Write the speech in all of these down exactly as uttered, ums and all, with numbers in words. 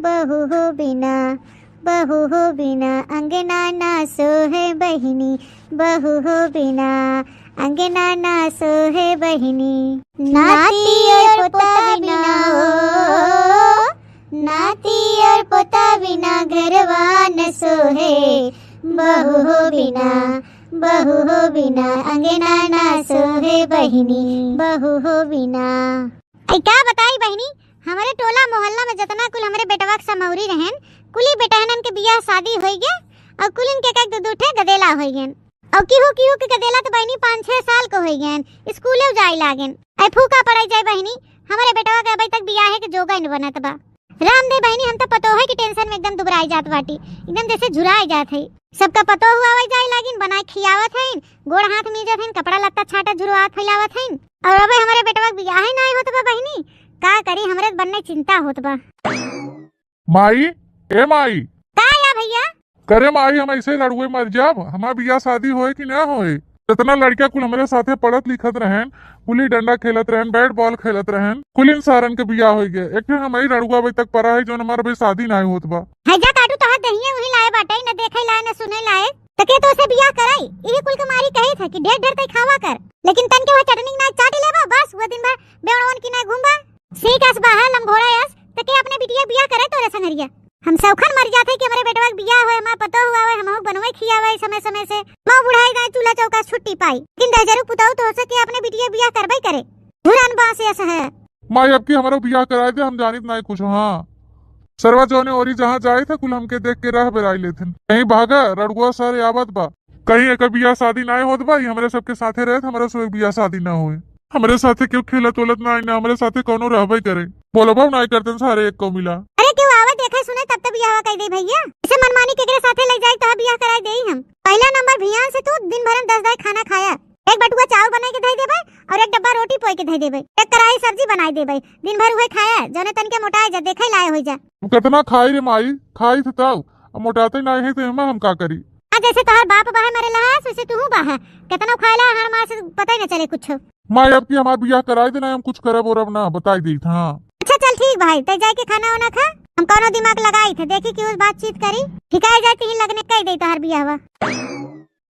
बहू हो बिना, बहू हो बिना अंगना ना सोहे बहिनी, बहू हो बिना अंगना ना सोहे बहिनी। नाती और पोता बिना हो, नाती और पोता बिना घरवा न सोहे, बहू हो बिना, बहू हो बिना अंगना ना सोहे बहिनी, बहू हो बिना। ऐ का बताई बहिनी, हमरे टोला मोहल्ला में जतना कुल हमरे बेटवा के समौरी रहन, कुली बेटहनन के बियाह शादी होई गया और कुलिन के एक एक दो दो ठे गदेला होई गयन। और किहू किहू के गदेला तो बहिनी पाँच छह साल के होई गयन, स्कूले जाए लागेन। ऐ फूका पड़ाई जाए बहिनी, हमरे बेटवा के अबे तक बियाहे के जोगा न बनत बा। राम दे बहिनी, हम तो पतोहे की टेंशन में एकदम दुबराई जात बाटी, एकदम जैसे झुराई जात है। सबका पतोह आवे जाए लागिन, बनाए खियावत हईन, गोड़ हाथ मीजत हईन, कपड़ा लत्ता छाटा झुरवात फैलावत हईन। और अबे हमरे बेटवा के बियाहे नाई होत बा बहिनी, का करी, हमरे बन्ने चिंता होत बा। माई, ए माई। का या भैया? करे माई, हम ऐसे रड़ुए मर जाब, हमार बियाह शादी होए कि ना होए? जितना लड़का कुल हमरे साथे पढ़त लिखत रहन, गुल्ली डंडा खेलत रहन, बैट बॉल खेलत रहन, कुलिन सारन के बियाह होई गए। एक ठे हमही रड़ुआ अबे तक परा है, जौन हमार अबे शादी नाई होत बा। है जा काटू, तोहार दहिए वही लाए बाटे, न देखे लाए, न सुने लाए। त के तो से बियाह कराई? इही कुल के मारी कही था कि ढेर ढेर तई खावा कर, लेकिन तन के वह चटनी ना चाट लेबा, बस वो दिन भर बेवड़वन की ना घूमबा। सीक अस बाहा लंघोड़ा अस, त के अपने बिटिया बियाह करे तोरे संगरिया? हम सौखन मर जाते कि हमरे बेटवा के बियाह होए, हमार पतोह हुआ होए, हमहू बनवे खियावे समय समय से। मऊ बुढ़ाई गए, चूल्हा चौका से छुट्टी पाई, लेकिन दहजरू पुतहू तो से के अपने बिटिया बियाह करबे करे। धुरन बांस अस है। माई, अब की हमरो बियाह कराए दे, हम जानित नाई कुछ। हाँ, सरवा जौने ओरी जहाँ जाए था, कुल हमके देख के राह बेराई लेथिन। कहीं भागा, रड़ुआ सारे आवत बा। कहीं एकर बियाह शादी नाई होत बा, ई हमरे सबके साथे रहत, हमरा सब बियाह शादी ना होए। हमरे साथे केहू खेलत ओलत नाई, ना हमरे साथे कौनो रहबे करे। बोलबो नाई करतन सारे एक को मिला। अरे केहू आवे देखे सुने तब तो बियाह कई दे भैया। इसे मनमानी केकरे साथे ले जाई, तोहार बियाह कराई देई हम। पहला नंबर भियान से तू दिन भर में दस दाई खाना खाया, एक बटुआ चाउर बनाई के धई देबे और एक डब्बा रोटी पोई के धई देबे, एक कढ़ाई सब्जी बनाई देबे, दिन भर उहे खाया, जौने तन के मोटाए जा, देखे लाए होई जा। अब कितना खाई रे माई, खाई थे तब, अब मोटाते नाई है तो एमा हम का करी? आ जैसे तोहार बाप बाहे मरे लहा, वैसे तू बाहा, कितना खाए ला हर मार से पता ही न चले कुछ। माई, अब की हमार बियाह कराई देना, हम कुछ करब और अब ना बताई देई था। अच्छा चल ठीक भाई, तै जाए के खाना वाना खा, हम कौनो दिमाग लगाई थे, देखी कि उस बातचीत करी, ठिकाए जाए तीन लगने कह दे तोहार बियाह हुआ।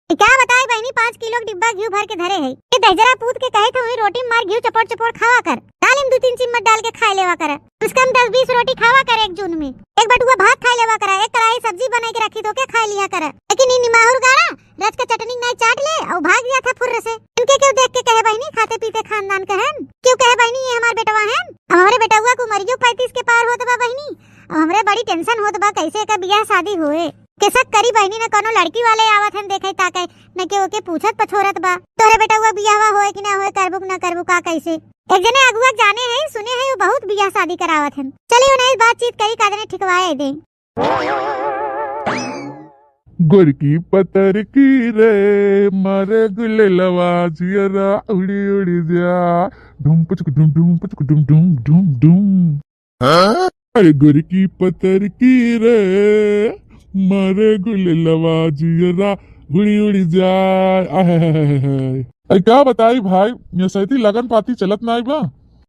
ई का बताई बहिनी, पाँच किलो के डिब्बा घिउ भर के धरे है। ये दहिजरा पूत के कहे थे, वही रोटी में मार घिउ चपोड़ चपोड़ खावा कर, दाल में दो तीन चम्मच डाल के खाए लेवा कर। कम से कम दस बीस रोटी खावा कर एक जून में, एक बटुआ भात खाए लेवा कर, एक कढ़ाई सब्जी बनाई के रखी तो के खाए लिया कर। लेकिन ई निमाहुर गाड़ा रच के चटनी नाई चाट ले और भाग गया था फुर्र से। इनके क्यों देख के कहे बहिनी, खाते पीते खानदान के हन? क्यों कहे बहिनी, ये हमार बेटवा हन? अब हमरे बेटवा को उमरियो पैंतीस के पार होत बा बहिनी, अब हमरे बड़ी टेंशन होत बा कैसे एकर बियाह शादी होए। केसक करी बहिनी, न कौनो लड़की वाले आवत हन देखे ताके, न के ओके पूछत पछोरत बा। तोहरे बेटवा बियाहवा होए कि ना होए, करबू कि ना करबू, का कैसे? एक जने अगुआ जाने है, सुने है, वो बहुत बियाह शादी करावत हन। चली उन्हें बातचीत करी, का जने ठिकवाए दे। गोरकी पतर की रे, मारे गुलेलवा जियरा उड़ी उड़ी जा, ढुम पुचक ढुम ढुम पुचक ढुम ढुम ढुम ढुम। अरे गोरकी पतर की रे, मारे गुलेलवा जियरा उड़ी उड़ी जाए। आहे, आहे, आहे, आहे। अरे का बताई भाई, ये सैती लगन पाती चलत नाई बा।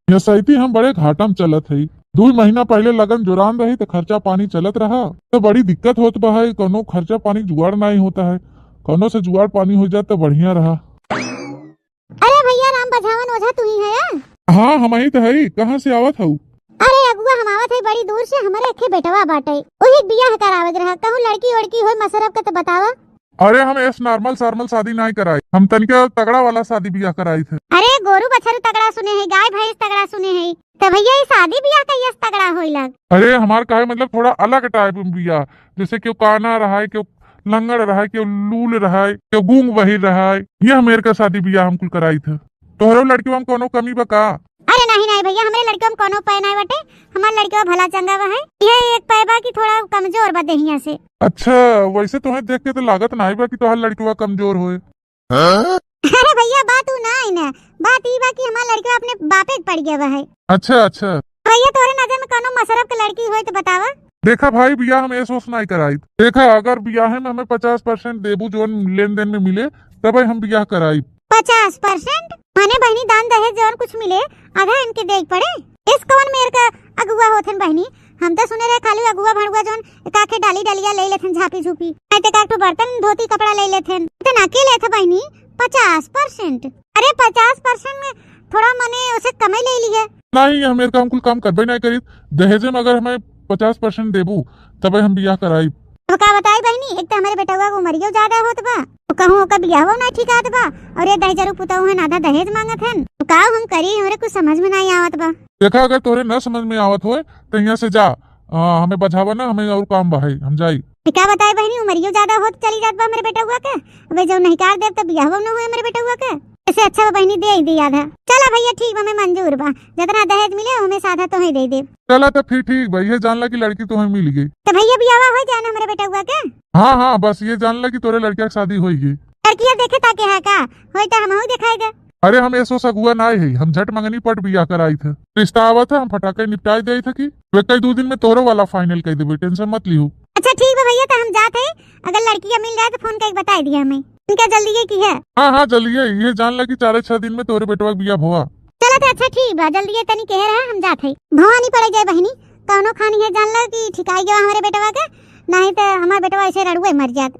ये सैती हम बड़े घाटा में चलत हई। दो महीना पहले लगन जोरान रही तो खर्चा पानी चलत रहा, तो बड़ी दिक्कत होत बा है, कौनो खर्चा पानी जुगाड़ नाई होता है, कौनो से जुगाड़ पानी हो जाए तो बढ़िया रहा। अरे भैया, राम बझावन ओझा तू ही है या? हाँ, हम ही तो हई। कहाँ से आवत हऊ? अरे अगुआ, हम आवत है बड़ी दूर से, हमरे एके बेटवा बाटे, वही बियाह करावे के रहा। कहूँ लड़की वड़की होई मसरब के तो बतावा। अरे हम ऐस normal सार्मल शादी नाई कराई, हम तनिका तगड़ा वाला शादी बियाह कराई थे। अरे गोरू बछरू तगड़ा सुने है, गाय भैंस तगड़ा सुने है, तो भैया ये शादी बियाह का यस तगड़ा होई लाग? अरे हमार कहे मतलब थोड़ा अलग type में बियाह, जैसे केहू काना रहा है, केहू लंगड़ रहा है, केहू लूल रहा है, केहू गूंग बहिर रहा है, ये हमेर का शादी बियाह हम कुल कराई थे। तोहरो लड़कियों में कोनो कमी बा का? अरे नहीं नहीं भैया, हमरे लड़कियों में कोनो पै नहीं बटे, हमार लड़कियों भला चंगा बा है। ये एक पै बा कि थोड़ा कमजोर बा देहिया से। अच्छा, वैसे तोहे देख के तो लागत नहीं बा कि तोहार लड़कियों कमजोर होए। अरे भैया, बात उ ना है ना, बात ई बा कि हमार लड़का अपने बापे के पड़ गया बा है। अच्छा, अच्छा। भैया, तोरे नजर में कोनो मसरब के लड़की होई तो बतावा। देखा भाई, बियाह में ऐस वैस नाई कराई। देखा, अगर बियाहे में हमें पचास percent देबू, जौन लेन देन में मिले, तब हम बियाह कराई। पचास percent? माने बहिनी, दान दहेज जौन कुछ मिले, आधा इनके देई पड़े। इस कौन मेर का अगुआ होथन बहिनी, हम तो सुने रहे खाली अगुआ भड़ुआ जौन काखे डाली डलिया ले लेथन, झापी झूपी, नहीं तो काठो बर्तन धोती कपड़ा ले लेथन। इतना के लेथ बहिनी? पचास परसेंट। अरे पचास परसेंट में थोड़ा मने उसे कमे ले लिहे। नहीं, हम एरका हम कुल काम करबे नहीं करीत। दहेजे में अगर हमें पचास परसेंट देबू तबे हम बियाह कराई। अब का बताई बहिनी, एक तो हमारे बेटवा के उमरियो ज्यादा होत बा, तो कहूँ ओकर बियाहो नहीं ठिकात बा, और ये दहेजरू पुतहु हन, आधा दहेज मांगत हन, तो का हम करी, हमरे कुछ समझ में नहीं आवत बा। देखा, अगर तोहरे न समझ में आवत होए तो यहाँ से जा, आ, हमें बझावा ना, हमें और काम बा है, हम जाई। तो का बताई बहिनी, उमरियो ज्यादा होत चली जात बा हमरे बेटवा के, अबे जब नहीं कार देब तो बियाहो न होए हमरे बेटवा के। ऐसे अच्छा बा बहिनी, दे ही दे आधा। चला भैया, ठीक बा, हमें मंजूर बा, जितना दहेज मिले हमें से आधा तोहे दे देब। चला तो फिर ठीक बा, ये जान ला कि लड़की तोहे मिल गई। तो भैया बियाहवा हो जाए ना हमरे बेटवा के। हाँ हाँ, बस ये जान ला कि तोरे लड़किया के शादी होई गई। लड़किया देखे ताके है का? होई तो हमहू दिखाई दे। अरे हम ऐसो सगुआ ना है, हम झट मंगनी पट बियाह कराई थे। रिश्ता आवत है, हम फटाके निपटाई दे थे कि वे कई दो दिन में तोरो वाला फाइनल कर देबे, टेंशन मत लिहू। अच्छा ठीक बा भैया, तो हम जात है, अगर लड़किया मिल जाए तो फोन करके बताई दिया हमें। इनका जल्दी ये की है। हाँ हाँ, जल्दी है, ये जान ला कि चार छह दिन में तोरे बेटवा के बियाह भवा। चला तो अच्छा ठीक बा, जल्दी ये तनी कह रहा, हम जात है। भवानी पड़े जाए बहिनी, कौनो खानी है जान ला कि ठिकाई गवा हमारे बेटवा के, नहीं तो हमारे बेटवा ऐसे रड़ुए मर जात।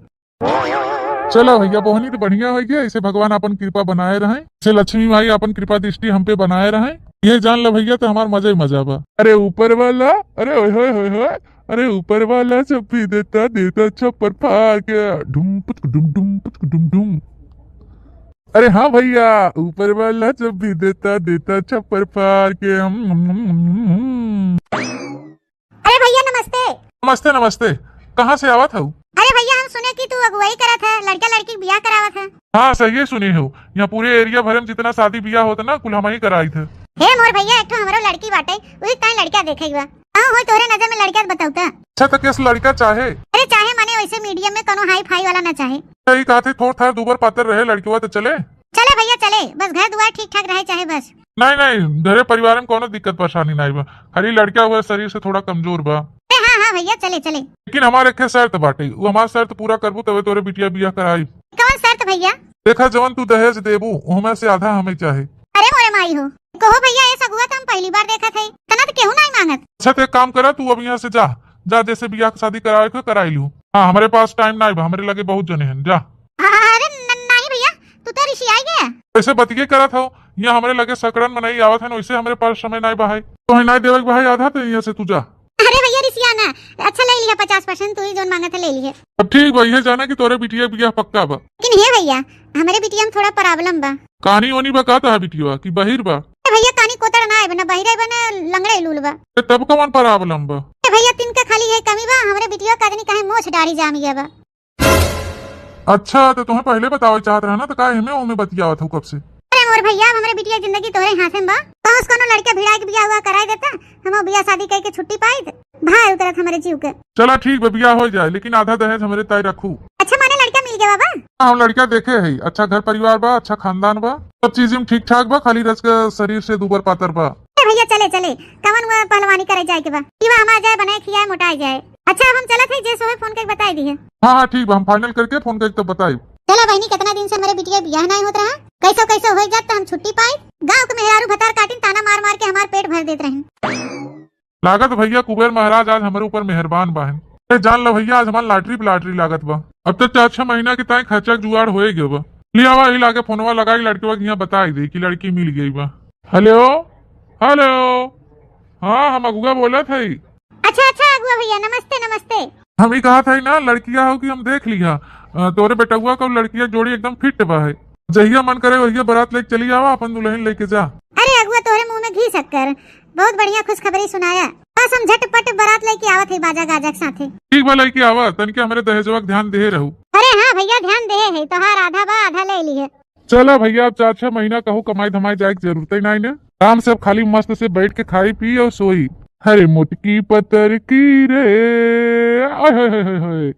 चला भैया, बहनी तो बढ़िया हो गया, इसे भगवान अपन कृपा बनाए रहे, इसे लक्ष्मी माई अपन कृपा दृष्टि हम पे बनाए रहे। ये जान ला भैया, तो हमार मजा ही मजा बा। अरे ऊपर वाला, अरे ओए होए होए होए, अरे ऊपर वाला जब भी देता, देता छप्पर फाड़ के, ढुम पुचक ढुम ढुम पुचक ढुम ढुम। अरे हाँ भैया, ऊपर वाला जब भी देता, देता छप्पर फाड़ के, हम, हम, हम, हम, हम। अरे भैया नमस्ते। नमस्ते, नमस्ते। कहाँ से आवत हऊ? अरे भैया हम सुने कि तू अगुवाई करत है, लड़का लड़की के बियाह करावत है। हाँ सही सुनी हो, यहाँ पूरे एरिया भरे में जितना शादी बियाह होता ना कुल हम ही कराई थे। हे मोर भैया एक ठो हमरो लड़की बाटे, वही ताई लड़का देखे बा। हाँ हो तोरे नजर में लड़का बताऊ ता। अच्छा तो किस लड़का चाहे? अरे चाहे माने वैसे मीडियम में कोनो हाई फाई वाला ना चाहे। यही कहा थे थोड़ थार दूबर पातर रहे लड़कवा तो चले। चले भैया चले, बस घर दुआर ठीक ठाक रहे चाहे बस। नहीं नहीं, घरे परिवार में कोनो दिक्कत परेशानी नहीं बा, खाली लड़का हुआ शरीर से थोड़ा कमजोर बा। अरे हाँ हाँ भैया चले चले। लेकिन हमार एक शर्त बाटे, वो हमार शर्त पूरा करबू तबे तोरे बिटिया बियाह कराई। कौन शर्त भैया? देखा जवन तू दहेज देबू ओहमे से आधा हमें चाहे। अरे मोरे माई हो, कहो भैया ये सगुआ तो हम पहली बार देखत है, तना तो केहू नहीं मांगत। अच्छा तो एक काम करा, तू अब यहाँ से जा, जा जैसे बियाह के शादी करावे के कराई लू। हाँ हमारे पास टाइम नहीं बा, हमारे लगे बहुत जने हैं, जा। अरे न-, नहीं भैया, तू तो रिसियाई गया। ऐसे बतिये करत हो, यहाँ हमरे लगे सकड़न मनई आवत है, वैसे हमरे पास समय नहीं बा है। तो है नहीं देवे के बा है आधा, तो यहाँ से तू जा। अरे भैया रिसिया ना, अच्छा ले लिया पचास परसेंट, तू ही जोन मांगत है ले लिया। अब ठीक बा, ये जाना कि तोरे बिटिया के बियाह पक्का बा। लेकिन हे भैया, हमरे बिटिया में थोड़ा प्रॉब्लम बा। कानी ओनी बा का तहा बिटिया की बहिर बा? ए भैया कानी कोतड़ ना आए बा, ना बहिर आए बा, ना लंगड़े लूल बा। ए तब कौन प्रॉब्लम बा? ए भैया तिनका खाली है कमी बा, हमरे बिटिया का आदमी काहे मोछ डारी जाम गया बा। अच्छा, तो तुम्हें पहले बतावे चाहत रहा ना, तो काहे हमें ओमे बतियावत हो कब से? अरे मोर भैया, अब हमरे बिटिया के जिंदगी तोरे हाथे में बा। कहूँ से कोनो लड़का भिड़ा के बियाह हुआ कराई देता, हम बियाह शादी करके छुट्टी पाई, भार उतरत हमरे जीव के। चला ठीक बा, बियाह हो जाए, लेकिन आधा दहेज हमरे ताई रखू। अच्छा, माने लड़का मिल गया बा? हाँ, हम लड़का देखे है, अच्छा घर परिवार बा, अच्छा खानदान बा, सब चीज में ठीक ठाक बा, खाली रच के शरीर से दूबर पातर बा। ए भैया, चले, चले, कवन वो पहलवानी करे जाए के बा? पीवा हमार जाए, बनाए, खियाए, मोटाए जाए। अच्छा, अब हम चलत है, जे सोहे फोन करके बताई दिहे। हाँ, हाँ, ठीक बा, हम फाइनल करके फोन करके तब बताई। चला बहिनी, कितना दिन से हमरे बिटिया बियाह नहीं होत रहा, कैसो कैसो हो जात तो हम छुट्टी पाई। गाँव के मेहरारू भतार काटिन ताना मार मार के हमार पेट भर देत रही। लागत भैया कुबेर महाराज आज हमरे ऊपर मेहरबान बाहन। ए, जान लो भैया, आज हमार लॉटरी पे लॉटरी लागत बा। अब तो चार छह महीना के ताई खर्चा के जुगाड़ होए गयो बा। ले आवा, ही लागे फोनवा लगाई, लड़कवा के यहाँ बताई दे कि लड़की मिल गई बा। हेलो, हेलो, हाँ, हम अगुआ बोलत हई। अच्छा, अच्छा, अगुआ भैया, नमस्ते, नमस्ते। हम ई कहत हई ना, लड़किया हो कि हम देख लिया, अ, तोरे बेटउआ का लड़किया जोड़ी एकदम फिट बा है। जहिया मन करे वहिया बारात लेके चली आवा, अपन दुल्हन लेके जा। अरे अगुआ, तोहरे मुंह में घी शक्कर, बहुत बढ़िया खुशखबरी सुनाया। बस हम झटपट बारात लेके आवत है बाजा गाजा के साथे। ठीक बा, लेके आवा, तनिके हमरे दहेजवा के ध्यान देहे रहू। अरे हाँ भैया, ध्यान देहे है, तोहार आधा बा, आधा ले लिहे। चला भैया, अब चार छह महीना कहूँ कमाई धमाई जाए के जरूरत ही नहीं ना। आराम से अब खाली मस्त से बैठ के खाई पी और सोई। अरे मोटकी पतर की रे, आय हाय हाय हाय हाय।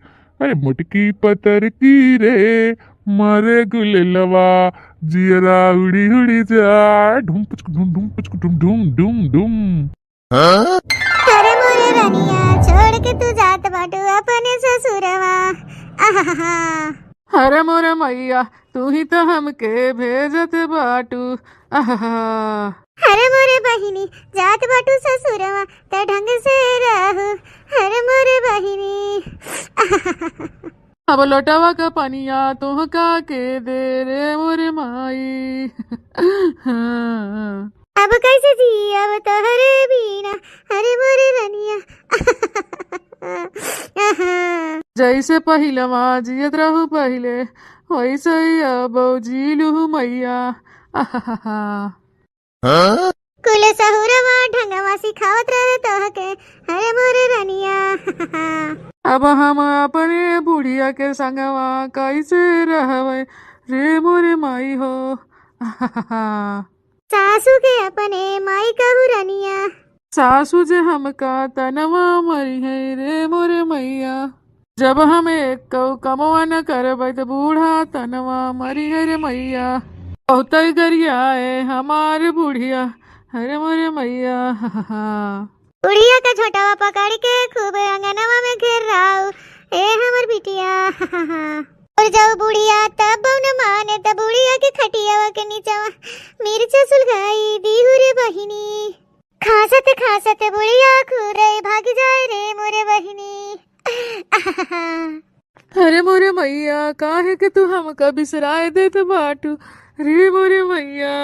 अरे मोटकी पतर की रे, मारे गुलेलवा, जियरा उड़ी उड़ी जा, ढुम पुचक ढुम, ढुम पुचक ढुम, ढुम, ढुम, ढुम। अरे मोरे रनिया, छोड़ के तू जात बाटू अपने ससुरवा। आहाहा। अरे मोरे मैया, तू ही तो हमके भेजत बाटू। आहा। अरे मोरे बहिनी, जात बाटू ससुरवा, त ढंग से रहू। अरे मोरे बहिनी। अब लोटवा का पनिया तोहका के दे रे मोरे माई। हाँ। अब कैसे जियब तोहरे बिना, अरे मोरे रनिया। जैसे पहिलवा जियत रहू पहिले, वैसे ही अब जी लूहू मैया। कुल सहुरवा ढंगवा सिखावत रहे तोहके, अरे मोरे रनिया। अब हम अपने बुढ़िया के संगवा कैसे रहबै रे मोरे माई हो। सासू के अपने माई कहू रनिया। सासू जे हमका तनवा मरिहै रे मोरे मैया। जब हम एक्कौ कमवा न करबै त बूढ़ा तनवा मरिहै रे मैया। बहुतै गरियाए हमार बुढ़िया, अरे मोरे मैया। बुढ़िया का झोंटवा पकड़ के खूब अंगनवा में घेराऊ, ए हमर बिटिया। और जब बुढ़िया तब न माने, त बुढ़िया के खटियावा के नीचवा मिर्चा सुलगाई दीहू रे बहिनी। खाँसत खाँसत बुढ़िया खुरै भागि जाए रे मोरे बहिनी। अरे मोरे मैया, काहे के तू हमका बिसराए देत बाटू रे मोरे मैया।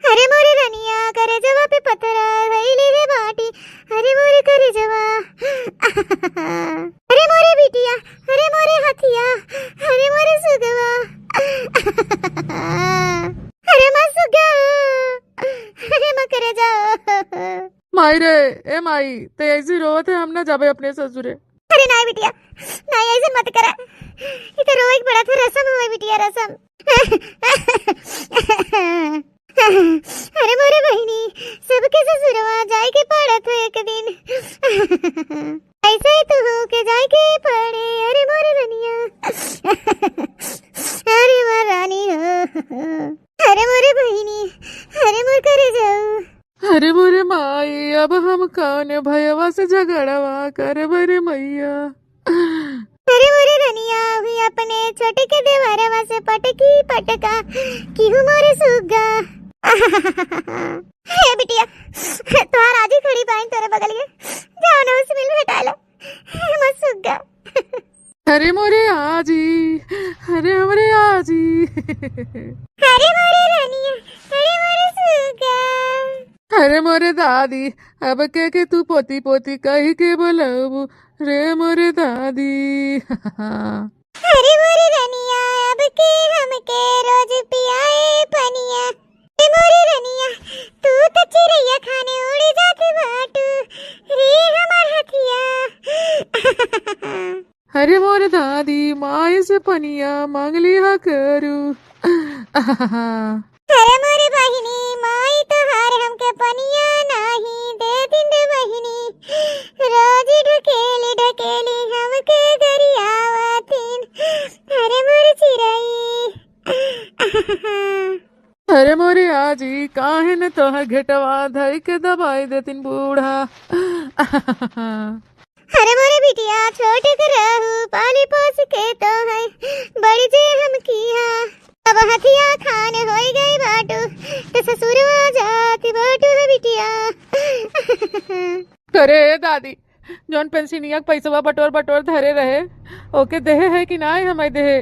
अरे मोरे रनिया, करेजवा पे पथरा धइले रे बाटी, अरे मोरे करेजवा। अरे मोरे बिटिया, अरे मोरे हथिया, अरे मोरे सुगवा। अरे माँ सुगा, अरे माँ करेजा। माई रे, ए माई, ते ऐसी रोवत है, हम ना जाबे अपने ससुरे। अरे नाई बिटिया, नाई ऐसे मत करा। ई तो रोए के पड़त है, रसम होवे बिटिया, रसम। अरे मोरे बहिनी, सबके ससुरवा जाए के पड़त है एक दिन। ऐसे ही तू हो के जाए के पड़े, अरे मोरे रनिया। अरे मोर रानी हो। अरे मोरे बहिनी, अरे मोर करे जाऊ। अरे मोरे माई, अब हम कौन भयवा से झगड़वा करब रे मैया। अरे मोरे रनिया, हुई अपने छोटे के देवरवा से पटकी पटका, किहू मोरे सुग्गा। हे बिटिया, तोहार आजी खड़ी बाइन तोरे बगलिए, जाओ ना उससे मिल भेटा लो, हे मोर सुग्गा। अरे मोरे आजी, अरे हमरे आजी। अरे मोरे रानिया, अरे मोरे सुगा। अरे मोरे दादी, अब के के तू पोती पोती कही के बोलबू रे मोरे दादी। अरे मोरे रानिया, अब के हमके रोज पियाए पनिया। ए मोरे रनिया, तू त चिरैया खाने उड़ी जात बाटू, रे हमार हथिया। अरे मोरे दादी, माई से पनिया मांग लिहा करू। अरे मोरे बहिनी, माई तोहार हमके पनिया नाही दे दिन रे बहिनी। रोजी ढकेली ढकेली हमके गरियावतिन। अरे मोरे चिरई। अरे मोरे आजी, काहे न तोहर घेटवा धई के दबाई देतिन बूढ़ा। अरे मोरे बिटिया, छोट के रहू, पाली पोस के तोहै बड़ी जे हम किहा। अब हथिया खान होई गई बाटू, त ससुरवा जात बाटू है बिटिया। करे दादी, जौन पेंसिनिया के पैसवा बटोर बटोर धरे रहे, ओके देहे है कि नाय हमें देहे?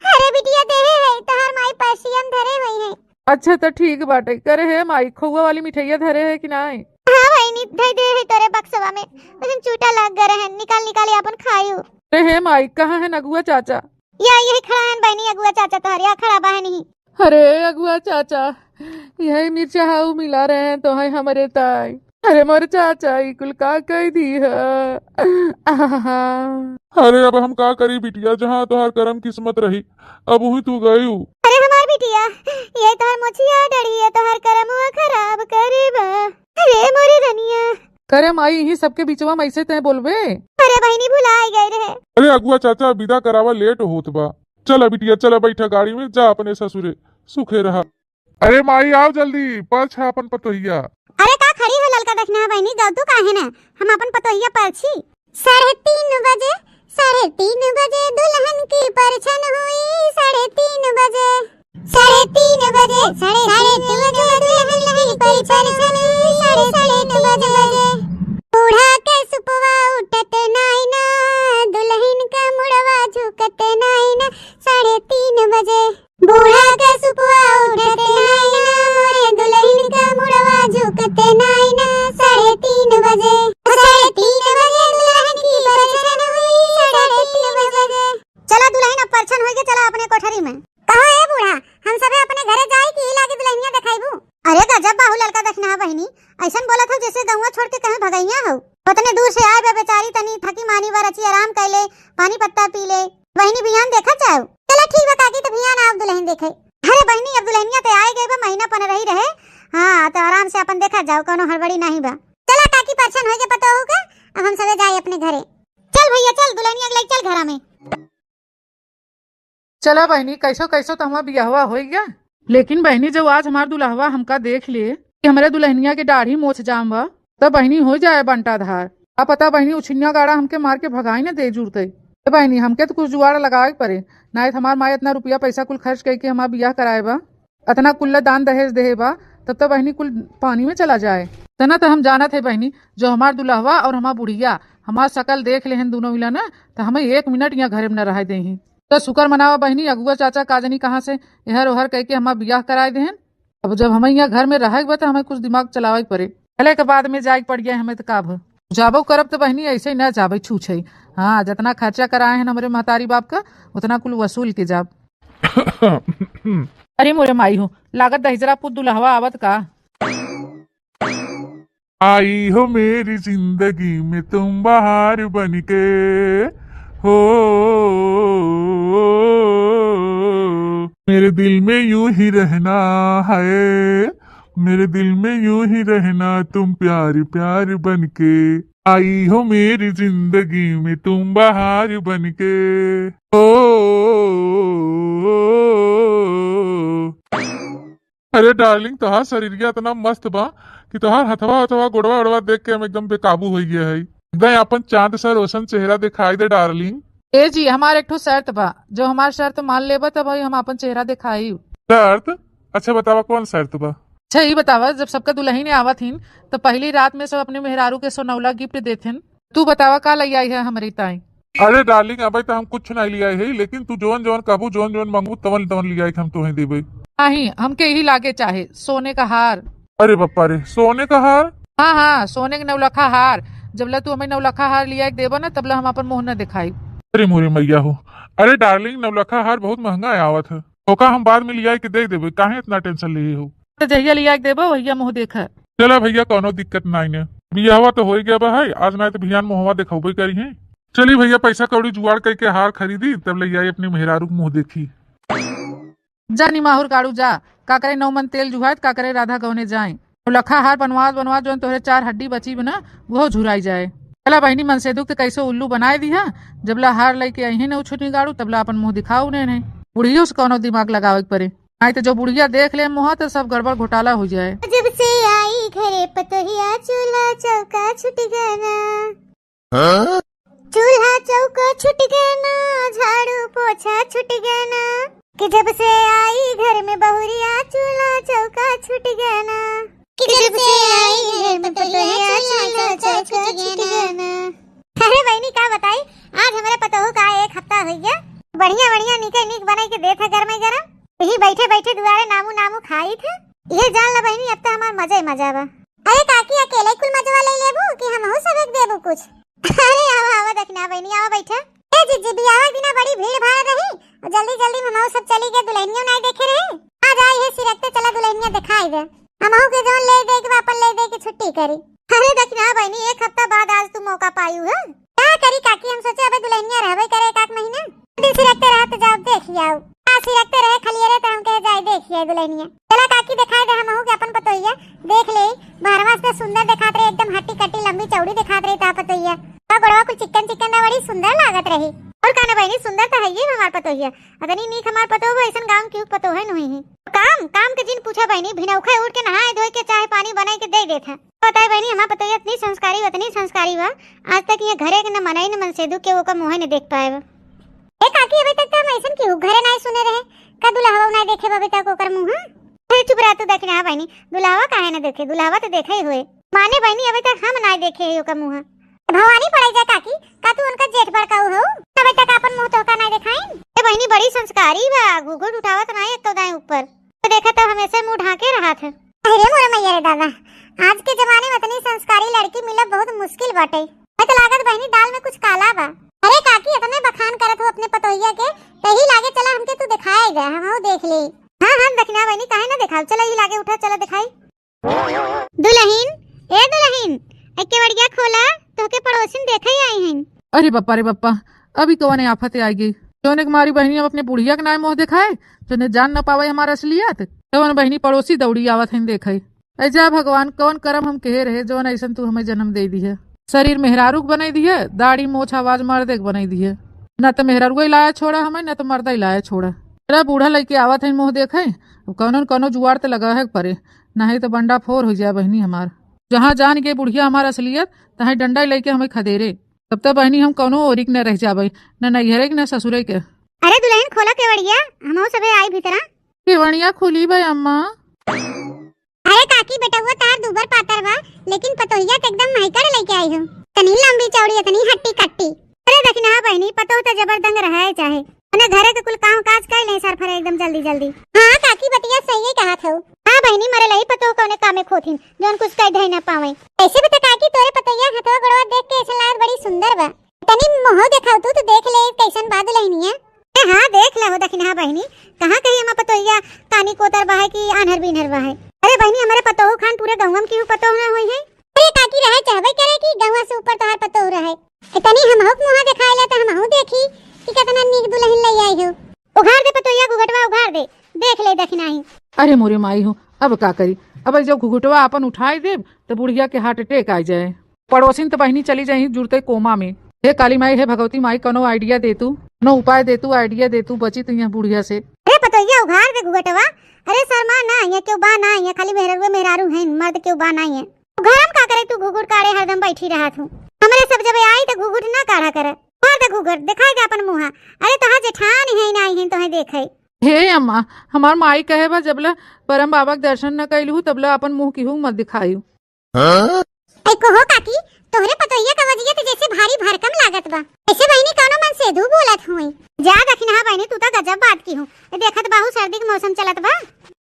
अरे बिटिया, देहे है, तोहार माई पर्सिया में धरे हुई है। अच्छा, त ठीक बाटे। करे हे माई, खोआ वाली मिठाइया धरे है कि नाय? हाँ बहिनी, धई दे है तोरे बक्सवा में, लेकिन चूटा लग गए रहन, निकाल निकाल आपन खायू। अरे हे माई, कहाँ है अगुआ चाचा? या यही खड़ा है बहिनी, अगुआ चाचा तोहर या खड़ा बहिनी। अरे अगुआ चाचा, यही मिर्चा हाउ मिला रहे हैं तो है हमरे ताई। अरे मोर चाचा, ई कुल का कह दी है? आहा। अरे अब हम का करी बिटिया, जहाँ तोहार करम किस्मत रही, अब वही तू गयू। अरे हमार बिटिया, ये तोहार मोछिया डरिया तोहार करमुआ खराब करे बा। अरे मोरे रनिया। करे माई, यही सबके बिचवा में ऐसे तय बोलबे? अरे बहिनी, भुलाई गए रहे। अरे अगुआ चाचा, विदा करावा, लेट होत बा। चला बिटिया, चला, बैठा गाड़ी में, जा अपने ससुरे, सुखे रहा। अरे माई, आओ जल्दी, परछ है अपन पतोहिया। अरे का खड़ी हो ललका दखना बहिनी, जाओ तू काहे ना, हम अपन पतोहिया परछी। साढ़े तीन बजे साढ़े तीन बजे दुल्हन की परछन हुई, साढ़े तीन बजे। साढ़े तीन बजे, साढ़े तीन बजे दुल्हन की परछन हुई, साढ़े तीन बजे। बूढ़ा के सुपवा उठत नाई ना, दुल्हन का मुड़वा झुकत नाई ना, साढ़े तीन बजे। बूढ़ा के सुपवा उठत नाई ना, मोरे दुल्हन का मुड़वा झुकत नाई ना, साढ़े तीन बजे। साढ़े तीन बजे दुल्हन की परछन हुई, साढ़े तीन बजे। चला दुल्हन, अब परछन होइगे, चला अपने कोठरी में। कहो ए बूढ़ा, हम सबे अपने घरे जाई कि ई लागे दुल्हनिया देखाइबू? अरे गजब बाहु ललका दखिनहा बहिनी, अइसन बोलत हउ जइसे गउँवा छोड़ के कहीं भगइया हउ। ओतने दूर से आए बा बेचारी, तनी थकी मानी बा, रची आराम कइ ले, पानी पत्ता पी ले, बहिनी बिहान देखत जाउ। चला ठीक बा काकी, त बिहान आउ दुल्हन देखे। अरे बहिनी, अब दुल्हनिया त आइ गइ बा, महीना पन्द्रह ही रहे। हाँ, त आराम से अपन देखत जाउ, कउनो हड़बड़ी नाहीं बा। चला काकी, परछन होइगे पतोहू के, अब हम सबे जाई अपने घरे। चल भइया चल, दुल्हनिया के लइ चल घरा में। चला बहिनी, कइसो कइसो त हमार बियाहवा होइ गया। लेकिन बहिनी, जब आज हमार दुल्हवा हमका देख ले कि हमरे दुल्हनिया के दाढ़ी मोछ जाम बा, त बहिनी होइ जाए बंटाधार। का पता बहिनी, उछिन्या गाड़ा हमके मार के भगाइ न देइ जुरतइ। ए बहिनी, हमके त कुछ जुगाड़ लगावइ के परे, नाहीं त हमार माई एतना रुपया पइसा कुल खर्च कइके हमार बियाह कराए बा, एतना कुल्ला दान दहेज देहे बा, तब त बहिनी कुल पानी में चला जाए। तना त हम जानत है बहिनी, जो हमार दुल्हवा अउर हमार बुढ़िया हमार सकल देख लेहेन दुनो मिला न, त हमें एक मिनट यहाँ घरे में न रहइ देही। त सुकर मनावा बहिनी, अगुआ चाचा का जनी कहाँ से एहर ओहर कइके हमार बियाह कराए देहेन। अब जब हमें यहाँ घर में रहइ के बा, त हमें कुछ दिमाग चलावइ के परे। चले के बाद में जाए के पड़ गया हमें, त का भ-, जाबो करब त बहिनी, अइसे न जाबइ छूछइ। हाँ, जतना खर्चा कराए हैं हमरे महतारी बाप का, ओतना कुल वसूल के जाब। अरे मोरे माई हो, लागत दहिजरा पुत दुल्हवा आवत का। आई हो मेरी जिंदगी में तुम बहार बनके, हो, मेरे दिल में यूं ही रहना है, मेरे दिल में यूं ही रहना तुम प्यार प्यार बनके। आई हो मेरी जिंदगी में तुम बहार बनके, हो। अरे डार्लिंग, तोहार शरीरिया इतना मस्त बा कि तोहार हथवा हथवा गोड़वा ओड़वा देख के हम एकदम बेकाबू होइ गया है। एकदम अपन चांद सा रोशन चेहरा दिखाई दे डार्लिंग। ए जी, हमार एक ठो शर्त बा, जो हमार शर्त मान लेबा तब ही हम अपन चेहरा दिखाई। शर्त? अच्छा बतावा कौन शर्त बा? अच्छा ई बतावा, जब सबका दुल्हन आवत हिन तो पहली रात में सब अपने मेहरारू के सोनौला गिफ्ट देथिन, तू बतावा का लइ आई है हमरी ताई? अरे डार्लिंग, अबे तो हम कुछ नहीं लियाए है, लेकिन तू जवन जवन कहबू, जवन जवन मांगबू, तवन तवन लियाए के हम तोहे देबे। नहीं, हमके यही लागे चाहे सोने का हार। अरे बप्पा रे, सोने का हार? हाँ हाँ, सोने के नौलखा हार। जबले तू हमें नौलखा हार लियाए के देबो ना, तबले हम अपन मुंह न दिखाई। अरे मोरे मैया हो, अरे डार्लिंग, नौलखा हार बहुत महंगा आवत है, ओका हम बाद में लियाए के दे देबे, काहे इतना टेंशन लिए हो? तो जहिया लियाए के देबो, वहिया मुंह देखा। चला भैया, कौनो दिक्कत नाई ने, बियाहवा तो होइ गया बा है, आज नाई तो बिहान मुंहवा देखौबे करी है। चली भैया, पैसा कौड़ी जुगाड़ करके हार खरीदी, तब ले जाई अपनी मेहरारू के मुंह देखी। जा निमाहुर गाड़ू जा, का करे नौ मन तेल जुहात, का करे राधा गवने जाए। नौलखा हार बनवात बनवात जौन तोहरे चार हड्डी बची बना, वो झुराई जाए। चला बहिनी, मन से दुख तो कैसे उल्लू बनाए दिहा, जबला हार लेके आई है ना उछुनी गाड़ू, तबला अपन मुंह दिखाऊ ने, ने। बुढ़ियो से कौनो दिमाग लगावे के पड़े। नाहीं तो जो बुढ़िया देख ले मुँह तो सब गड़बड़ घोटाला हो जाए। जब से आई घरे पतोहिया चूल्हा चौका छूट गया ना। हाँ? चूल्हा चौका छूट गया ना, झाड़ू पोछा छूट गया ना। कि जब से आई घर में बहुरिया चूल्हा चौका छूट गया ना। कि जब से आई घर में पतोहिया चूल्हा चौका छूट गया ना। अरे बहिनी का बताई, आज हमरे पतोहू का एक हफ्ता होइ गया, बढ़िया बढ़िया नीके नीक बनाई के देत है गरमे गरम। यही बैठे बैठे दुआरे नामू नामू खाई थे। ये जान ला बहिनी, अब तो हमार मजा ही मजा बा। अरे काकी, अकेले कुल मजवा ले लेबू कि हमहू सब एक देबू कुछ? अरे आवा आवा दखिना बहिनी, आवा बैठा। ए जीजी, बियाह के दिना बड़ी भीड़ भाड़ रही, जल्दी जल्दी में हमहू सब चली गए, दुल्हनियो नाई देखे रहे। आ जाई है सिरकते, चला दुल्हनिया दिखाई दे। हमहू के जौन ले दे के बा, अपन ले दे के छुट्टी करी। अरे दखिना बहिनी, एक हफ्ता बाद आज तू मौका पायू है। का करी काकी, हम सोचे अबे दुल्हनिया रहबे करे एक आध महीना। दिन सिरकते रहा तो जाओ देख आओ। आ सिरकते रहे खलिए रे तो हम कहे जाए देख आए दुल्हनिया। चला काकी दिखाई दे हमहू के अपन पतोहिया, देख ले। बहरवा से सुंदर दिखात रहे, एकदम हट्टी कट्टी लंबी चौड़ी दिखात रहे ता पतोहिया। तो गोड़वा कुल चिकन चिकन रहा, बड़ी सुंदर लागत रही। और का ना बहिनी, सुंदर तो है ये हमार पतोहिया। अतनी नीक हमार पतोह, ऐसन गाँव की पतोह है नहीं है। काम, काम के जिन पूछा बहिनी, भिनौखे उठ के नहाए धोए के चाहे पानी बनाए के दे देत है। बताए बहिनी, हमार पतोहिया इतनी संस्कारी, इतनी संस्कारी बा, आज तक ये घरे के न मनई न मनसेधू के ओकर मुँहे न देख पाए बा। ए काकी, अबे तक तो हम ऐसन केहू घरे नाई सुने रहे, का दुल्हवा नाई देखे बा अबे तक ओकर मुँह? अरे चुप रह तू, देखी ना बहिनी, दुल्हवा काहे न देखे, दुल्हवा तो देखे ही हुए। माने बहिनी, अबे तक हम नाई देखे ही ओकर मुँह। भवानी पड़े जा काकी, का तू उनका जेठ बड़काऊ हो? अबे तक अपन मुँह तोहका नाई देखाइन? ए बहिनी, बड़ी संस्कारी बा, घुघुट उठावत नाई एक दाएं ऊपर। तो देखा तब हमेशा मुँह ढाके रहत है। अरे मोरे मैया रे दादा, आज के जमाने में इतनी संस्कारी लड़की मिलब बहुत मुश्किल बाटे। मैं तो लागत बहिनी दाल में कुछ काला बा। अरे काकी, इतने बखान करत हो अपने पतोहिया के, तही लागे चला हमके तू दिखाए दे, हमहू देख ले। हाँ हाँ दखिना बहिनी, काहे ना देखाव, चला यही लागे उठा, चला दिखाई। दुलहिन, ए दुलहिन, ए केवड़िया खोला, तोहके पड़ोसिन देखे आई हैं। अरे बप्पा रे बप्पा, अभी कवन आफत आई गई, जौने के मारी बहिनी अब अपने बुढ़िया के नाय मुँह देखाए, जौने जान न पावे हमार असलियत। तवन बहिनी पड़ोसी दौड़ी आवत हैं देखे। ऐ जा भगवान, कवन करम हम कहे रहे, जौन ऐसन तू हमें जन्म दे दिहे। शरीर मेहरारू के बनाई दिहे, दाढ़ी मोछ आवाज मर्दे के बनाई दिहे। न त मेहरारुआ लाया छोड़ा हमें, न त मर्दा लाया छोड़ा। अरे बूढ़ा लइके आवत हैं मुँह देखे, अब कौनो न कौनो जुआर त लगा है परे, नहीं त बंडा फोर हो जाए बहिनी हमार। जहाँ जान गए बुढ़िया हमार असलियत, तहाँ डंडा लइके हमें खदेरे। तब तक बहिनी हम कौनो ओरिक न रह जाबे, न नैहरे के, न ससुरे के। अरे दुलहिन, खोला केवड़िया, हमहू सभे आई भीतरा। केवड़िया खुली बे अम्मा। अरे काकी, बेटउआ तहार दूबर पातर बा, लेकिन पतोहिया त एकदम महकड़ लइके आई हो। इतनी लंबी चौड़ी, इतनी हट्टी कट्टी। अरे दखिनहा बहिनी, पतोह त जबरदंग रहे चाहे, मने घरे के कुल काम काज कर ले सर फरे एकदम जल्दी जल्दी। हाँ काकी, बतिया सही कहत हो। हाँ बहिनी, मरे लही पतोह कौने कामे खोथिन, जौन कुछ कह धई ना पावे। ऐसे भी त काकी, तोरे पतोहिया हथवा गोड़वा देख के ऐसा लागत बड़ी सुंदर बा। तनी मुँह देखाव तू, तो देख ले कैसन बा दुलहिनिया। ए हाँ, देख ले हो दखिनहा बहिनी, कहाँ कही हमार पतोहिया कानी कोतर बा है कि आन्हर बीन्हर बा है। अरे बहिनी, हमरे पतोह खान पूरे गौवा में केहू पतोह ना होई है। अरे काकी, रहे चाहबे करे कि गौवा से ऊपर तोहार पतोह रहे। ए, तनी हमहू के मुँह देखाए ले त हमहू देखी कि कितना नीक दुलहिन ले आई हो। उघार दे पतोहिया घुघटवा, उघार दे, देख ले दखिनाही। अरे मोरे माई हो, अब का करी, अब जब घुघटवा अपन उठाए देब त बुढ़िया के हार्ट अटैक आ जाए। पड़ोसिन त बहिनी चली जाई जुड़ते कोमा में। हे काली माई, हे भगवती माई, कौनो आइडिया दे तू, कौनो उपाय दे तू, आइडिया दे तू, बची तू यहाँ बुढ़िया से। अरे पतोहिया उघार दे घुघटवा। अरे शर्मा ना, यहाँ केहू बा ना, यहाँ खाली मेहरारू मेहरारू हैं, मर्द केहू बा ना यहाँ। घरम का करे तू घुघुट काढ़े हरदम बैठी रहत हूँ। हमरे सब जब आई त घुघुट ना काढ़ा करे। उघार दे घुघुट, दिखाई दे अपन मुँहा। अरे तोहार जेठान है ना आई हैं तोहे देखे। हे अम्मा, हमार माई कहे बा जबले बरम बाबा के दर्शन न कैलू तबले अपन मुँह केहू मत दिखायू। हाँ? ऐ कहो काकी, तोहरे पतोहिया का वजियत जैसे भारी भरकम लागत बा। ऐसे बहिनी कौनो मनसेधू बोलत हुई। जा दखिनहा बहिनी, तू त गजब बात किहू। ए देखत बाहू सर्दी के मौसम चलत बा।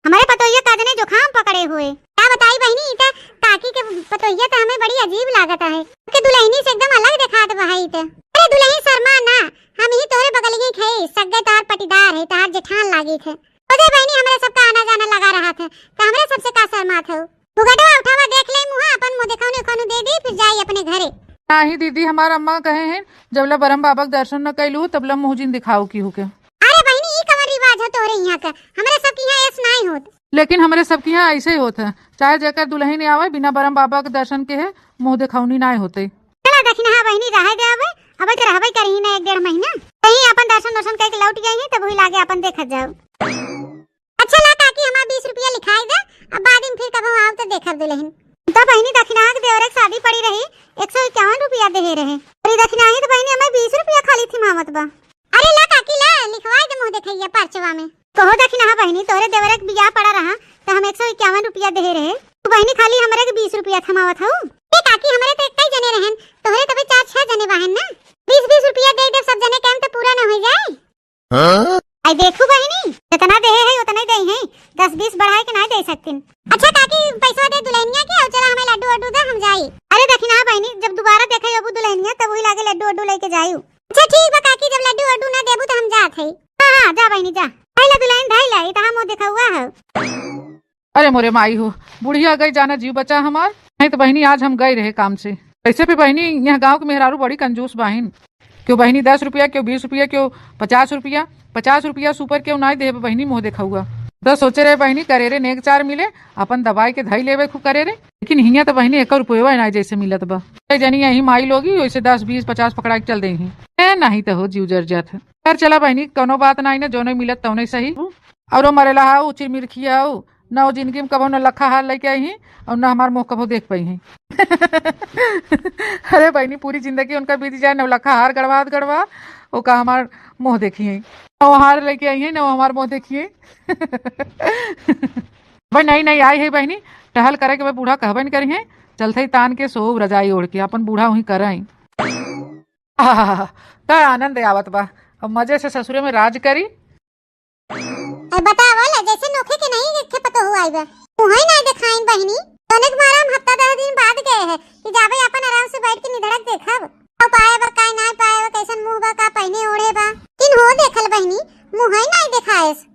हमरे पतोहिया का जने जुखाम पकड़े हुए। का बताई बहिनी, ई त काकी के पतोहिया त हमें बड़ी अजीब लागत है। के दुलहिनी से एकदम अलग देखात बा है ई त। अरे दुलहिन शर्मा ना, हम ही तोहरे बगलिए खे, सग्गे तोहार पटीदार है, तोहार जेठान लागी थे। ओ दे बहिनी, हमरे सबका आना जाना लगा रहत है, त हमरे सबसे का शर्मात हो? घुघटवा उठावा, देख ले मुँहा, अपन मुँह देखौनी उखौनी दे दी, फिर जाई अपने घरे। नाही दीदी, हमार अम्मा कहे हैं, जबले बरम बाबा के दर्शन न कैलू, तबले मुँह जिन दिखाओ केहू के। अरे बहिनी, ई कवन रिवाज है तोहरे यहाँ के? हमरे सब के यहाँ ऐस नाई होत। लेकिन हमरे सब के यहाँ ऐसे ही होत है, चाहे जेकर दुलहिन आवे, बिना बरम बाबा के दर्शन के है, मुँह देखौनी नाई होते। चला दखिनहा बहिनी, रहे दे अबे, अबे तो रहबे करी ना एक डेढ़ महीना। कहीं अपन दर्शन दर्शन करके लौट गई है, तब वही लागे अपन देखत जाओ। अच्छा ला काकी, हमार बीस रुपया लिखाई दे, अब बाद में फिर कबहू आओ तो देखब दुलहिन। त बहिनी दखिनहा के देवरे के शादी पड़ी रही, एक सौ इक्यावन रुपया देहे रहे। अरे दखिनहा ही त बहिनी हमें बीस रुपया खाली थिमावत बा। अरे ला काकी ला, लिखवाई दे मुँह देखैया पर्चवा में। कहो दखिनहा बहिनी, तोहरे देवरे के बियाह पड़ा रहा त हम एक सौ इक्यावन रुपया देहे रहे, तू बहिनी खाली हमरे के बीस रुपया थमावत हऊ। ए काकी, हमरे त कई जने रहन, तोहरे तबे चार छह जने बाहन ना, बीस बीस रुपया दे दे सब जने, काम त पूरा न हो जाए। हाँ? आई देखू बहिनी, जितना देहे है उतने दे हैं, दस बीस बढ़ाए के ना दे सकतीन। अच्छा काकी, पैसा दे दुलहिनिया के, और चला हमें लड्डू वड्डू दे, हम जाई। अरे दखिनहा बहिनी, जब दोबारा देखे अबू दुलहिनिया तब वही लागे लड्डू वड्डू लेके जायू। अच्छा ठीक बा काकी, जब लड्डू वड्डू ना देबू तो हम जात है। हाँ हाँ, जा बहिनी जा, धैला दुलहिन धैला, ई तहाँ मुँह देखा हुआ है। अरे मोरे माई हो, बुढ़िया गई जाना जीव बचा हमार। नहीं त बहिनी आज हम गए रहे काम से। वैसे भी बहिनी यहाँ गाँव के मेहरारू बड़ी कंजूस बाहिन। केहू बहिनी दस रुपया, केहू बीस रुपया, केहू पचास रुपया, पचास रुपया से ऊपर केहू नाई देहे बहिनी मुँह देखौआ। त सोचे रहे बहिनी करेरे नेग चार मिले, अपन दबाई के धई लेबे खूब करेरे। लेकिन हियाँ त बहिनी एक रुपया नाई जैसे मिलत बा। ए जनी यही माई लोगी वैसे दस बीस पचास पकड़ा के चल देही। ए नहीं त हो जीव जर जात है। खैर चला बहिनी कौनो बात नाई ना, जौने मिलत तौने सही। और मरेला हाउ चिरमिरखिया हाउ ना वो जिंदगी में कबो नौलखा हार लइके आई हैं और ना हमार मुँह कबो देख पाई हैं। अरे बहिनी, पूरी जिंदगी उनका बीत जाए नौलखा हार गड़वात गड़वा, ओका हमार मुँह देखी हैं। ना वो हार लइके आई हैं, ना वो हमार मुँह देखी हैं। भाई, नहीं, नहीं, आई है बहिनी, टहल करे के भाई, बूढ़ा कहबे न करी हैं, चलते ही तान के सोव रजाई ओढ़ के, अपन बूढ़ा वहीं करई। आहा, का आनंद आवत बा, अब मजे से ससुरे में राज करी। अरे बतावा ला, जैसे नोखे के नहीं देखे पतोहू आई बा, मुँहई नहीं देखाइन बहिनी। तनिक मारा हम हफ्ता दस दिन बाद गए हैं कि जाबे अपन आराम से बैठ के निधड़क देखब, का पाए बा, का ना पाए बा, कैसन मुँह बा, का पहने ओढ़े बा, किन हो देखल बहिनी, मुँहई नहीं देखाएस।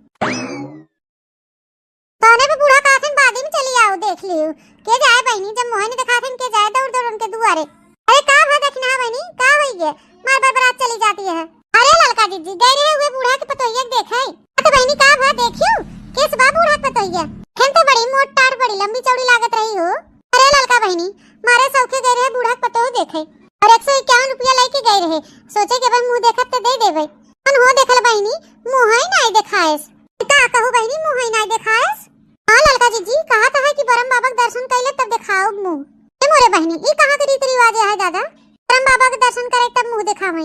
तोने भी बूढ़ा कहथिन, "बादी में चली आओ, देख लियो।" के जाए बहिनी, जब मुँहई न देखाथिन, के जाए दौड़ दौड़ उनके दुआरे। अरे का भा दखिनहा बहिनी, का होई गे? मार बरबरात चली जाती है। अरे ललका जिज्जी, गए रहे हुए बूढ़ा के पतोहिया के देखे। अरे बहिनी, का भा देखियो, केस बा बूढ़ा के पतोहिया? खेन तो बड़ी मोट टाट, बड़ी लंबी चौड़ी लागत रही हो। अरे ललका बहिनी, मारे सौखे गए रहे बूढ़ा के पतोह देखे। और एक सौ इक्यावन रुपया लेके गए रहे, सोचे के भाई मुँह देखब तो दे देबे। कौन हो देखल बहिनी, मुँहई नाई देखाएस। का कहू बहिनी, मुँहई नाई देखाएस? हाँ ललका जिज्जी, कहा तो है कि बरम बाबा के दर्शन कैले तब देखाओ मुँह। ए मोरे बहिनी, ई कहाँ के रीति रिवाज है दादा? बरम बाबा के दर्शन करे तब मुँह देखावे।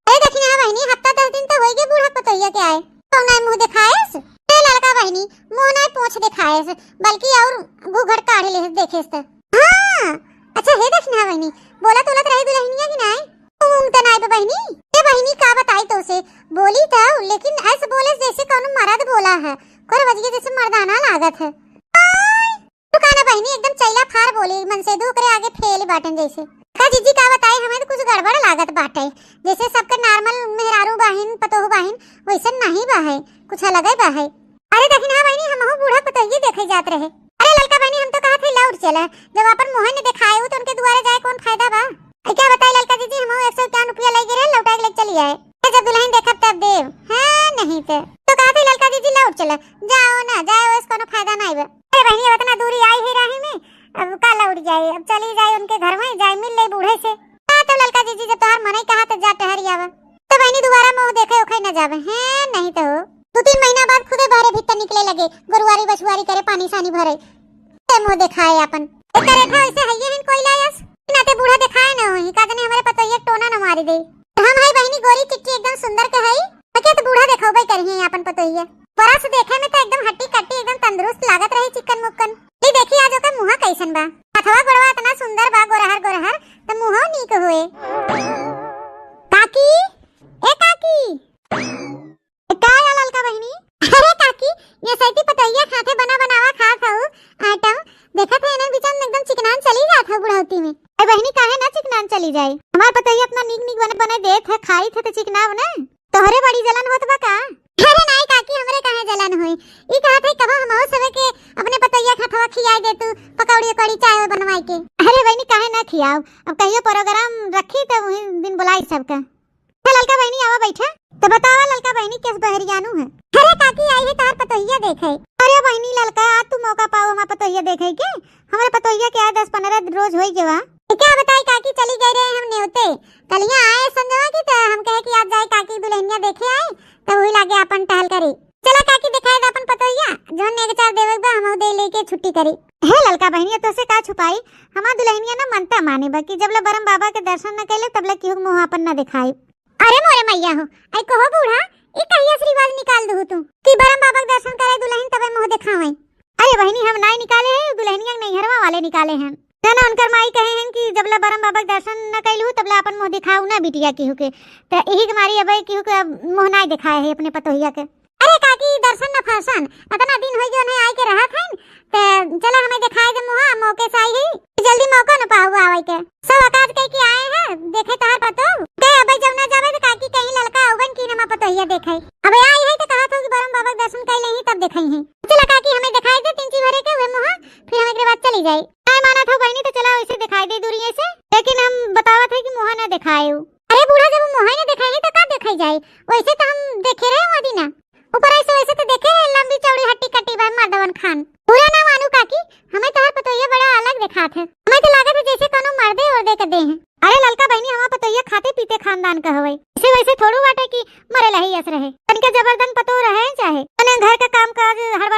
अरे दखिनहा बहिनी, हफ्ता दस दिन तो होई गे बूढ़ा पतोहिया के आए, तो नाई मुँह देखाएस? ए ललका बहिनी, मुँह नाई पोंछ देखाएस, बल्कि और घूघट काढ़ ले देखेस त। हाँ, अच्छा हे दखिनहा बहिनी, बोलत बोलत रही दुल्हनिया की नाई? ऊँग त नाई बा बहिनी। ए बहिनी, का बताई तोसे, बोली त, लेकिन ऐसे बोले जैसे कौनो मर्द बोला है, कर बजिए जैसे मर्दाना लागत है। आय, तू का ना बहिनी, एकदम चैला फार बोली, मन से दू ओकरे आगे फेल बाटन जैसे। का जिज्जी का बताई, हमें तो कुछ गड़बड़ लागत बाटे, जैसे सबके normal मेहरारू बाहिन, पतोह बाहिन, वैसन नहीं बा है, कुछ अलगे बा है। अरे दखिनहा बहिनी, हमहू बूढ़ा पतोहिए देखे जात रहे। अरे ललका बहिनी, हम तो कहत है लौट चला, जब अपन मुँह न देखाए उ तो उनके दुआरे जाए कौन फायदा बा? ए, क्या बताई ललका जिज्जी, हमहू एक सौ इक्यावन रुपया लइ गे रहे, लौटाए के लेके चली आए। ए, जब दुल्हन देखब तब देब। हाँ, नहीं तो। तो कहत है ललका जिज्जी लौट चला, जाओ ना, जाओ, इस कोनो फायदा नहीं बा। अरे बहिनी, अब इतना दूरी आई है राही में, अब का लौट जाए, अब चली जाए उनके घर में, जाए मिल ले बूढ़े से। हाँ, तो ललका जिज्जी जब तोहार मनई कहा तो जा टहरी आवा। तो बहिनी दोबारा मुँह देखे ओखे न जावे, हैं, नहीं तो हो। दो तीन महीना बाद खुदे बहरे भीतर निकले लगे, गोरुआरी बछुआरी करे, पानी सानी भरे। ते मुँह देखाए आपन। एकर रेखा वैसे हइये हन कोयला यस। नाते बूढ़ा देखाए न होई, का जाने हमरे पतोहिया के टोना न मारी दे। हम हई बहिनी गोरी चिट्टी एकदम सुंदर के हई। ओके तो बूढ़ा देखौबे करिहे आपन पतोहिया। बरस देखे में तो एकदम हट्टी कट्टी एकदम तंदुरुस्त लागत रही चिकन मुक्कन। ली देखी आज ओकर मुँह कैसन बा। हथवा गोड़वा इतना सुंदर बा गोरहर गोरहर, तो मुँहो नीक होए। काकी, ए काकी। ए, का या ललका बहिनी? अरे काकी, ये सैती पतोहिया खाते बना बनावा खात हऊ आइटम। देखत है इन्हन बीच में एकदम चिकनान चली जात हऊ बुढ़ौती में। ए बहिनी, काहे ना चिकनान चली जाए? हमार पतोहिया इतना नीक नीक बने बने देत है, खाई थे तो चिकनाव ना। तोहरे बड़ी जलन होत बा का? अरे नाई काकी, हमरे काहे जलन होई? ई कहत है कबो हमहू सबे के अपने पतोहिया खातवा खियाई दे तू, पकौड़ी उकौड़ी चाय बनवाई के। अरे बहिनी, काहे ना खियाओ, अब कहियो प्रोग्राम रखी तो वही दिन बुलाई सबका। हे ललका बहिनी, आवा बैठा। तो बतावा ललका बहिनी, केस बहरियानू है? अरे काकी, आई है तोहार पतोहिया देखे। अरे बहिनी ललका, आज तू मौका पाओ हमार पतोहिया देखे के। हमरे पतोहिया के आज दस पन्द्रह रोज होई गवा। ए, क्या बताई काकी, चली गई रहे हम नेवते। कलिया आए संजवा की तो हम कहे कि आज जाए काकी दुल्हनिया देखे आए, तो वही लागे अपन टहल करी। चला काकी, दिखाई दे अपन पतोहिया, जौन नेग चार देवे के बा, हमहू दे लेके छुट्टी करी। हे ललका बहिनी, तोसे का छुपाई, हमार दुल्हनिया ना मनता माने बा कि जब ले बरम बाबा के दर्शन न कैले, तब ले केहू के मुँह अपन न दिखाई। अरे मोरे मैया हो, आई कहो बूढ़ा, ई कहिया से रिवाज निकाल दू तू कि बरम बाबा के दर्शन करे दुल्हन तबे मुँह दिखावे? अरे बहिनी, हम नाई निकाले हैं, दुल्हनिया के नैहरवा वाले निकाले हैं। ना, ना, उनकर माई कहे हैं कि जब ले बरम बाबा के दर्शन न कैलू, तब ले अपन मुँह दिखाऊ ना बिटिया केहू के। त यही के मारी अब केहू के अब मुँह नाई दिखाए है अपने पतोहिया के। अरे काकी, दर्शन न फैशन, इतना दिन होई गयो नहीं आए के रहत हैं, त चला हमें दिखाए दे मुँह, मौके से आई है, जल्दी मौका न पाऊ आवे के। सब अकाज कह के आए हैं, देखे तोहार पतो। ते अबे जब ना जावे त काकी कहीं ललका अउबन की नमा पतोहिया देखे। अबे आई है त कहत हो कि बरम बाबा के दर्शन कैले ही तब देखे ही। चला काकी, हमें दिखाई दे तिनची भरे के हुए मुँह, फिर हम एकरे बाद चली जाई। नाय मानत हो बहिनी, तो चला वैसे दिखाई दे दूरिये से, लेकिन हम बतावत है कि मुँह ना दिखाए हो। अरे बूढ़ा, जब मुँह ही ना दिखाई है तो का दिखाई जाए? वैसे तो हम देखे रहे हुआ दीना, ऊपर ऐसे वैसे तो देखे रहे, लंबी चौड़ी हट्टी कट्टी बा मर्दवन खान। बुरा ना मानू काकी, हमें तोहर पतोहिया बड़ा अलग दिखात है। हमें तो लागत है जैसे कोनो मर्दे उर्दे के दे हैं। अरे ललका बहिनी, हमार पतोहिया खाते पीते खानदान का हवे, इसे वैसे थोड़ू बाटे कि मरे लही यस रहे। तनिका जबरदन पतोह रहे चाहे, तने घर का काम काज हर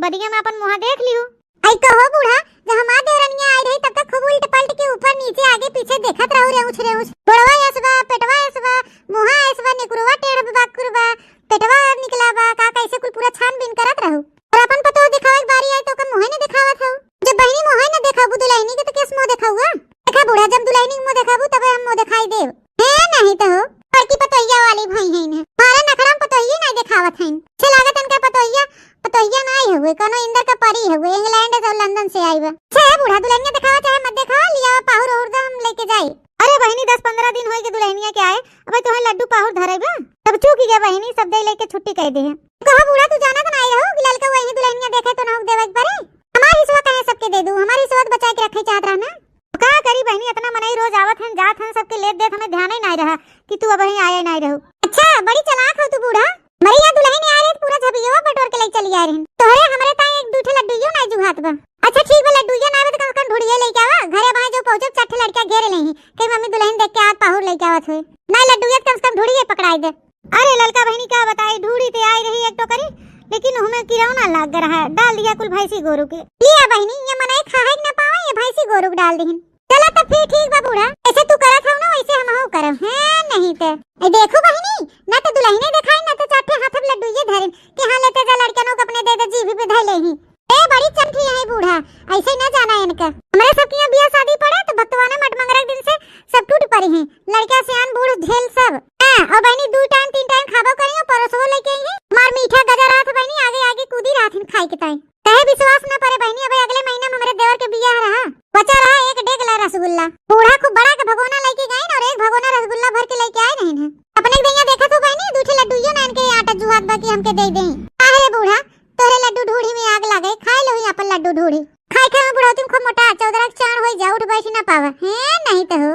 पदिया में अपन मुँहा देख लिहू। आई कहो बूढ़ा, जब हमार देवरनिया आई रही तब तक खूब उल्ट पलट के ऊपर नीचे आगे पीछे देखत रहू, रेउछ रेउछ। गोड़वा ऐस बा, पेटवा ऐस बा, मुँहा ऐस बा, निकुरवा टेढ़ बा, बाकुर बा, पेटवा निकला बा, का कैसे कुल पूरा छानबीन करत रहू। और अपन पतोह दिखावे के बारी आई तो ओकर मुँहे न दिखावत हऊ। जब बहिनी मुँहे न देखाबू दुलहिनी के तो केस मुँह देखाउआ? देखा बूढ़ा, जब दुलहिनी के मुँह देखाबू तबे हम मुँह देखाई देब। हे नहीं तो हो, बड़की पतोहिया वाली भई हैं इन्हें। हमारे नखरा में पतोहिए नहीं देखावत हैं। अच्छे लागत इनका पतोहिया, पतोहिया नहीं हुए, कोनो इंदर का परी हुए, इंग्लैंड से और लंदन से आई बा। छे बूढ़ा, दुलहिनिया देखावा चाहे मत देखावा, लियावा पाहुर और हम लेके जाई। अरे बहिनी, दस पन्द्रह दिन होई के दुलहिनिया के आए, अबे तोहे लड्डू पाहुर धरे बा। तब चूक गया बहिनी, सब दे लेके छुट्टी कह दे। कहो बूढ़ा, तू जाना तो नहीं रहो कि ललका वही दुलहिनिया देखे तो नहुक देवे के परे। हमार हिस्सा कहे सबके दे दू, हमार हिस्सा तो बचा के रखे चाहत रहना। का करी बहिनी, इतना मनई रोज आवत हन, जात हन, सबके लेत देत हमें ध्यान ही नहीं रहा कि तू अबहीं आए नहीं रहू। अच्छा, बड़ी चालाक हो तू बूढ़ा। मरी या दुलहिन आ रही, पूरा झबियवा बटोर के लेके चली आ रही। तोहरे हमरे ताई एक दू ठे लड्डूयो नहीं जुहात बा। अच्छा ठीक बा, लड्डूया ना आवे तो कम से कम ढूढ़िए लेके आवा। घरे अबहीं जो पहुँचब, चार ठे लड़किया घेरे लेही, कहीं मम्मी दुलहिन देख के आज पाहुर लेके आवत हुए। नहीं लड्डूया तो कम से कम ढूढ़िए पकड़ाई दे। अरे ललका बहिनी, का बताई, ढूढ़ी ते आई रही एक टोकरी, लेकिन हमें किरौना लाग रहा है, डाल दिया कुल भैंसी गोरू के। लिया बहिनी, ये मनई खाए के ना पावे, ये भैंसी गोरू के डाल दिहिन। चला तब फिर ठीक बा बूढ़ा, ऐसे तू करत हऊ ना, वैसे हमहू करब। हैं, नहीं ते। ए, देखू बहिनी, ना तो दुलहिने देखाई, ना तो चार ठे हाथ में लड्डू ये धरिन कि हाँ, लेते जा लड़कनों को अपने दे दे, जीभी पे धई लेही। ए, बड़ी चंठी है बूढ़ा, ऐसे ही ना जाना इनका। हमरे सब के यहाँ बियाह शादी पड़े तो भक्तवाने मटमंगरा के दिन से सब टूट पड़ी हैं, लड़का सियान बूढ़ झेल सब। हाँ, और बहिनी दू टाइम तीन टाइम खाबो करी, परोसवो लेके आई हैं। हमार मीठा गजर रहत बहिनी, आगे आगे कूदी रहत हैं खाए के ताई। कहे विश्वास न परे बहिनी, अबे अगले महीना में हमरे देवर के बियाह रहा, बचा रहा एक डेग ला रसगुल्ला। बूढ़ा खूब बड़ा के भगोना लेके गइन और एक भगोना रसगुल्ला भर के लेके आए रहिन हैं। अपने के दहिया देखत हो बहिनी, दू ठे लड्डूयो ना इनके आटा जुहात बा कि हमके दे दें। काहे रे बूढ़ा, तोहरे लड्डू ढूढ़ी में आग लागे, खाए लो ही अपन लड्डू ढूढ़ी। खाए खाए में बुढ़ौती में खूब मोटा, चौदरा के चार होई जा, उठ बैठ ना पावे। हैं, नहीं तो हो।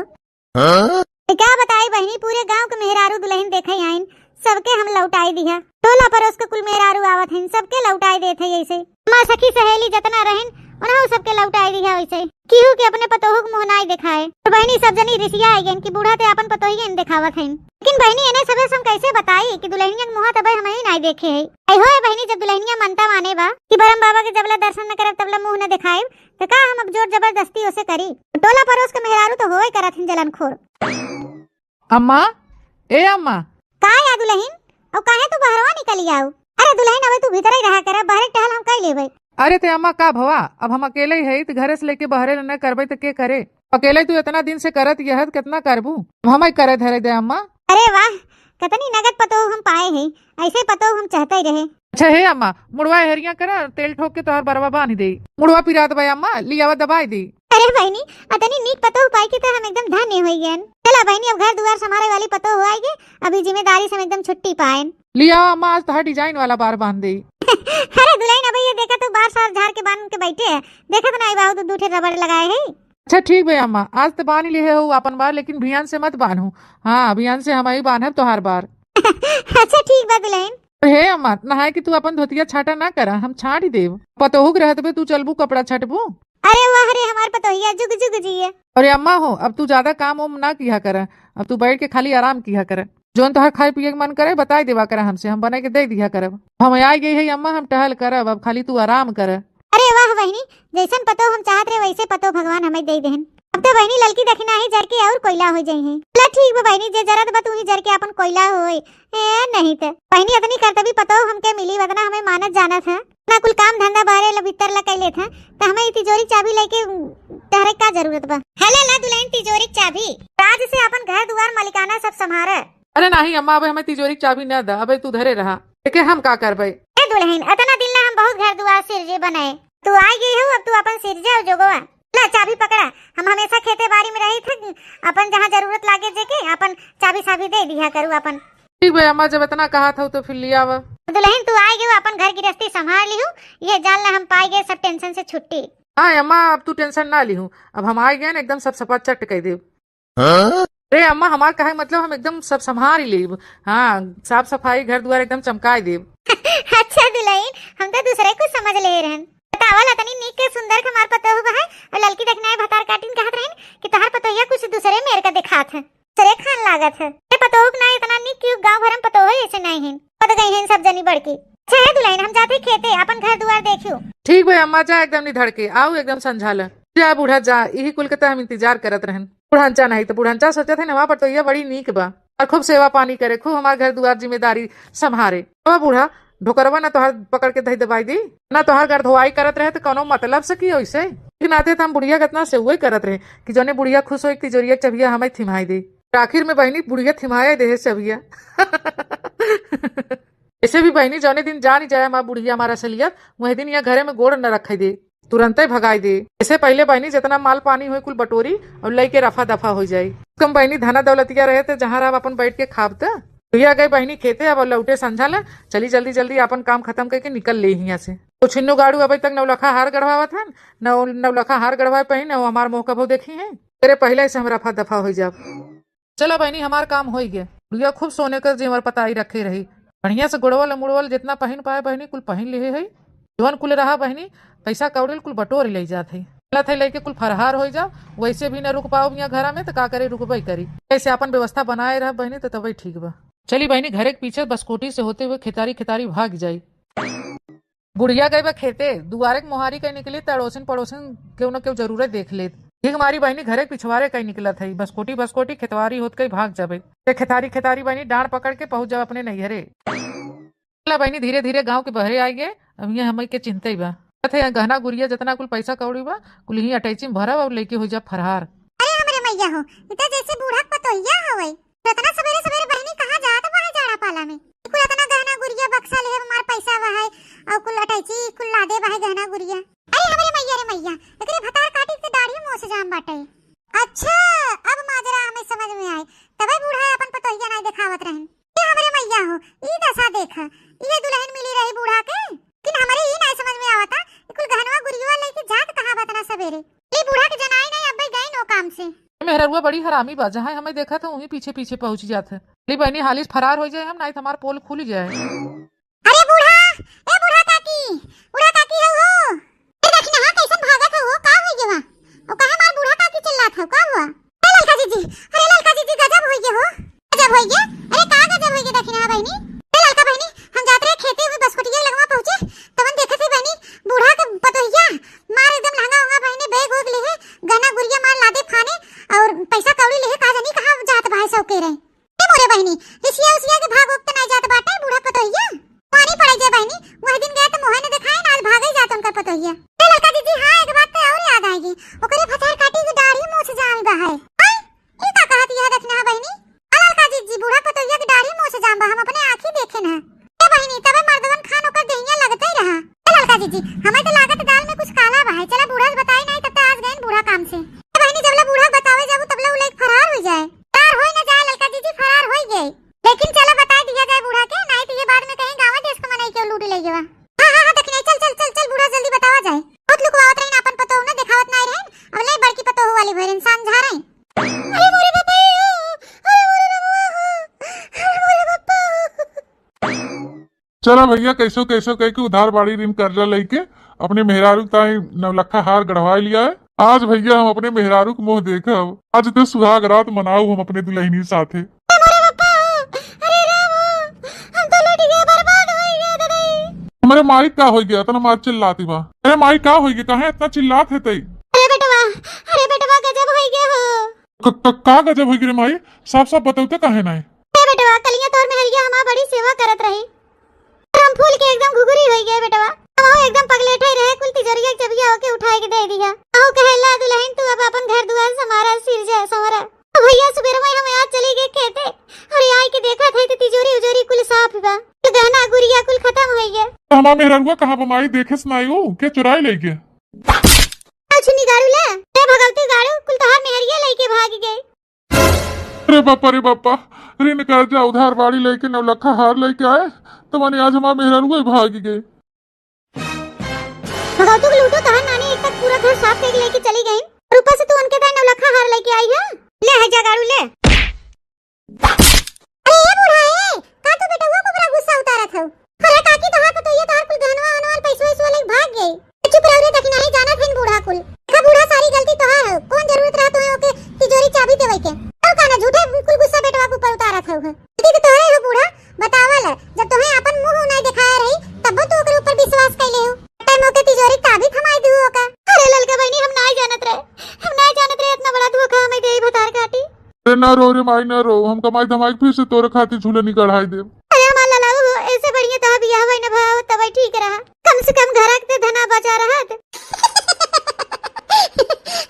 हाँ? तो क्या बताई बहिनी, पूरे गांव के मेहरारू दुलहिन देखे आइन, सबके हम लौटाई दिहा। टोला परोस के कुल मेहरारू आवत हइन, सबके लौटाई देत है ऐसे। हमार सखी सहेली जतना रहिन, उन्हों सबके लौटाई दिहा ऐसे। केहू के अपने पतोहू के मुँह नाई देखाए। तो बहिनी सब जनी रिसिया आई गइन कि बूढ़ा ते अपन पतोहियन देखावत हइन। लेकिन बहिनी, एने सबे से हम कैसे बताई कि दुलहिनिया के मुँह तबे हम ही नाई देखे है। आई होए बहिनी, जब दुलहिनिया मनता माने बा कि बरम बाबा के जबला दर्शन न करब तबला मुँह न देखाएब, तो का हम अब जोर जबरदस्ती ओसे करी? टोला परोस के मेहरारू तो होए करत हइन जलनखोर। अम्मा, ए अम्मा। का या दुलहिन? अउ काहे तू बहरवा निकली आऊ? अरे दुलहिन, अबे तू भीतरे रहा करा, बहरे टहल हम कई लेबे। अरे ते अम्मा, का भवा, अब हम अकेले ही हई, त घरे से लेके बहरे न करबे त के करे? अकेले तू इतना दिन से करत यह, त कितना करबू? अब हम ही करे धरे दे अम्मा। अरे वाह, कतनी नगद पतोह हम पाए है, ऐसे पतोह हम चाहते ही रहे। अच्छा हे अम्मा, मुड़वा हेरिया करा, तेल ठोक के तोहर बरवा बांध दे। मुड़वा पिरात बा अम्मा, लियावा दबाई दे। अरे बहिनी, अतनी नीक पतोह पाई के तो हम एकदम धन्य हो गए। चला बहिनी, अब घर दुआर संभारे वाली पतोह हो आई गे, अभी जिम्मेदारी से हम एकदम छुट्टी पाएन। लिया अम्मा, आज तोहार डिजाइन वाला बार बांध दे। अरे दुलहिन, अबे ये देखा तो बार सार झाड़ के बांध के बैठे है, देखत ना आई बाबू तो दू ठे रबड़ लगाए है। अच्छा ठीक बा अम्मा, आज तो बांध लिए हो अपन बार, लेकिन भियान से मत बांधू। हाँ, भियान से हम ही बांधब तोहार बार। अच्छा ठीक बा दुलहिन। हे अम्मा, नहाए कि तू अपन धोतिया छाटा ना करा, हम छाट देब। पतोहू के रहत बे तू चलबू कपड़ा छटबू? अरे वाह रे, हमार पतोहिया जुग जुग जिए। अरे अम्मा हो, अब तू ज्यादा काम उम ना किया कर, अब तू बैठ के खाली आराम किया कर। जौन तोहार खाए पिए के मन करे, बताई देवा कर हमसे, हम बना के दे दिया करब। हम आई गई है अम्मा, हम टहल करब, अब खाली तू आराम कर। अरे वाह बहिनी, जैसन पतोह हम चाहत रहे वैसे पतोह भगवान हमें दे देहन। अब तो बहिनी ललकी दखिना ही जर के और कोयला हो जाई है। चला ठीक बा बहिनी, जे जरत बा तू ही जर के अपन कोयला होए। ए, नहीं त बहिनी, अतनी करतबी पतोह हमके मिली, वतना हमें मानत जानत है। ना कुल काम धंधा बाहरे ला भीतर ला कई लेत है, त हमें ई तिजोरी चाबी लेके टहरे का जरूरत बा? हले ला दुलहिन तिजोरी चाबी, राज से अपन घर दुआर मालिकाना सब संभारे। अरे नाही अम्मा, अबे हमें तिजोरी चाबी न दा, अबे तू धरे रहा। एके हम का करबे? ए दुलहिन, अतना दिन ला हम बहुत घर दुआर सिरजे बनाए, तू आ गई हो, अब तू अपन सिरजे और जोगवा। ला चाबी पकड़ा, हम हमेशा खेते बारी में रही थे, अपन जहाँ जरूरत लागे जेके अपन चाबी साबी दे दिया करू अपन। ठीक बा अम्मा, जब इतना कहा था तो फिर लिया आवा। दुलहिन तू आ गई, अपन घर गिरस्ती संभाल लिहू, ये जान ला हम पाई गए सब टेंशन से छुट्टी। हाँ अम्मा, अब तू टेंशन ना लिहू, अब हम आ गए ना एकदम सब सफा चट कह देब। हाँ? अरे अम्मा, हमार कहे मतलब हम एकदम सब संभाल ही लेब। हाँ, साफ सफाई घर दुआर एकदम चमकाई देब। अच्छा दुलहिन, हम तो दूसरे कुछ समझ ले रहन। बतावल अतनी नीक के सुंदर के हमार पतोह बा है, और ललकी देखना है भतार काटिन कहत रहन कि तोहार पतोहिया कुछ दूसरे मेर का दिखात है, दूसरे खान लागत है। ए पतोह के ना इतना नीक कि गाँव भर में पतोह ऐसे नहीं है, पद गई हैं सब जनी बड़की। अच्छा है दुलहिन, हम जात ही खेते, आपन घर दुआर देखियो। ठीक बा अम्मा, जा एकदम निधड़ के, आउ एकदम संझाल। जा बूढ़ा जा, इही कुल के त हम इंतजार करत रहन। बुढ़ांचा नहीं त बुढ़ांचा सोचत है नवा पतोहिया बड़ी नीक बा और खूब सेवा पानी करे, खूब हमार घर दुआर जिम्मेदारी संभारे। अब बूढ़ा ढोकरवा ना तोहार पकड़ के धई दबाई दी, ना तोहार घर धोआई करत रहे त कौनो मतलब से की ओइसे। लेकिन आते त हम बुढ़िया के इतना सेवई करत रहे कि जौने बुढ़िया खुश होई, तिजोरिया के चबिया हमें थिमाई दे। आखिर में बहिनी बुढ़िया थिमाए देहे चबिया। ऐसे भी बहिनी जौने दिन जानी जाए हमार बुढ़िया हमार असलियत, वही दिन यहाँ घरे में गोड़ न रखे दे, तुरंते भगाई दे। ऐसे पहले बहिनी जितना माल पानी होई कुल बटोरी और लइके रफा दफा हो जाई। कम बहिनी धना दौलतिया रहे त जहाँ रहा अपन बैठ के खाब त। तो ये आ गई बहिनी खेते, अब लौटे संझा ला, चली जल्दी जल्दी अपन काम खत्म करके निकल ले यहाँ से। तो छिन्नू गाड़ू अभी तक नौलखा हार गढ़वावत हन, नौ नौलखा हार गढ़वाए पही न हमार मुँह कबो देखी है। तेरे पहले से हम रफा दफा हो जाब। चला बहिनी, हमार काम होई गे। बुढ़िया खूब सोने के जेवर पताई रखे रही। बढ़िया से गुड़वल मुड़वल जितना पहिन पाए बहिनी, कुल पहिन लिहे है। जवन कुल रहा बहिनी, पैसा कौड़ी कुल बटोर ले जात है। चलत है लइके कुल फरहार होई जा, वैसे भी न रुक पाओ यहाँ घरा में, त का करे, रुकबे करी। ऐसे अपन व्यवस्था बनाए रह बहिनी, त तबे ठीक बा। चली बहिनी, घरे के पीछे बसकोटी से होते हुए खेतारी खेतारी भाग जाई। बुढ़िया गई बा खेते, दुआरे के मोहारी कहीं निकली त अड़ोसिन पड़ोसिन केहू न केहू जरूरे देख लेत। ठीक मारी बहिनी घरे के पिछवारे कहीं निकलत है, बसकोटी बसकोटी खेतवारी होत कहीं भाग जाबे। ते खेतारी खेतारी बहिनी डांड पकड़ के पहुंच जाब अपने नैहरे। चला बहिनी धीरे धीरे गांव के बहरे आइ गे, अब ये हमें के चिंता ही बा। कहत है, गहना गुरिया जितना कुल पैसा कौड़ी बा, कुल ही अटैची में भरब और लेके हो जा फरहार। अरे हमरे मैया हो, इ त जैसे बूढ़ा के पतोहिया हवे। इतना सवेरे सवेरे बहिनी कहाँ जात बा है जाड़ा पाला में? कुल इतना गहना गुरिया बक्सा ले हमार पैसा बा है और कुल अटैची कुल लादे बा है गहना गुरिया। अरे हमरे मैया रे मैया, एकरे भतार काटी के दाढ़ी मोछ जाम बाटे। अच्छा, अब माजरा हमें समझ में आए, तबे बूढ़ा अपन पतोहिया नाई देखावत रहन। ए हमरे मैया हो, ई दशा देख, इहे दुलहिन मिली रही बूढ़ा के। लेकिन हमरे ई नाई समझ में आवता, ई कुल गहनवा गुरियवा लेके जात कहाँ बा इतना सवेरे? ई बूढ़ा के जनाई नाई, अब्बे गई नो काम से। मेहररुआ बड़ी हरामी बा, जहाँ हमें देखा था वहीं पीछे पीछे पहुँच जात है। ले बहिनी हाली से फरार हो जाए हम, नाई तो हमार पोल खुल जाए। अरे बूढ़ा, ए बूढ़ा काकी, बूढ़ा काकी हो हो। ए दखिनहा कैसन भागत हो, का होई गे बा? ओ काहे मार बूढ़ा काकी चिल्लात हो, का हुआ? ए ललका जीजी, अरे ललका जीजी गजब होई गे हो। गजब होई गे? अरे का गजब होई गे दखिनहा बहिनी? ए ललका बहिनी, हम जात रहे खेते हुए बसकुटिया लगवा पहुँचे, तवन देखत है बहिनी, बूढ़ा के पतोहिया मार एकदम लहंगा उंगा बहिनी बैग उग लिहे, गहना गुरिया मार लादे फाने और पैसा कौड़ी लिहे, का जानी कहाँ जात भाई सौके रहे। ए मोरे बहिनी, रिसिया उसिया के भाग उग त नाई जात बाटे बूढ़ा पतोहिया। पानी पड़े जे बहिनी, वह दिन गए त मुहे न देखाए, आज भागे जात उनकर पतोहिया। ए ललका जीजी, हाँ, एक बात तो और याद आएगी, ओकरे भतार काटी की दाढ़ी मोछ जाम बा है। हैं? ई का कहत यह दखिनहा बहिनी? आ ललका जीजी, बूढ़ा पतोहिया की दाढ़ी मोछ जाम बा, हम अपने आँखी देखे न। ए बहिनी, तबे मर्दवन खान ओकर देहिया लगते ही रहा। ए ललका जीजी, हमें तो लागत दाल में कुछ काला बा है, चला बूढ़ा से बताई नाई, तब तक आज गए बूढ़ा काम से। ए बहिनी, जबले बूढ़ा बतावे जाबू, तबले उ लइक फरार हो जाए। फरार होई न जाए ललका जीजी, फरार होई गए। लेकिन चला बताई दिया जाए बूढ़ा के, नाई तो ये बाद में कहीं गाँव देश के मनई के लूट ले गवा। हाँ, हाँ, हाँ, दखिनहा, चल, चल, चल, चल, बूढ़ा जल्दी बतावा जाए। बहुत लुकवावत रही ना अपन पतोह ना, देखावत नाई रहे। अब ले बड़की पतोह वाली भर इंसान झा रहे। अरे मोरे बापा, अरे मोरे बाबा, अरे मोरे बापा। चला भैया, कैसो कैसो कह के उधार बाड़ी ऋण कर्जा लेके अपने मेहरारू ताई नवलखा हार गढ़वा लिया है। आज भैया हम अपने मेहरारू के मुँह देखब, आज तो सुहाग रात मनाऊ हम अपने दुल्हनी साथे। अरे मोरे बापा, अरे राम, हम तो लुट गए, बर्बाद हो गए दादा। हमरे माई का हो गया, इतना मार चिल्लाती बा। अरे माई का हो गया, काहे इतना चिल्लात है तई? अरे बेटवा, अरे बेटवा, गजब हो गया हो। क-, क-, का गजब हो गया रे माई? साफ साफ बताऊ तो काहे नाई? अरे बेटवा, कलिया तोर मेहरिया हमार बड़ी सेवा करत रही। हम फूल के एकदम घुघुरी होई गए बेटवा। हम एकदम पगलेठे रहे, कुल तिजोरिया के चबिया ओके उठाए के दे दिया। अहो कहेला दुल्हन तू अब अपन घर दुआर संवारा, सिरजा संवारा। तो भैया सुबेरवा हम आज चली गए खेते, अरे आई के देखा थे तो तिजोरी उजोरी कुल साफ बा, तो गहना गुरिया कुल खत्म होई गए। तो हमार मेहररुआ कहाँ बा माई, देखे से नाई हो, के चुराई ले गए? अच्छी निगारू ले, ए भगवती गाड़ू, कुल तोहार मेहरिया लेके भाग गए। अरे बापा रे बापा, ऋण कर्जा उधार बाड़ी लेके नवलखा हार लेके आए, तो माने आज हमार मेहररुआ भाग गए। भगवती के लूटो तोहार नानी एक तक पूरा घर साफ करके लेके चली गई, और ऊपर से तू उनके दाई नवलखा हार लेके आई है। ले है जा गाड़ू ले। अरे ए बूढ़ा ए, का तू बेटवा को बड़ा गुस्सा उतारत हऊ? अरे काकी तोहार पतोहिया तोहार कुल गहनवा वहनवा पैसवा वैसवा लेके भाग गई। चुप रहो रे, देखी नहीं जानत हन बूढ़ा कुल। देखा बूढ़ा, सारी गलती तोहार है, कौन जरूरत रहा तुम्हें ओके तिजोरी चाबी देवे के? और का ना झूठे कुल गुस्सा बेटवा के ऊपर उतारत हऊ है। गलती तो तोहरे हो बूढ़ा, बतावल है, जब तुम्हें अपन मुंह नहीं दिखाया रही, ना रो रे माई, ना रो, हम कमाई धमाई के फिर से तोरे खातिर झूलनी कढ़ाई देब। अरे हमार ललाऊ हो, ऐसे बढ़िया तोहार बियाह भई न भवा, तबे ठीक रहा, कम से कम घर के धना बचा रहत।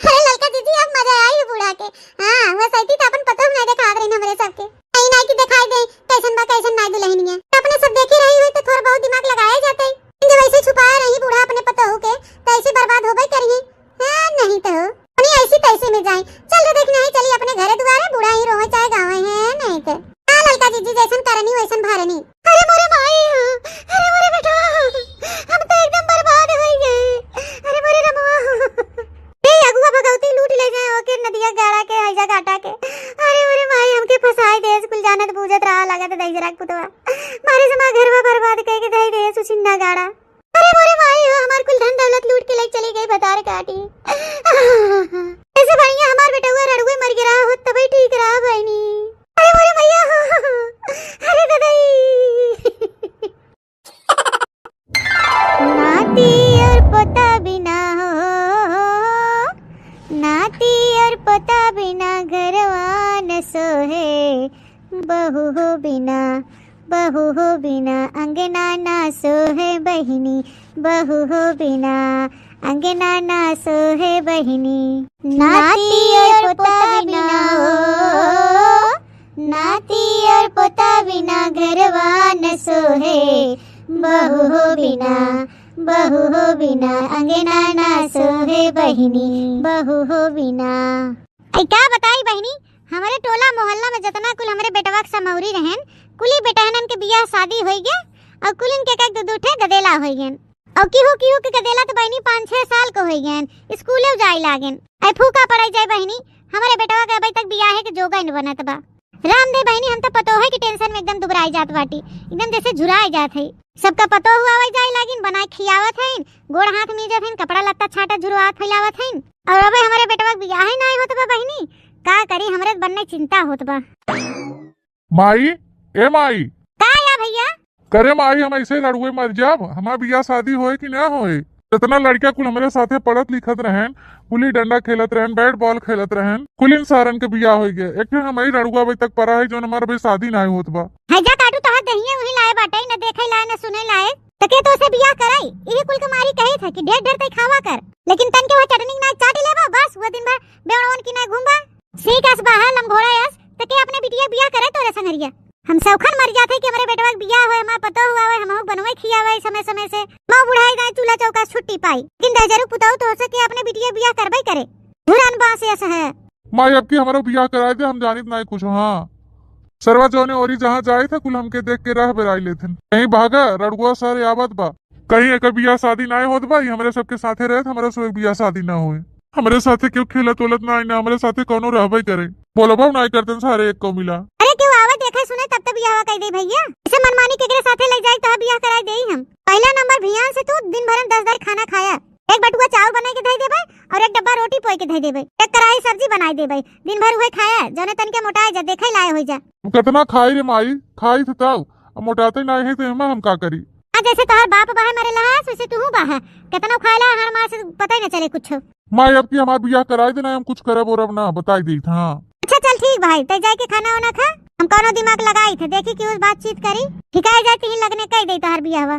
अरे ललका जीजी, अब मजा आई बूढ़ा के। हाँ, वैसे तो अपन पतोह नहीं देखात रही हमरे सबके। नहीं, नहीं कि दिखाई दे, कैसन बा, कैसन नाई दुल्हनिया। अपने सब देखी रही हुई तो थोड़ा बहुत दिमाग लगाए जाते। जब ऐसे छुपाए रही बूढ़ा अपने पतोह के, तो ऐसे बर्बाद होबे करिए। हाँ, नहीं तो। अपनी ऐसी तैसी में जाए। चल रे, देख नहीं, चली अपने घरे दुआरे, बूढ़ा ही रोवे चाहे गावे है, नहीं तो। हाँ, ललका जीजी, जैसन करनी वैसन भरनी। अरे मोरे माई हो, अरे मोरे बेटा, हम तो एकदम बर्बाद हो गए। अरे मोरे रमवा हो। ए अगुआ भगवती लूट ले जाए ओके नदिया गाड़ा के, हैजा काटा के। अरे मोरे माई, हमके फंसाई देस, कुल जानत बूझत रहा, लागत दहिजरा के पुतवा। मारे जमा घरवा बर्बाद कइके धई देस उछिन्ना गाड़ा। अरे मोरे माई हो, हमार कुल धन दौलत लूट के ले चली गई भतार काटी। ऐसे बढ़िया हमार बेटवा रड़ुए मर गया होत तबे ठीक रहा बहिनी। अरे मोरे मैया हो, अरे ददई। नाती और पोता बिना हो, नाती और पोता बिना घरवा न सोहे, बहू हो बिना, बहू हो बिना अंगना ना सोहे बहिनी, बहू हो बिना अंगना ना सोहे बहिनी। नाती और पोता बिना हो, नाती और पोता बिना घरवा न सोहे, बहू हो बिना, बहू हो बिना अंगना ना सोहे बहिनी, बहू हो बिना। आई का बताई बहिनी, हमरे टोला मोहल्ला में जतना कुल हमरे बेटवा के समौरी रहन, कुली बेटहनन के बियाह शादी होई गए और कुलिन के एक दो दो ठे गदेला होई गए। और केहू केहू के गदेला तो बहिनी पाँच छह साल के होई गए, स्कूले जाए लागेन। ऐ फूका पड़ाई जाए बहिनी, हमरे बेटवा के अबे तक बियाहे के जोगा न बनत बा। राम दे बहिनी, हम तो पतोहे की tension में एकदम दुबराई जात बाटी, एकदम जैसे झुराई जात है। सबका पतोह आवे जाए लागिन, बनाए खियावत हईन, गोड़ हाथ मीजत हईन, कपड़ा लत्ता छाटत झुरवात फैलावत हईन। और अबे हमरे बेटवा के बियाहे नाई होत बा बहिनी, का करी, हमरे बनने चिंता होत बा। माई, ए माई। का या भैया? करे माई, हम ऐसे रड़ुए मर जाब? हमार बियाह शादी होए कि ना होए? जितना लड़किया कुल हमरे साथे पढ़त लिखत रहन, गुल्ली डंडा खेलत रहन, bat ball खेलत रहन, कुलिन सारन के बियाह होई गए। एक ठे हमही रड़ुआ अबे तक परा है, जौन हमार अबे शादी नाई होत बा। हैजा काटू तोहार दहिए उही लाए बाटे, न देखे लाए, न सुने लाए। त के तोसे बियाह कराई? इही कुल के मारी कही थे कि ढेर ढेर तई खावा कर, लेकिन तन के वह चटनी ना चाट लेबा, बस वो दिन भर बेवड़वन की ना घूमबा। सीक अस बाहा लमघोड़ा अस, त के अपने बिटिया बियाह करे तोरे संगरिया? हम सौखन मर जात है कि हमरे बेटवा के बियाह होए, हमार पतोह हुआ होए, हमहू बनवे खियावे समय समय से। मऊ बुढ़ाई जाए चूल्हा चौका छुट्टी पाई, लेकिन दहजरू पुतहू तो हो सके अपने बिटिया बियाह करबे करे। धुरन बांस अस है। माई, अब की हमरो बियाह कराए दे, हम जानित नाई कुछ। हाँ, सरवा जौने ओरी जहाँ जाए था, कुल हमके देख के राह बेराई लेथिन। कहीं भागा, रड़ुआ सारे आवत बा। कहीं एकर बियाह शादी नाय होत बा, ई हमरे सबके साथे रहत, हमरा से बियाह शादी ना होए। हमरे साथे केहू खेलत ओलत नाय, ना हमरे साथे कौनो रहबे करे। बोलबो नाय करतन सारे एक को मिला। अरे केहू आवे देखे सुने तब तो बियाह कई दे भैया। ऐसे मनमानी केकरे साथे ले जाई तो बियाह कराई देई हम। पहला नंबर भियान से तू दिन भर में दस दार खाना खाया। एक बटुआ चाउर बनाई के धई देबे और एक डब्बा रोटी पोई के धई देबे। एक कढ़ाई सब्जी बनाई देबे। दिन भर उहे खाया, जौने तन के मोटाए जा, देखे लाए होई जा। अब कितना खाई रे माई, खाई थे तब, अब मोटाते नाय है तो एमा हम का करी? आ जैसे तोहार बाप बाहे मरे लहा, वैसे तू बाहे। कितना खाए ला हर मार से पता ही ना चले कुछ। माई अब की हमार बियाह कराई देना, हम कुछ करब ओरब ना, बताई देई था। अच्छा चल ठीक भाई, तै जाए के खाना वाना खा, हम कौनो दिमाग लगाई थे, देखी कि उस बातचीत करी, ठिकाए जाए तिही लगने कह दे तोहार बियाहवा।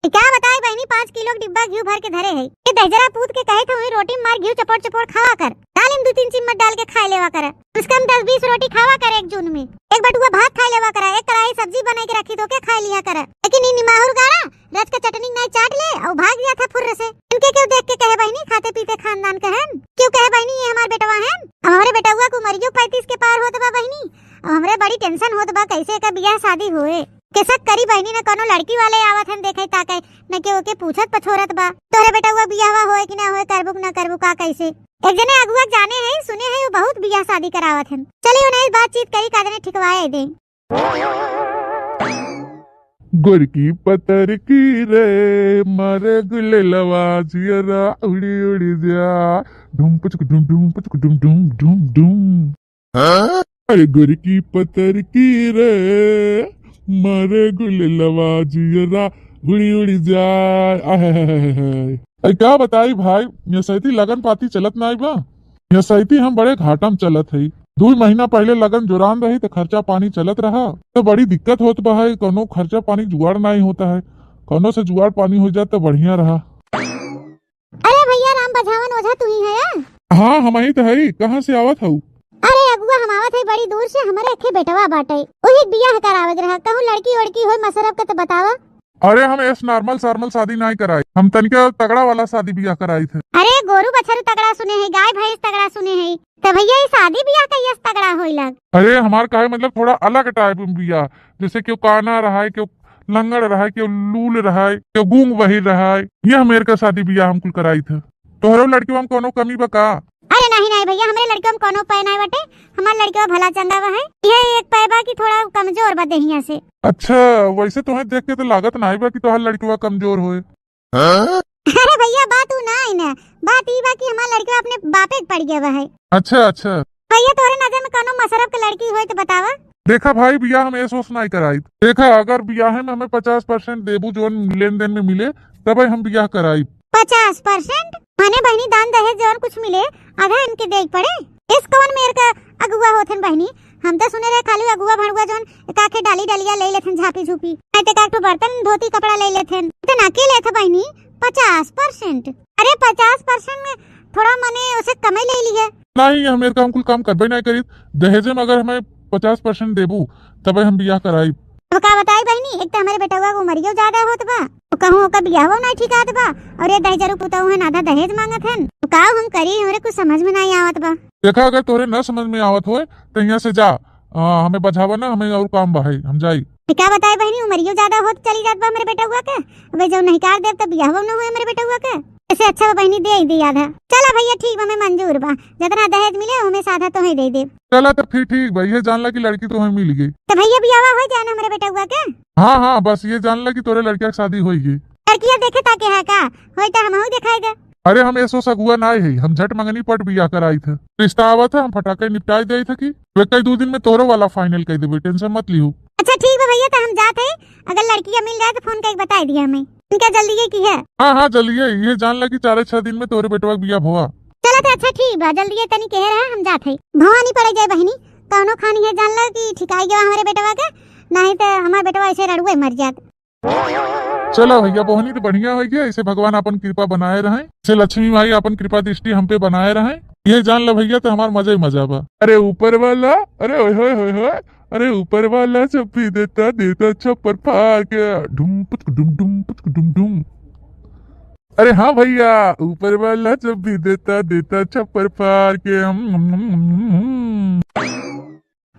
ई का बताई बहिनी, पाँच किलो के डिब्बा घी भर के धरे है। ये दहिजरा पूत के कहे थे, वही रोटी में मार घी चपोड़ चपोड़ खावा कर, दाल में दो तीन चम्मच डाल के खाए लेवा कर। कम से कम दस बीस रोटी खावा कर एक जून में। एक बटुआ भात खाए लेवा कर, एक कढ़ाई सब्जी बनाई के रखी तो के खाए लिया कर। लेकिन ई निमाहुर गाड़ा रच के चटनी नाई चाट ले और भाग गया था फुर्र से। इनके क्यों देख के कहे बहिनी, खाते पीते खानदान के हन? क्यों कहे बहिनी, ये हमार बेटवा हन? अब हमरे बेटवा के उमरियो पैंतीस के पार होत बा बहिनी। अब हमरे बड़ी tension होत बा, कैसे एकर बियाह शादी होए। केसक करी बहिनी, न कोनो लड़की वाले आवत हन देखे ताके, न केहू के पूछत पछोरत बा। तोहरे बेटवा बियाहवा होए कि ना होए, करबू कि ना करबू, का कैसे? एक जने अगुआ जाने है, सुने है, वो बहुत बियाह शादी करावत हन। चली उन्हें बातचीत करी, का जने ठिकवाए दे। गोरकी पतर की रे, मारे गुलेलवा जियरा उड़ी उड़ी जा, ढुम पुचक ढुम ढुम पुचक ढुम ढुम ढुम ढुम। अरे गोरकी पतर की रे, मारे गुलेलवा जियरा उड़ी उड़ी जा। आहे हाय हाय हाय। अरे का बताई भाई, ये सैती लगन पाती चलत नाई बा। ये सैती हम बड़े घाटा में चलत हई। दुइ महीना पहिले लगन जोरान रही त खर्चा पानी चलत रहा, त बड़ी दिक्कत होत बा है, कौनो खर्चा पानी जुगाड़ नाहीं होता है, कौनो से जुगाड़ पानी होइ जात त बढ़िया रहा। अरे भइया, राम बझावन ओझा तू ही है या? हाँ, हमही त हई। कहाँ से आवत हऊ? अरे अगुआ, हम आवत हई बड़ी दूर से, हमरे एखे बेटवा बाटे, ओही के बियाह करावे के रहा, कहूँ लड़की वड़की होई मसरब के त बतावा। अरे हम ऐस normal सार्मल शादी नाहीं कराई, हम तनिका तगड़ा वाला शादी बियाह कराई थे। अरे गोरू बछरू तगड़ा सुने है, गाय भैंस तगड़ा सुने है, त भइया ई शादी बियाह कहिया से तगड़ा होई लाग? अरे हमार कहे मतलब थोड़ा अलग type में बियाह, जैसे केहू काना रहा है, केहू लंगड़ रहा है, केहू लूल रहा है, केहू गूंग बहिर रहा है, ये हमेर का शादी बियाह हम कुल कराई थे। तोहरो लड़किवा में कौनो कमी बा का? अरे नाहीं नाहीं भइया, हमरे लड़किवा में कौनो पै नाहीं बाटे, हमार लड़किवा भला चंगा बा है, ये एक पै बा कि थोड़ा कमजोर बा देहिया से। अच्छा, वैसे तोहे देख के त लागत नाहीं बा कि तोहार लड़किवा कमजोर होए। अरे भइया, बात ऊ नाहीं न, बात ई बा कि हमार लड़किवा अपने बापे के पड़ गया बा है। अच्छा अच्छा। भइया तोहरे नजर में कौनो मसरब के लड़की होई त बतावा। देखा भाई, बियाह हम ऐस वैस नाहीं कराई। देखा, अगर बियाहे में हमें पचास percent देबू जौन लेन देन में मिले, तबे हम बियाह कराई। पचास percent? माने बहिनी, दान दहेज जौन कुछ मिले आधा इनके देइ के पड़े? इस कौन मेर का अगुआ होथन बहिनी? हम त सुने रहे खाली अगुआ भड़ुआ जौन एकाखे डाली डलिया ले लेथन झांपी झूपी, नाहीं त एकाठ बर्तन धोती कपड़ा ले लेथन, इतना के लेथ बहिनी? पचास percent? अरे पचास percent में थोड़ा मने उसे कमे ले लिहे। नाहीं, हमेर का हम कुल काम करबे नाहीं करीत। दहेजे में अगर हमें पचास percent देबू तबे हम बियाह कराई। अब का बताई बहिनी, एक त हमरे बेटवा के उमरियो ज्यादा होत बा, तो कहूँ ओकर बियाहवो नाहीं ठिकात बा, और ये दहिजरू पुतहु हन, आधा दहेज मांगत हन, तो का हम करी, हमरे कुछ समझ में नाहीं आवत बा। देखा, अगर तोहरे न समझ में आवत होए तो यहाँ से जा, आ, हमें बझावा ना, हमें और काम बा है, हम जाई। ये का बताई बहिनी, उमरियो ज्यादा होत चली जात बा हमरे बेटवा के, अबे जब नहिकार देब त बियाहवो न होए हमरे बेटवा के, ऐसे अच्छा बा बहिनी, दे ही दे आधा। चला भइया ठीक बा, हमें मंजूर बा, जितना दहेज मिले ओमे से आधा तोहे दे देब। चला त फिर ठीक बा, ये जान ला कि लड़की तोहे मिल गई। त भइया बियाहवा हो जाए ना हमरे बेटवा के। हाँ हाँ, बस ये जान ला कि तोरे लड़किया के शादी होई गई। लड़किया देखे ताके है का? होई त हमहू देखाई दे। अरे हम ऐसो सगुआ नाहीं है, हम झट मंगनी पट बियाह कराई थे। रिश्ता आवत है, हम फटाके निपटाई देई थे कि वे कई दो दिन में तोरो वाला final कर देबे, tension मत लिहू। अच्छा ठीक बा भइया, त हम जात है, अगर लड़किया मिल जाए त फोन करके बताई दिया हमें। इनका जल्दी ये की है। हाँ हाँ जल्दी ये, ये जान ला कि चार छह दिन में तोरे बेटवा के बियाह भवा। चला त अच्छा ठीक बा, जल्दी ये तनी कहे रहा, हम जात है। भवानी पड़े जाए बहिनी, कौनो खानी है जान ला कि ठिकाई गया हमरे बेटवा के, नाहीं त हमार बेटवा ऐसे रड़ुए मर जात। चला भइया, बहनी त बढ़िया होइ गया, ऐसे भगवान आपन कृपा बनाए रहें, ऐसे लक्ष्मी माई आपन कृपा दृष्टि हम पे बनाए रहें। ये जान ला भइया, त हमार मजा ही मजा बा। अरे ऊपर वाला, अरे ओए होए होए होए, अरे ऊपर वाला जब भी देता, देता छप्पर फाड़ के, ढुम पुचक ढुम ढुम पुचक ढुम ढुम। अरे हाँ भइया, ऊपर वाला जब भी देता, देता छप्पर फाड़ के। हम, हम, हम, हम, हम, हम।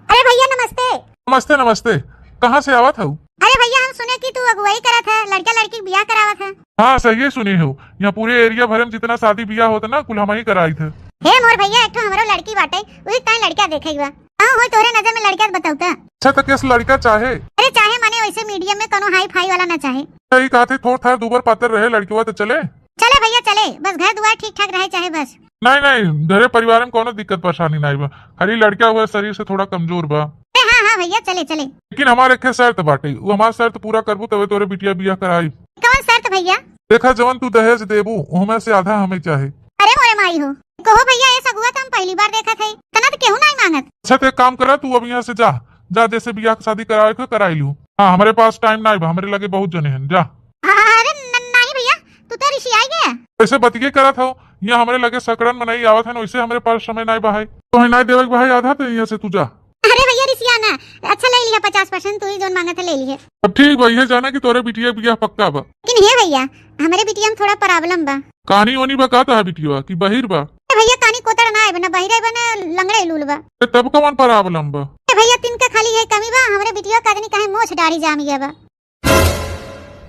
अरे भइया नमस्ते। नमस्ते, नमस्ते। कहाँ से आवत हऊ? अरे भइया हम सुने कि तू अगुवाई करत है, लड़का लड़की के बियाह करावत है। हाँ सही सुने हो, यहाँ पूरे area भरे में जितना शादी बियाह होता ना कुल हमही कराई थे। हे मोर भइया एक ठो हमरो लड़की बाटे, उही ताई लड़का देखे बा। हाँ हो तोहरे नजर में लड़का बताऊ त। अच्छा त किस लड़का चाहे? अरे चाहे माने वैसे medium में कोनो high fi वाला ना चाहे। सही कहा थे, थोड़ थार दूबर पातर रहे लड़कवा त चले। चले भइया चले, बस घर दुआर ठीक ठाक रहे चाहे बस। नहीं नहीं, घरे परिवार में कोनो दिक्कत परेशानी नहीं बा, खाली लड़का हुआ शरीर से थोड़ा कमजोर बा। अरे हाँ हाँ भइया चले चले। लेकिन हमार एक शर्त बाटे, वो हमार शर्त पूरा करबू तबे तोरे बिटिया बियाह कराई। कौन शर्त भइया? देखा जवन तू दहेज देबू ओहमे से आधा हमें चाहे। अरे मोरे माई हो, कहो भइया, ये सगुआ त हम पहली बार देखत है, तना त केहू नहीं मांगत। अच्छा त एक काम करा, तू अब यहाँ से जा, जा जैसे बियाह शादी करावे के कराई लू। हाँ हमरे पास time नहीं बा, हमरे लगे बहुत जने हैं, जा। अरे न-, नहीं भइया, तू तो रिसियाई गया। ऐसे बतिये करत हो, यहाँ हमरे लगे सकड़न मनई आवत हन, वैसे हमरे पास समय नाई बा है। तोहे नाई देवे के बा है आधा, तो यहाँ से तू जा। अरे भइया रिसिया ना, अच्छा ले लिया पचास percent, तू ही जोन मांगत है ले लिया। अब ठीक बा, ये जाना कि तोरे बिटिया बियाह पक्का बा। लेकिन हे भइया, हमरे बिटिया में थोड़ा problem बा। कानी ओनी बा का तोहार बिटिया की बहिर बा? ए भइया कानी कोतर ना आइबे, ना बहिर आइबे, ना लंगड़े लूल बा। ए तब कौन problem बा? ए भइया तिनका खाली ये कमी बा, हमरे बिटिया का जनी काहे मोछ दाढ़ी जाम गया बा।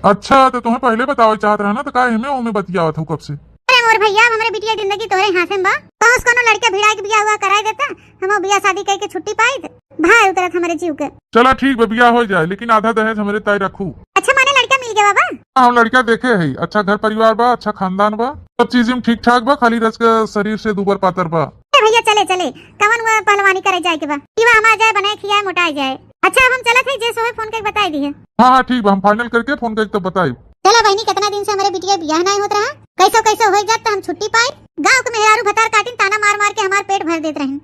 अच्छा, तो तुम्हें पहले बतावे चाहत रहा ना, तो काहे हमें ओमे बतियावत हो कब से? अरे मोर भइया, अब हमरे बिटिया जिंदगी तोहरे हाथे में बा। कहूँ से कोनो लड़का भिड़ा के बियाह हुआ कराई देता, हम बियाह शादी करके छुट्टी पाई, भार उतरत हमरे जीव के। चला ठीक बा, बियाह हो जाए, लेकिन आधा दहेज हमरे ताई रखू। अच्छा, माने लड़का मिल गया बा? हाँ, हम लड़का देखे है, अच्छा घर परिवार बा, अच्छा खानदान बा, सब चीज में ठीक ठाक बा, खाली रच के शरीर से दूबर पातर बा। ए भइया, चले, चले, कवन वो पहलवानी करे जाए के बा? पीवा हमार जाए, बनाए, खियाए, मोटाए जाए। अच्छा, अब हम चलत है, जे सोहे फोन करके बताई दिहे। हाँ, हाँ, ठीक बा, हम final करके फोन करके तब बताई। चला बहिनी, कितना दिन से हमरे बिटिया बियाह नहीं होत रहा, कैसो कैसो हो जात त हम छुट्टी पाई। गाँव के मेहरारू भतार काटिन ताना मार मार के हमार पेट भर देत रहिन।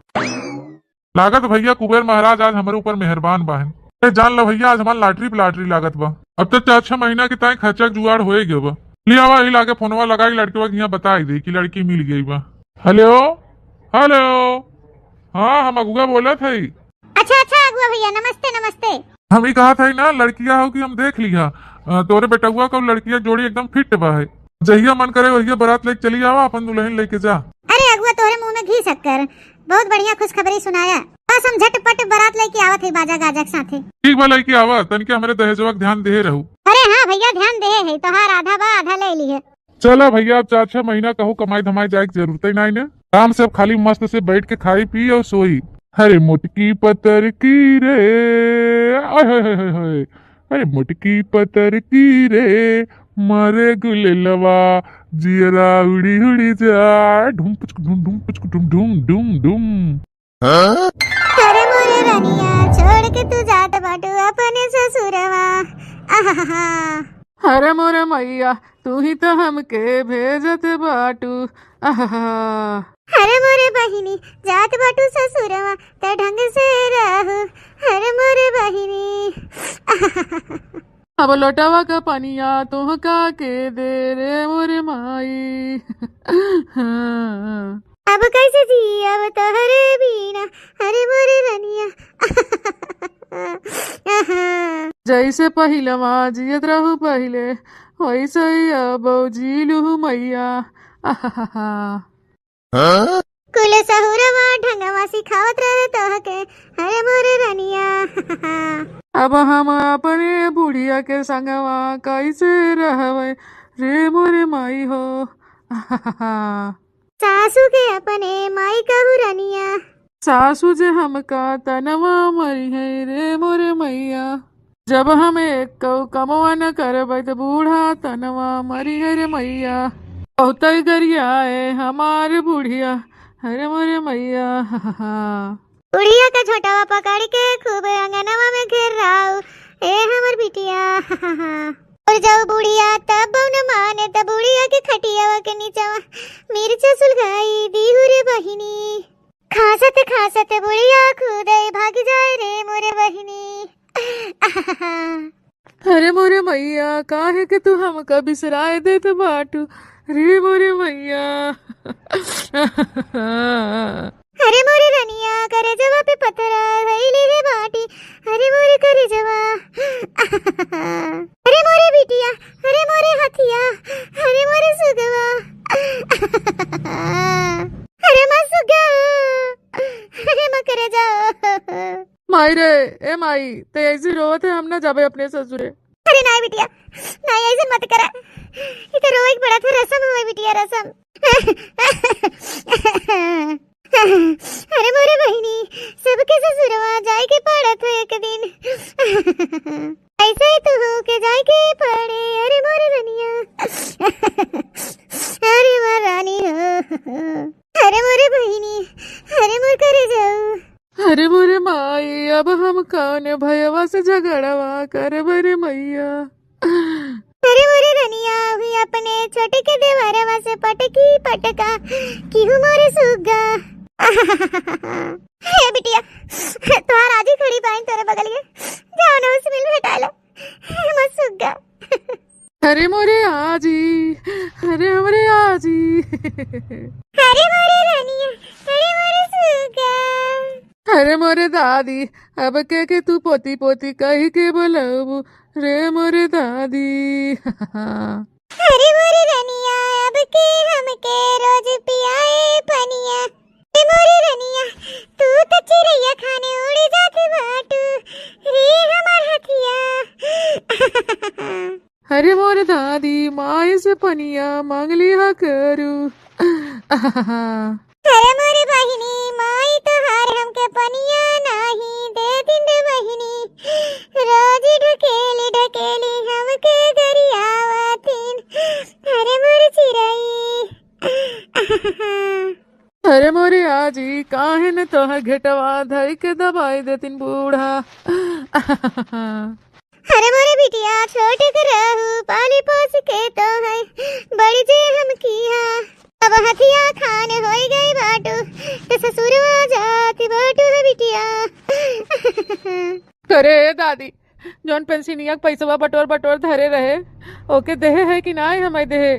लागत भइया कुबेर महाराज आज हमरे ऊपर मेहरबान बाहेन। ए, जान लो भइया, आज हमार lottery पे lottery लागत बा। अब तो चार छह महीना के ताई खर्चा के जुगाड़ होए गयो बा। ले आवा, ही लागे फोनवा लगाई, लड़कवा के हियाँ बताई दे कि लड़की मिल गई बा। Hello, hello, हाँ, हम अगुआ बोलत हई। अच्छा, अच्छा, अगुआ भइया, नमस्ते, नमस्ते। हम ई कहत हई ना, लड़किया हो कि हम देख लिहा। अ, तोरे बेटउआ का लड़किया जोड़ी एकदम fit बा है। जहिया मन करे वहिया बारात लेके चली आवा, अपन दुलहिन लेके जा। अरे अगुआ, तोहरे मुँह में घी शक्कर, बहुत बढ़िया खुशखबरी सुनाया। बस हम झटपट बारात लेके आवत हई बाजा गाजा के साथे। ठीक बा, लेके आवा, तनिके हमरे दहेजवा के ध्यान देहे रहू। अरे हाँ भइया, ध्यान देहे हई, तोहार आधा बा, आधा ले लिहे। चला भइया, अब चार छह महीना कहूँ कमाई धमाई जाए के जरूरत ही नाई ने। आराम से अब खाली मस्त से बैठ के खाई पी और सोई। अरे मोटकी पतरकी रे, आय हाय हाय हाय हाय। अरे मोटकी पतरकी रे, मारे गुलेलवा, जियरा उड़ी उड़ी जा, ढुम पुचक ढुम, ढुम पुचक ढुम, ढुम, ढुम, ढुम। अरे मोरे रनिया, छोड़ के तू जात बाटू अपने ससुरवा। आहा। अरे मोरे मइया, तू ही तो हमके भेजत बाटू। आहा। अरे मोरे बहिनी, जात बाटू ससुरवा, त ढंग से रहू। अरे मोरे बहिनी। अब लोटवा का पनिया तोहका के दे रे मोरे माई। अब कैसे जियब तोहरे बिना, अरे मोरे रनिया। जैसे पहिलवा जियत रहू पहिले, वैसे ही अब जी लूहू मैया। कुल सहुरवा ढंगवा सिखावत रहे तोहके, अरे मोरे रनिया। अब हम अपने बुढ़िया के संगवा कैसे रहबे रे मोरे माई हो। सासू के अपने माई कहू रनिया। सासू जे हमका तनवा मरी है रे मोरे मैया। जब हम एक कमवा न करबै त बूढ़ा तनवा मरी है रे मैया। बहुतै गरियाए हमार बुढ़िया, अरे मोरे मैया। बुढ़िया का झोंटवा पकड़ के खूब अंगनवा में घेराऊ, ए हमर बिटिया। और जब बुढ़िया तब न माने, त बुढ़िया के खटियावा के नीचवा मिर्चा सुलगाई दीहू रे बहिनी। खांसत खांसत बुढ़िया खुदै भाग जाए रे मोरे बहिनी। अरे मोरे मैया, काहे के तू हमका बिसराए देत बाटू रे मोरे मैया। अरे मोरे रनिया, करेजवा पे पथरा धइले रे बाटी। अरे मोरे करेजवा। अरे मोरे बिटिया, अरे मोरे हथिया, अरे मोरे सुगवा। अरे मा सुगा, अरे मा करेजा। माई रे, ए माई, ते ऐसे रोवत है, हम ना जाबे अपने ससुरे। अरे नाई बिटिया, नाई ऐसे मत करा। ई तो रोए के पड़त है, रसम हवे बिटिया, रसम। अरे मोरे बहिनी, सबके ससुरवा जाए के पड़त है एक दिन। ऐसे ही तू हो के जाए के पड़े, अरे मोरे रनिया। अरे मोर रानी हो। अरे मोरे बहिनी, अरे मोर करेजाऊ। अरे मोरे माई, अब हम कौन भयवा से झगड़वा करब रे मैया। अरे मोरे रनिया, हुई अपने छोटे के देवरवा से पटकी पटका, किहू मोरे सुग्गा। हे बिटिया, तोहार आजी खड़ी बाइन तोरे बगलिए, जाओ ना उस मिल भेटाला। हे मोर सुग्गा। अरे मोरे आजी, अरे हमरे आजी। अरे मोरे रनिया, अरे मोरे सुग्गा। अरे मोरे दादी, अब के के तू पोती पोती कही के बोलबू रे मोरे दादी। अरे मोरे रनिया, अब के हमके रोज पियाए पनिया। ए मोरे रनिया, तू त चिरैया खाने उड़ी जात बाटू रे हमार हथिया। अरे मोरे दादी, माई से पनिया मांग लिहा करू। अरे मोरे बहिनी, माई तोहार हमके पनिया नाही दे दिन रे बहिनी। रोज ढकेली ढकेली हमके गरियावतिन। अरे मोरे चिरई। अरे मोरे आजी, काहे न तोहर घेटवा धई के दबाई देतिन बूढ़ा। अरे मोरे बिटिया, छोट के रहू, पाली पोस के तोहै बड़ी जे हम किहा। अब हथिया खान होई गई बाटू, त ससुरवा जात बाटू है बिटिया। अरे ए दादी, जौन पेंसिनिया के पैसवा बटोर बटोर धरे रहे, ओके देहे है कि नाहीं हमें देहे?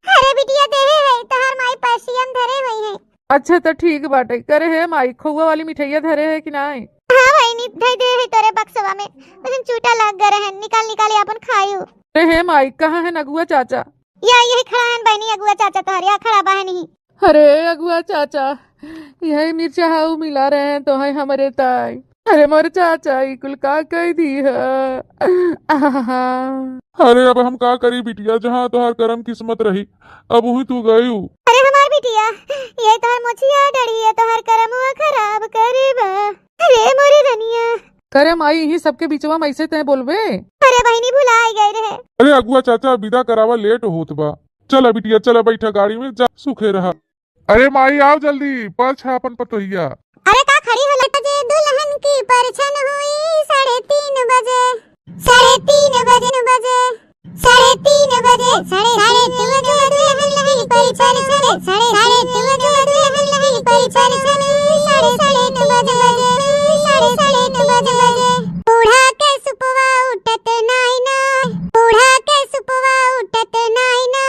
अरे बिटिया, देहे है, तोहार माई पर्सिया में धरे हुई है। अच्छा, त ठीक बाटे। करे हे माई, खोआ वाली मिठाइया धरे है कि नाहीं? हाँ बहिनी, धई दे है तोरे बक्सवा में, लेकिन चूटा लाग गए रहन, निकाल निकाल आपन खायू। अरे हे माई, कहाँ है अगुआ चाचा? या यही खड़ा है बहिनी, अगुआ चाचा तोहर या खड़ा बा है नहीं। अरे अगुआ चाचा, यही मिर्चा हाउ मिला रहे हैं तो है हमरे ताई। अरे मोर चाचा, ई कुल का कह दी है? आहा। अरे अब हम का करी बिटिया, जहाँ तोहार करम किस्मत रही, अब वही तू गयू। अरे हमार बिटिया, ये तोहार मोछिया डढ़िया तोहार करमुआ खराब करे बा। अरे मोरे रनिया। करे माई, यही सबके बीचवा में ऐसे तय बोलबे? अरे बहिनी, भुलाई गए रहे। अरे अगुआ चाचा, विदा करावा, लेट होत बा। चला बिटिया, चला, बैठा गाड़ी में, जा सुखे रहा। अरे माई, आओ जल्दी, परछ आपन पतोहिया। अरे का खड़ी होला जे दुल्हन की परछन हुई साढ़े तीन बजे, साढ़े तीन बजे, बजे, साढ़े तीन बजे, साढ़े, साढ़े तीन बजे दुल्हन की परछन हुई, साढ़े, साढ़े तीन बजे दुल्हन की परछन हुई, साढ़े, साढ़े तीन बजे, बजे, साढ़े, साढ़े तीन बजे, बजे। बूढ़ा के सुपवा उठत नाई ना, बूढ़ा के सुपवा उठत नाई ना,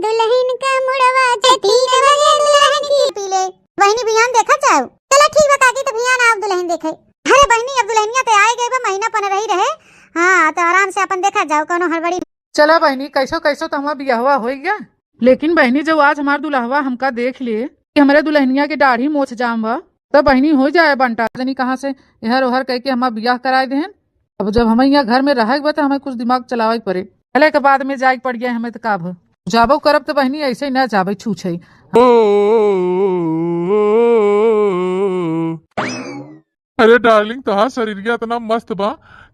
दुल्हन का मुड़वा जे तीन बजे दुल्हन की पी ले। बहिनी, बिहान देखा जाओ। चला ठीक बा काकी, त बिहान आप दुल्हन देखे। अरे बहिनी, अब दुल्हनिया त आए गए बा, महीना पन रही रहे। हाँ, त आराम से अपन देखा जाओ, कोनो हड़बड़ी। चला बहिनी, कैसो कैसो त हमार बियाहवा होइ गया, लेकिन बहिनी, जब आज हमार दुल्हवा हमका देख ले कि हमरे दुल्हनिया के दाढ़ी मोछ जाम बा, तब बहिनी हो जाए बंटा, जनी कहाँ से एहर ओहर कह के हमार बियाह कराए देहन। अब जब हमें यहाँ घर में रहे के बा, त हमें कुछ दिमाग चलावे के पड़े। भले के बाद में जाए के पड़ गया हमें, त का भ-, जाबो करब त बहिनी, ऐसे ही ना जाबे छूछे। ओ, अरे डार्लिंग, तोहार शरीरिया इतना मस्त बा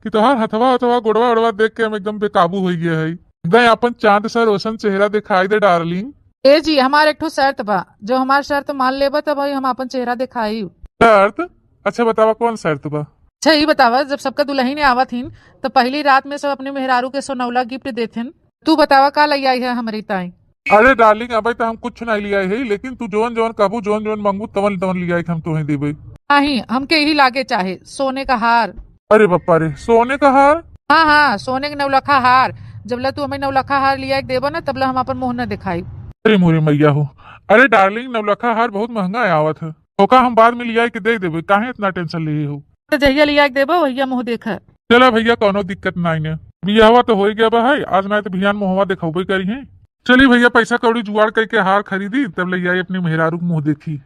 कि तोहार हथवा हथवा गोड़वा ओड़वा देख के हम एकदम बेकाबू हो गए है। एकदम अपन चांद सा रोशन चेहरा दिखाई दे डार्लिंग। ए जी, हमार एक ठो शर्त बा, जो हमार शर्त मान लेबा तब हम अपन चेहरा दिखाई। शर्त? अच्छा बतावा, कौन शर्त बा? अच्छा, ई बतावा, जब सबका दुल्हन आवत हिन, त पहली रात में सब अपने मेहरारू के सोनौला गिफ्ट देथिन। तू बतावा, का लइ आई है हमरी ताई? अरे डार्लिंग, अबे त हम कुछ नहीं लिया है, लेकिन तू जौन जौन कहबू, जौन जौन मांगू, तवन तवन लिया है, हम तोहे देबे। नहीं, हमके यही लागे चाहे, सोने का हार। अरे बप्पा रे, सोने का हार? हाँ, हाँ, सोने के नौलखा हार। जबला तू हमें नौलखा हार लिया के देबा ना, तबला हम अपन मुंह न दिखाई। अरे मोरे मैया हो। अरे डार्लिंग, नौलखा हार बहुत महंगा आवत है। ओका हम बाद में लिया के दे देबे, काहे इतना टेंशन लिए हो? तो जहिया लिया के देबो, वहिया मुंह देखा। चला भैया, कौनो दिक्कत नाई ने। बियाहवा तो होई गया बा है, आज नाई तो बिहान मुंहवा देखौबे करी है। चली भैया, पैसा कौड़ी जुगाड़ करके हार खरीदी, तब ले आई अपनी मेहरारू के मुंह देखी।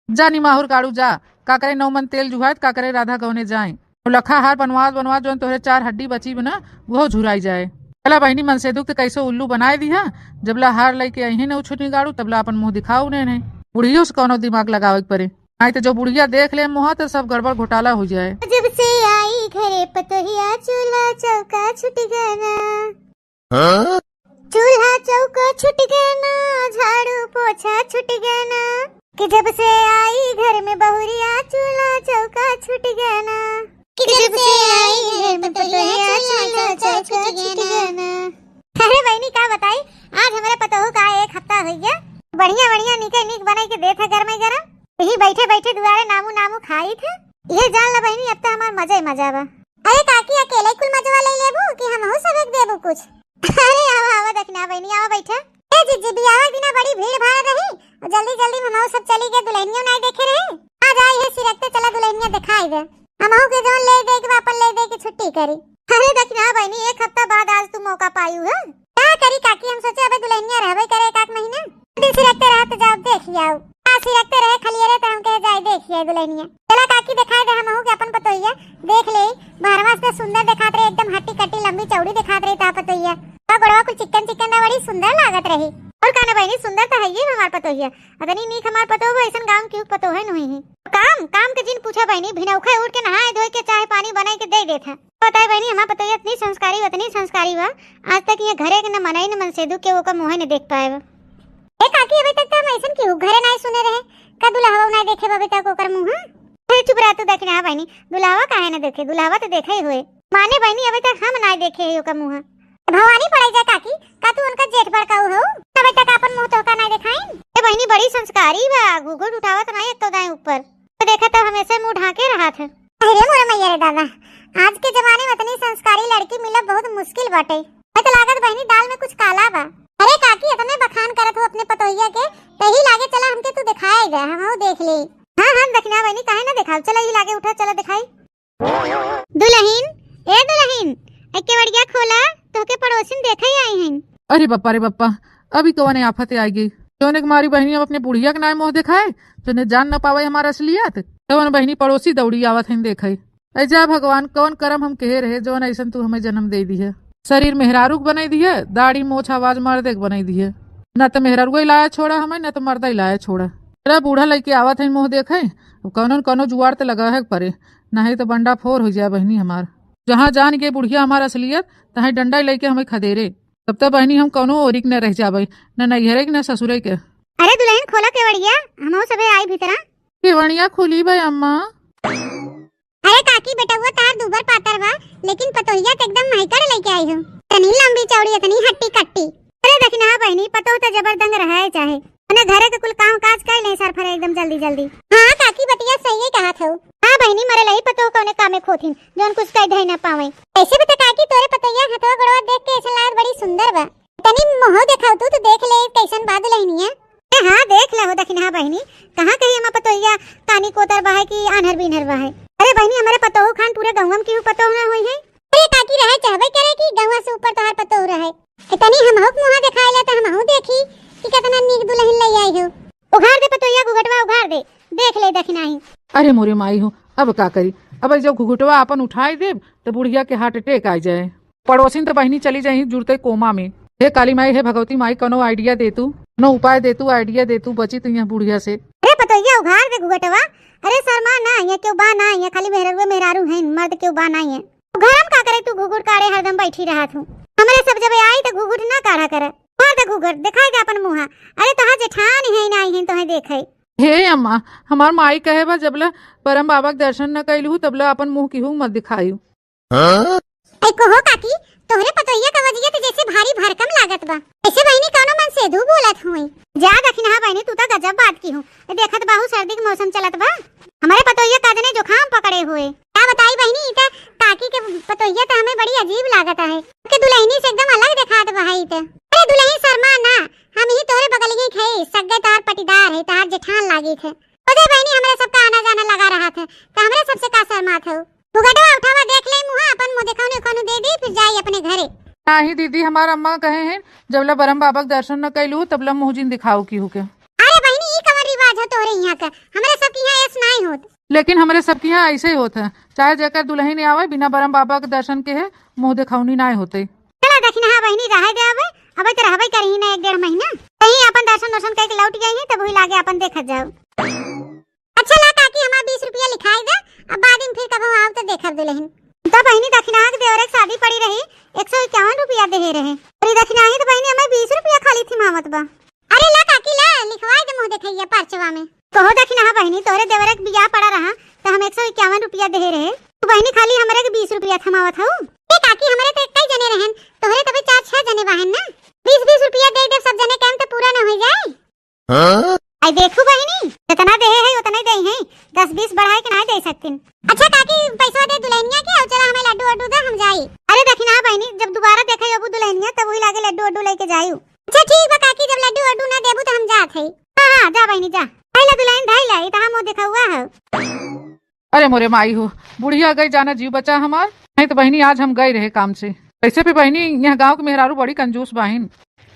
जा निमाहुर गाड़ू जा, का करे नौ मन तेल जुहात, का करे राधा गौने जाए। नौलखा हार बनवात बनवात जौन तोहरे चार हड्डी बची बना, वो झुराई जाए। चला बहिनी, मनसेधू के कैसे उल्लू बनाए दिहा, जबला हार लेके अइहे न उछुनी गाड़ू, तबला अपन मुंह दिखाऊ ने, ने। बुढ़ियो से कौनो दिमाग लगावे के पड़े, नाई तो जो बुढ़िया देख ले मुंह तो सब गड़बड़ घोटाला हो जाए। जब से आई घरे पतोहिया, चूल्हा चौका छूट गया ना। हाँ? चूल्हा चौका छूट गया ना, झाड़ू पोछा छूट गया ना, कि जब से आई घर में बहुरिया, चूल्हा चौका छूट गया ना, कि जब से आई घर में पतोहिया, चूल्हा चौका छूट गया ना। अरे बहिनी, का बताई, आज हमरे पतोहू का एक हफ्ता हो गया, बढ़िया बढ़िया नीके नीक बनाई के देत है गरमे गरम, यही बैठे बैठे दुआरे नामू नामू खाई थे। ये जान ला बहिनी, अब तो हमार मजा ही मजा बा। अरे काकी, अकेले कुल मजवा ले लेबू कि हमहू सब एक देबू कुछ? अरे आवा, आवा दखिना बहिनी, आवा बैठा। ए जीजी, बियाह के दिना बड़ी भीड़ भाड़ रही, और जल्दी जल्दी में हमहू सब चली गए, दुल्हनिया नाई देखे रहे। आ जाई है सिरकते, चला दुल्हनिया दिखाई दे। हमहू के जौन ले दे के बा, अपन ले दे के छुट्टी करी। अरे दखिना बहिनी, एक हफ्ता बाद आज तू मौका पायू है। का करी काकी, हम सोचे अबे दुल्हनिया रहबे करे एक आध महीना, दिन सिरकते रहा तो जाओ देख आओ। आ सिरकते रहे खलिए रहे तो हम कहे जाए देख आए दुल्हनिया। चला काकी, दिखाई दे हमहू के अपन पतोहिया, देख ले। बहरवा से सुंदर दिखात रहे, एकदम हट्टी कट्टी लंबी चौड़ी दिखात रही ता पतोहिया। का गोड़वा कुल चिकन चिकन रहा, बड़ी सुंदर लागत रही। और का ना बहिनी, सुंदर तो है ये हमार पतोहिया। अतनी नीक हमार पतोह, ऐसन गाँव की पतोह है नहीं है। काम, काम के जिन पूछा बहिनी, भिनौखे उठ के नहाए धोए के चाहे पानी बनाए के दे देत है। बताए बहिनी, हमार पतोहिया इतनी संस्कारी, इतनी संस्कारी बा, आज तक ये घरे के न मनई न मनसेधू के ओकर मुँहे न देख पाए बा। ए काकी, अबे तक तो हम ऐसन केहू घरे नाई सुने रहे, का दुल्हवा नाई देखे बा अबे तक ओकर मुँह? अरे चुप रह तू, देखे ना बहिनी, दुल्हवा काहे न देखे, दुल्हवा तो देखे ही हुए। माने बहिनी, अबे तक हम नाई देखे ही ओकर मुँह। भवानी पड़े जा काकी, का तू उनका जेठ बड़काऊ हो? अबे तक अपन मुँह तोहका नाई देखाइन। ए बहिनी, बड़ी संस्कारी बा, घूघूट उठावत नाई एक तो दाएं ऊपर। तो देखा तब हमेशा मुँह ढाके रहा था। अरे मोरे मैया रे दादा, भैया के, तही लागे चला हमके तू देखाए गा, हमहू देख ले। हाँ, हाँ, दखिना बहिनी, काहे ना देखाउ? चला, ई लागे उठा, चला देखाई। दुलहिन, ए दुलहिन, ए केवड़िया खोला, तोहके पड़ोसिन देखे आई हैं। अरे बप्पा रे बप्पा, अभी कवने आफत आई गई? जौने के मारी बहिनी हम अपने बुढ़िया के नाय मुँह देखाए, जौने जान न पावे हमार असलियत, तवन बहिनी पड़ोसी दौड़ी आवत हैं देखे। ऐ जा भगवान, कौन करम हम केहे रहे, जौन ऐसन तू हमें जन्म दे दिहे। शरीर मेहरारू के बनाई दिहे, दाढ़ी मोछ आवाज मर्दे के बनाई दिहे। ना त मेहरारुआ लाया छोड़ा हमें, ना त मर्दा लाया छोड़ा। अरे बूढ़ा लइके आवत है मुँह देखे, अब कौनो न कौनो जुआड़ त लगा है परे, नहीं त बंडा फोर हो जाए बहिनी हमार। जहाँ जान गए बुढ़िया हमार असलियत, तहाँ डंडा लइके हमें खदेरे। तब त बहिनी हम कौनो ओरी के न रह जाबे, न नैहरे के, न ससुरे के। अरे दुलहिन, खोला केवड़िया, हमहू सबे आई भीतरा। केवड़िया खुली बे अम्मा। अरे काकी, बेटउआ तार दूबर पातर बा, लेकिन पतोहिया त एकदम महकड़ लइके आई हो। इतनी लंबी चौड़ी, इतनी हट्टी कट्टी। अरे दखिनहा बहिनी, पतोह त जबरदंग रहे चाहे, अपने घरे के कुल काम काज कर ले सर फरे एकदम जल्दी जल्दी। हाँ काकी, बतिया सही कहत हो। हाँ बहिनी, मरे लही पतोह कौने कामे खोथिन, जौन कुछ कह धै न पावे। ऐसे भी त काकी, तोरे पतोहिया हथवा गोड़वा देख के ऐसा लागत बड़ी सुंदर बा। तनी मुँह देखाउ तू, तू देख ले कैसन बा दुलहिनिया। ए हाँ, देख ले हो दखिनहा बहिनी, कहाँ कही हमार पतोहिया कानी कोतर बा है कि आन्हर बीन्हर बा है। अरे बहिनी, हमारे पतोह खान पूरे गौवा में केहू पतोह ना होई है। अरे काकी, रहे चाहबे करे कि गौवा से ऊपर तोहार पतोह रहे। ए तनी हमहू के मुँह देखाए ले त हमहू देखी कि कितना नीक दुलहिन ले आई हो। उघार दे पतोहिया घुघटवा, उघार दे, देख ले दखिनाही। अरे मोरे माई हो, अब का करी? अब जब घुघटवा अपन उठाई देब त बुढ़िया के heart attack आ जाए। पड़ोसिन त बहिनी चली जाई जुरते कोमा में। हे काली माई, हे भगवती माई, कौनो idea दे तू, कौनो उपाय दे तू, idea दे तू, बची तू यहाँ बुढ़िया से। अरे पतोहिया, उघार दे घुघटवा। अरे शर्मा ना, यहाँ केहू बा ना, यहाँ खाली मेहरारू मेहरारू हैं, मर्द केहू बा ना यहाँ। घर हम का करे, तू घुघुट काढ़े हरदम बैठी रहत हूँ। हमरे सब जब आई त घुघुट ना काढ़ा करे। उघार दे घुघुट, दिखाई दे अपन मुँहा। अरे तोहार जेठान है ना, आई हैं तोहे देखे। हे अम्मा, हमार माई कहे बा जबले परम बाबा के दर्शन न कैलू तबले अपन मुँह केहू मत दिखायू। हाँ? ऐ कहो काकी, तोहरे पतोहिया का वजिया त जैसे भारी भरकम लागत बा। ऐसे बहिनी कौनो मन से दू बोलत हुई। जा दखिनहा बहिनी, तू त गजब बात की हूँ। ए देखत बाहू सर्दी के मौसम चलत बा। हमारे पतोहिया का जने जुकाम पकड़े हुए। का बताई बहिनी, ई त काकी के पतोहिया त हमें बड़ी अजीब लागत है। के दुलहिनी से एकदम अलग देखात बा है ई त। अरे दुलहिन शर्मा ना, हम ही तोहरे बगलिए के है, सग्गे तोहार पटीदार है, तोहार जेठान लागी थे। खुदे बहिनी हमरे सबका आना जाना लगा रहत है, त हमरे सबसे का शर्मात हो? घुघटवा उठावा, देख ले मुँहा, अपन मुँह देखौनी उखौनी दे दी, फिर जाई अपने घरे। नाही दीदी, हमार अम्मा कहे हैं, जबले बरम बाबा के दर्शन न कैलू, तबले मुँह जिन दिखाऊ केहू के। अरे बहिनी, ई कवन रिवाज है तोहरे यहाँ के? हमरे सब के यहाँ ऐस नाई होत। लेकिन हमरे सब के यहाँ ऐसे ही होत है, चाहे जेकर दुलहिन आवे, बिना बरम बाबा के दर्शन के है, मुँह देखौनी नाई होते। चला दखिनहा बहिनी, रहे दे अबे, अबे तो रहबे करी ना एक डेढ़ महीना, कहीं अपन दर्शन वर्शन करके लौट गई है, तब वही लागे अपन देखत जाओ। अच्छा ला काकी, हमार बीस रुपया लिखाई दे, अब बाद में फिर कबो आउब त देखब दुलहिन। त बहिनी दखिनहा के देवरे के शादी पड़ी रही, एक सौ इक्यावन रुपया देहे रहे। अरे दखिनहा ही त बहिनी हमें बीस रुपया खाली थिमावत बा। अरे ला काकी ला, लिखवाई दे मुँह देखैया पर्चवा में। कहो दखिनहा बहिनी, तोहरे देवरे के बियाह पड़ा रहा त हम एक सौ इक्यावन रुपया देहे रहे, तू बहिनी खाली हमरे के बीस रुपया थमावत हऊ। ए काकी, हमरे त कई जने रहन, तोहरे तबे चार छह जने बाहन ना, बीस बीस रुपया दे दे सब जने, काम त पूरा न हो जाए। हाँ? आई देखू बहिनी, जितना देहे है उतना ही देई है, दस बीस बढ़ाए के ना दे सकतीन। अच्छा काकी, पैसा दे दुलहिनिया के, और चला हमें लड्डू वड्डू दे, हम जाई। अरे दखिनहा बहिनी, जब दोबारा देखे अबू दुलहिनिया तब वही लागे लड्डू वड्डू लेके जायू। अच्छा ठीक बा काकी, जब लड्डू वड्डू ना देबू त हम जात है। हाँ हाँ, जा बहिनी जा, धैला दुलहिन धैला, ई त हम देखा हुआ है। अरे मोरे माई हो, बुढ़िया गई जाना जीव बचा हमार। नहीं त बहिनी आज हम गए रहे काम से। वैसे भी बहिनी यहाँ गाँव के मेहरारू बड़ी कंजूस बाहिन।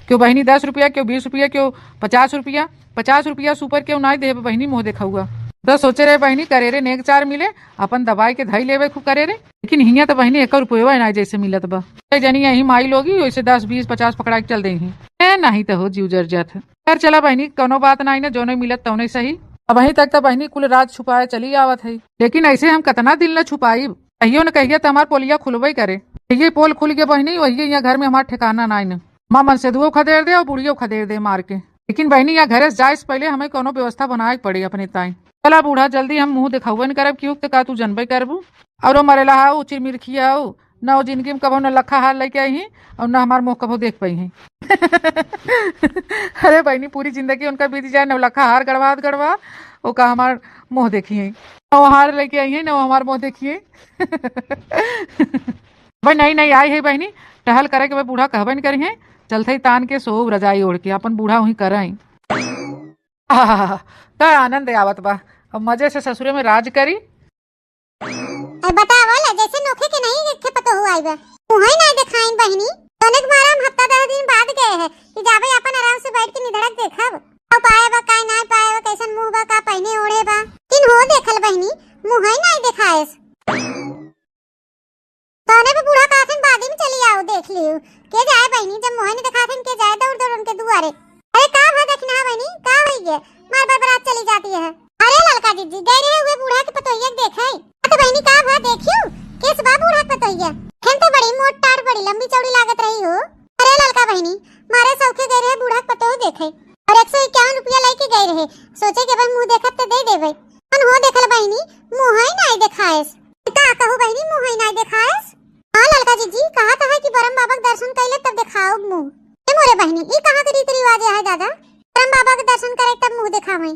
केहू बहिनी दस रुपया, केहू बीस रुपया, केहू पचास रुपया। पचास रुपया से ऊपर केहू नाई देबे बहिनी मुँह देखउआ। त सोचे रहे बहिनी करेरे नेग चार मिले, अपन दबाई के धई लेबे खूब करेरे। लेकिन हियाँ त बहिनी एक रुपया नाई जैसे मिलत बा। ए जनी यही माई लोगी वैसे दस बीस पचास पकड़ा के चल देही। ए नहीं त हो जीव जर जात है। खैर चला बहिनी, कौनो बात नाई ना, जौने मिलत तौने सही। अबहीं तक त बहिनी कुल राज छुपाए चली आवत है, लेकिन ऐसे हम कितना दिन ला छुपाइब? कहियो न कहियो त हमार पोलिया खुलबे करे। ये पोल खुल गया बहिनी, वही यहाँ घर में हमार ठिकाना नाई न। माँ मनसेधुओ खदेड़ दे और बुढ़ियो खदेड़ दे मार के। लेकिन बहिनी, यहाँ घरे से जाए से पहले हमें कौनो व्यवस्था बनाए के पड़ी अपने ताई। चला बूढ़ा, जल्दी हम मुँह दिखावे न करब कि त का तू जनबे करबू। और वो मरेला हाउ, चिरमिरखिया हाउ, न वो जिंदगी में कबो न लखा हार लेके आई हैं और न हमार मुँह कबो देख पाई हैं। अरे बहिनी, पूरी जिंदगी उनका बीत जाए, नौलखा हार गड़वात गड़वा, ओका हमार मुँह देखी हैं, नौ हार लेके आई हैं, नौ हमार मुँह देखी हैं। भाई नहीं नहीं, आई है बहिनी, टहल करे के भाई बूढ़ा कहबे न करी हैं, चलते ही तान के सोव रजाई ओढ़ के, अपन बूढ़ा वहीं करई। आहा, का आनंद आवत बा। अब मजे से ससुरे में राज करी। अरे बतावा ला, जैसे नोखे के नहीं देखे पतोहू आई बा। मुँहई नाई देखाइन बहिनी। तने के मारे हम हफ्ता दस दिन बाद गए हैं कि जाबे अपन आराम से बैठ के निधड़क देखब। का पाए बा, का नाई पाए बा, कैसन मुँह बा, का पहिने ओढ़े बा। किन हो देखल बहिनी, मुँहई नाई देखाएस। तने पे बूढ़ा कहथिन, "बादी में चली आओ, देख लियो।" के जाए बहिनी, जब मुँहई नहीं देखाथिन, के जाए दौड़ दौड़ उनके दुआरे। अरे का भा दखिनहा बहिनी, का होई गे? मार बरबरात चली जाती है। अरे ललका जीजी, गए रहे हुए बूढ़ा के पतोहिया के देखे। तो बहिनी का भा देखियो, केस बा बूढ़ा के पतोहिया? हम तो बड़ी मोट टाड़, बड़ी लंबी चौड़ी लागत रही हो। अरे ललका बहिनी, मारे सौखे गए रहे बूढ़ा के पतोह देखे। और एक सौ इक्यावन रुपया लेके गए रहे, सोचे के भाई मुँह देखब तो दे देवे। कौन हो देखल बहिनी, मुँहई नाई देखाएस। का कहू बहिनी, मुँहई नाई देखाएस? हाँ ललका जीजी, कहा तो है कि बरम बाबा के दर्शन कैले तब देखाओ मुँह। ए मोरे बहिनी, ई कहाँ के रीति रिवाज है दादा? बरम बाबा के दर्शन करे तब मुँह देखावे।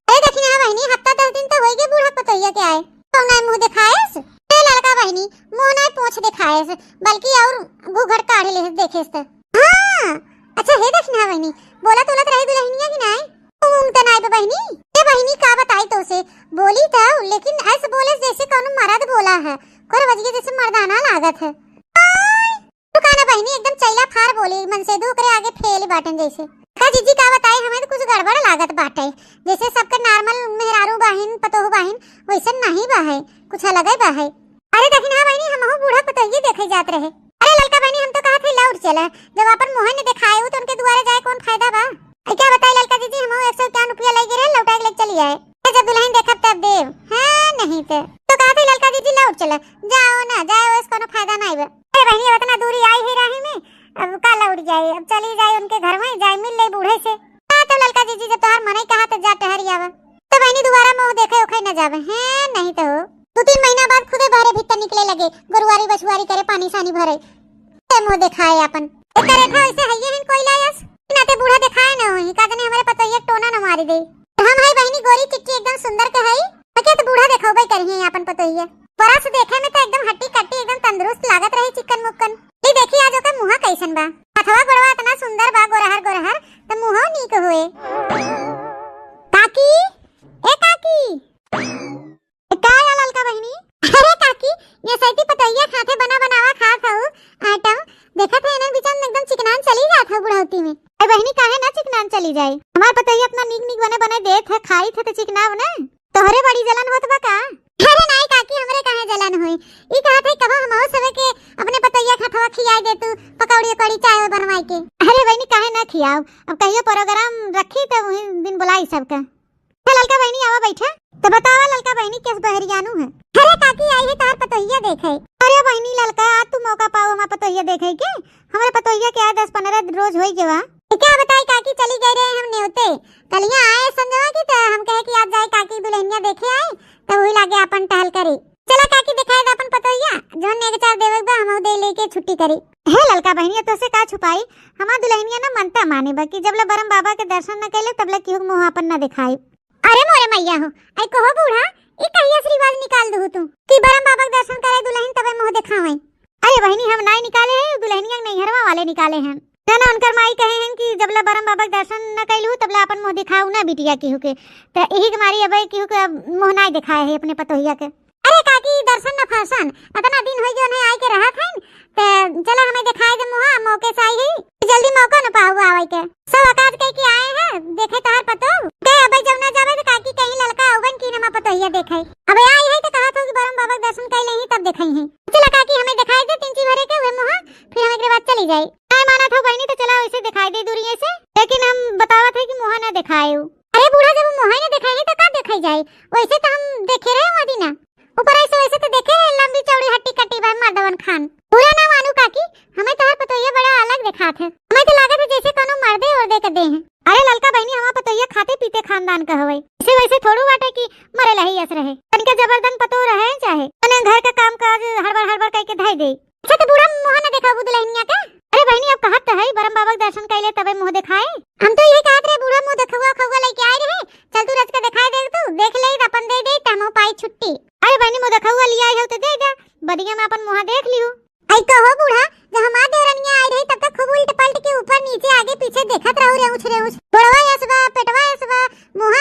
अरे दखिनहा बहिनी, हफ्ता दस दिन तो होई गे बूढ़ा पतोहिया के आए, तो नाई मुँह देखाएस। ए ललका बहिनी, मुँह नाई पोंछ देखाएस, बल्कि और घूघट काढ़ ले देखेस त। हाँ, अच्छा हे दखिनहा बहिनी, बोलत उलत रही दुलहिनिया कि नाई? ऊँग त नाई बा बहिनी। ए बहिनी, का बताई तोसे, बोली त, लेकिन ऐसे बोले जैसे कौनो मर्द बोला है, कोर बजिए जैसे मर्दाना लागत है। आय, तू का ना बहिनी, एकदम चैला फार बोली, मन से दू ओकरे आगे फेल बाटन जैसे। का जीजी का बताई, हमें तो कुछ गड़बड़ लागत बाटे, जैसे सबके normal मेहरारू बाहिन, पतोह बाहिन, वैसन नहीं बा है, कुछ अलगे बा है। अरे दखिनहा बहिनी, हमहू बूढ़ा पतोहिए देखे जात रहे। अरे ललका बहिनी, हम तो कहत है लौट चला, जब अपन मुँह न देखाए हो तो उनके दुआरे जाए कौन फायदा बा? ए, क्या बताई ललका जीजी, हमहू एक सौ इक्यावन रुपया लइ गे रहे, लौटाए के लेके चली आए। ए, जब दुलहिन देखब तब देब। हाँ, नहीं तो। तो कहत है ललका जीजी लौट चला, जाओ ना, जाओ, इस कोनो फायदा नहीं बा। अरे बहिनी, अब इतना दूरी आई है राही में, अब का लौट जाए, अब चली जाए उनके घर में, जाए मिल ले बूढ़े से। हाँ, तो ललका जीजी जब तोहार मनई कहा तो जा टहरी आवा। तो बहिनी दोबारा मुँह देखे ओखे न जावे, हैं, नहीं तो हो। दो तीन महीना बाद खुदे बहरे भीतर निकले लगे, गोरुआरी बछुआरी करे, पानी सानी भरे। ते मुँह देखाए आपन। ए करे था वैसे हइये हन कोई लायस। ना ते बूढ़ा देखाए न होई, का जाने हमरे पतोहिया टोना न मारी दे। हम हई बहिनी गोरी चिट्टी एकदम सुंदर के हई। ओके तो बूढ़ा देखौबे करिहे आपन पतोहिया। परस देखे में तो एकदम हट्टी कट्टी एकदम तंदुरुस्त लागत रही चिकन मुक्कन। ई देखी आज ओकर मुँह कैसन बा। हथवा गोड़वा इतना सुंदर बा गोरहर गोरहर, त मुँहो नीक होए। काकी, ए काकी। ए, का या ललका बहिनी? अरे काकी, ये सैती पतोहिया खाथे बना बनावा खात हऊ आइटम। देखत है इन्हें बिचारन एकदम चिकनान चली जात है बुढ़ौती में। ए बहिनी, काहे ना चिकनान चली जाए? हमार पतोहिया इतना नीक नीक बने बने देत है, खाई थे तो चिकनाव ना। तोहरे बड़ी जलन होत बा का? अरे नाई काकी, हमरे काहे जलन होई? ई कहत है कबो हमहू सबे के अपने पतोहिया खाथवा खियाई दे तू, पकौड़ी उकौड़ी चाय बनवाई के। अरे बहिनी, काहे ना खियाव? अब कहियो प्रोग्राम रखी त वही दिन बुलाई सबका। हे ललका बहिनी, आवा बैठा। त बतावा ललका बहिनी, केस बहरियानू है? अरे काकी, आई है तार पतोहिया देखे। अरे बहिनी ललका, आज तू मौका पाओ हमार पतोहिया देखे के। हमरे पतोहिया के आए दस पन्द्रह रोज होई गवा। ए, क्या बताई काकी, चली गई रहे हम नेवते। कलिया आए संजवा की त हम कहे कि आज जाए काकी दुलहिनिया देखे आए, त वही लागे आपन टहल करी। चला काकी, देखाए दे आपन पतोहिया, जौन नेग चार देवे के बा, हमहू दे लेके छुट्टी करी। हे ललका बहिनिया, तोसे का छुपाई, हमार दुलहिनिया ना मनता माने बा कि जब ले बरम बाबा के दर्शन न कैले, तब ले केहू के मुँह आपन न देखाई। अरे मोरे मैया हो, आई कहो बूढ़ा, ई कहिया से रिवाज निकाल दू तू कि बरम बाबा के दर्शन करे दुलहिन तबे मुँह देखावे? अरे बहिनी, हम नाई निकाले हैं, दुलहिनिया के नैहरवा वाले निकाले हैं। ना, ना, उनकर माई कहे हैं कि जब ले बरम बाबा के दर्शन न कैलू, तब ले आपन मुँह दिखाऊ ना बिटिया केहू के। त यही के मारी अब केहू के मुँह नाई दिखाए है अपने पतोहिया के। अरे काकी, दर्शन न फैशन, इतना दिन होई गयो नहीं आए के रहत हैं, त चला हमें दिखाए दे मुँह, मौके से आई है, जल्दी मौका न पाऊ आवे के। सब औकात कह के आए हैं, देखे तोहार पतोह। ते अबे जब ना जावे त काकी कहीं ललका अउबन की नमा पतोहिया देखे। अबे आई है त कहत हो कि बरम बाबा के दर्शन कैले ही तब देखे ही। चला काकी, हमें दिखाई दे तिनची भरे के उहे मुँह, फिर हम एकरे बाद चली जाई। नाय मानत हो बहिनी त चला वैसे दिखाई दे दूरिये से, लेकिन हम बतावत है कि मुँह ना दिखाए हो। अरे बूढ़ा, जब मुँह ही ना दिखाई है त का दिखाई जाए? वैसे त हम देखे रहे हुआ दिना। ऊपर ऐसे वैसे त देखे रहे, लंबी चौड़ी हट्टी कट्टी बा मर्दवन खान। बुरा ना मानू काकी, हमें तोहार पतोहिया बड़ा अलग देखात है। हमें त लागत है जैसे कोनो मर्दे ओर्दे के दे हैं। अरे ललका बहिनी, हमार पतोहिया खाते पीते खानदान का हवे। इसे वैसे थोड़ू बाटे कि मरे लही अस रहे। तनिका जबरदन पतोह रहे चाहे, तने घर का काम काज हड़बड़ हड़बड़ कइके धइ दे। अच्छा, त बूढ़ा मुँह न देखाबू दुलहिनिया के? अरे बहिनी, अब कहत त है, बरम बाबा के दर्शन कइले तबे मुँह देखाए। हम तो यही कहत रहे, बूढ़ा मुँह देखउआ खउआ लइके आए रहे, चल तू रच के देखाए दे, तू देख ले, अपन दे दे, त हमहू पाई छुट्टी। अरे बहिनी, मुँह देखउआ लियाए हो त दे दे, बदिया में अपन मुँह देख लियो। आई कहो बूढ़ा, जब हमार देवरनिया आई रही, तब तक खूब उल्ट पलट के ऊपर नीचे आगे पीछे देखत रहू, रेउछ रेउछ। गोड़वा यस बा, पेटवा यस बा, मुँह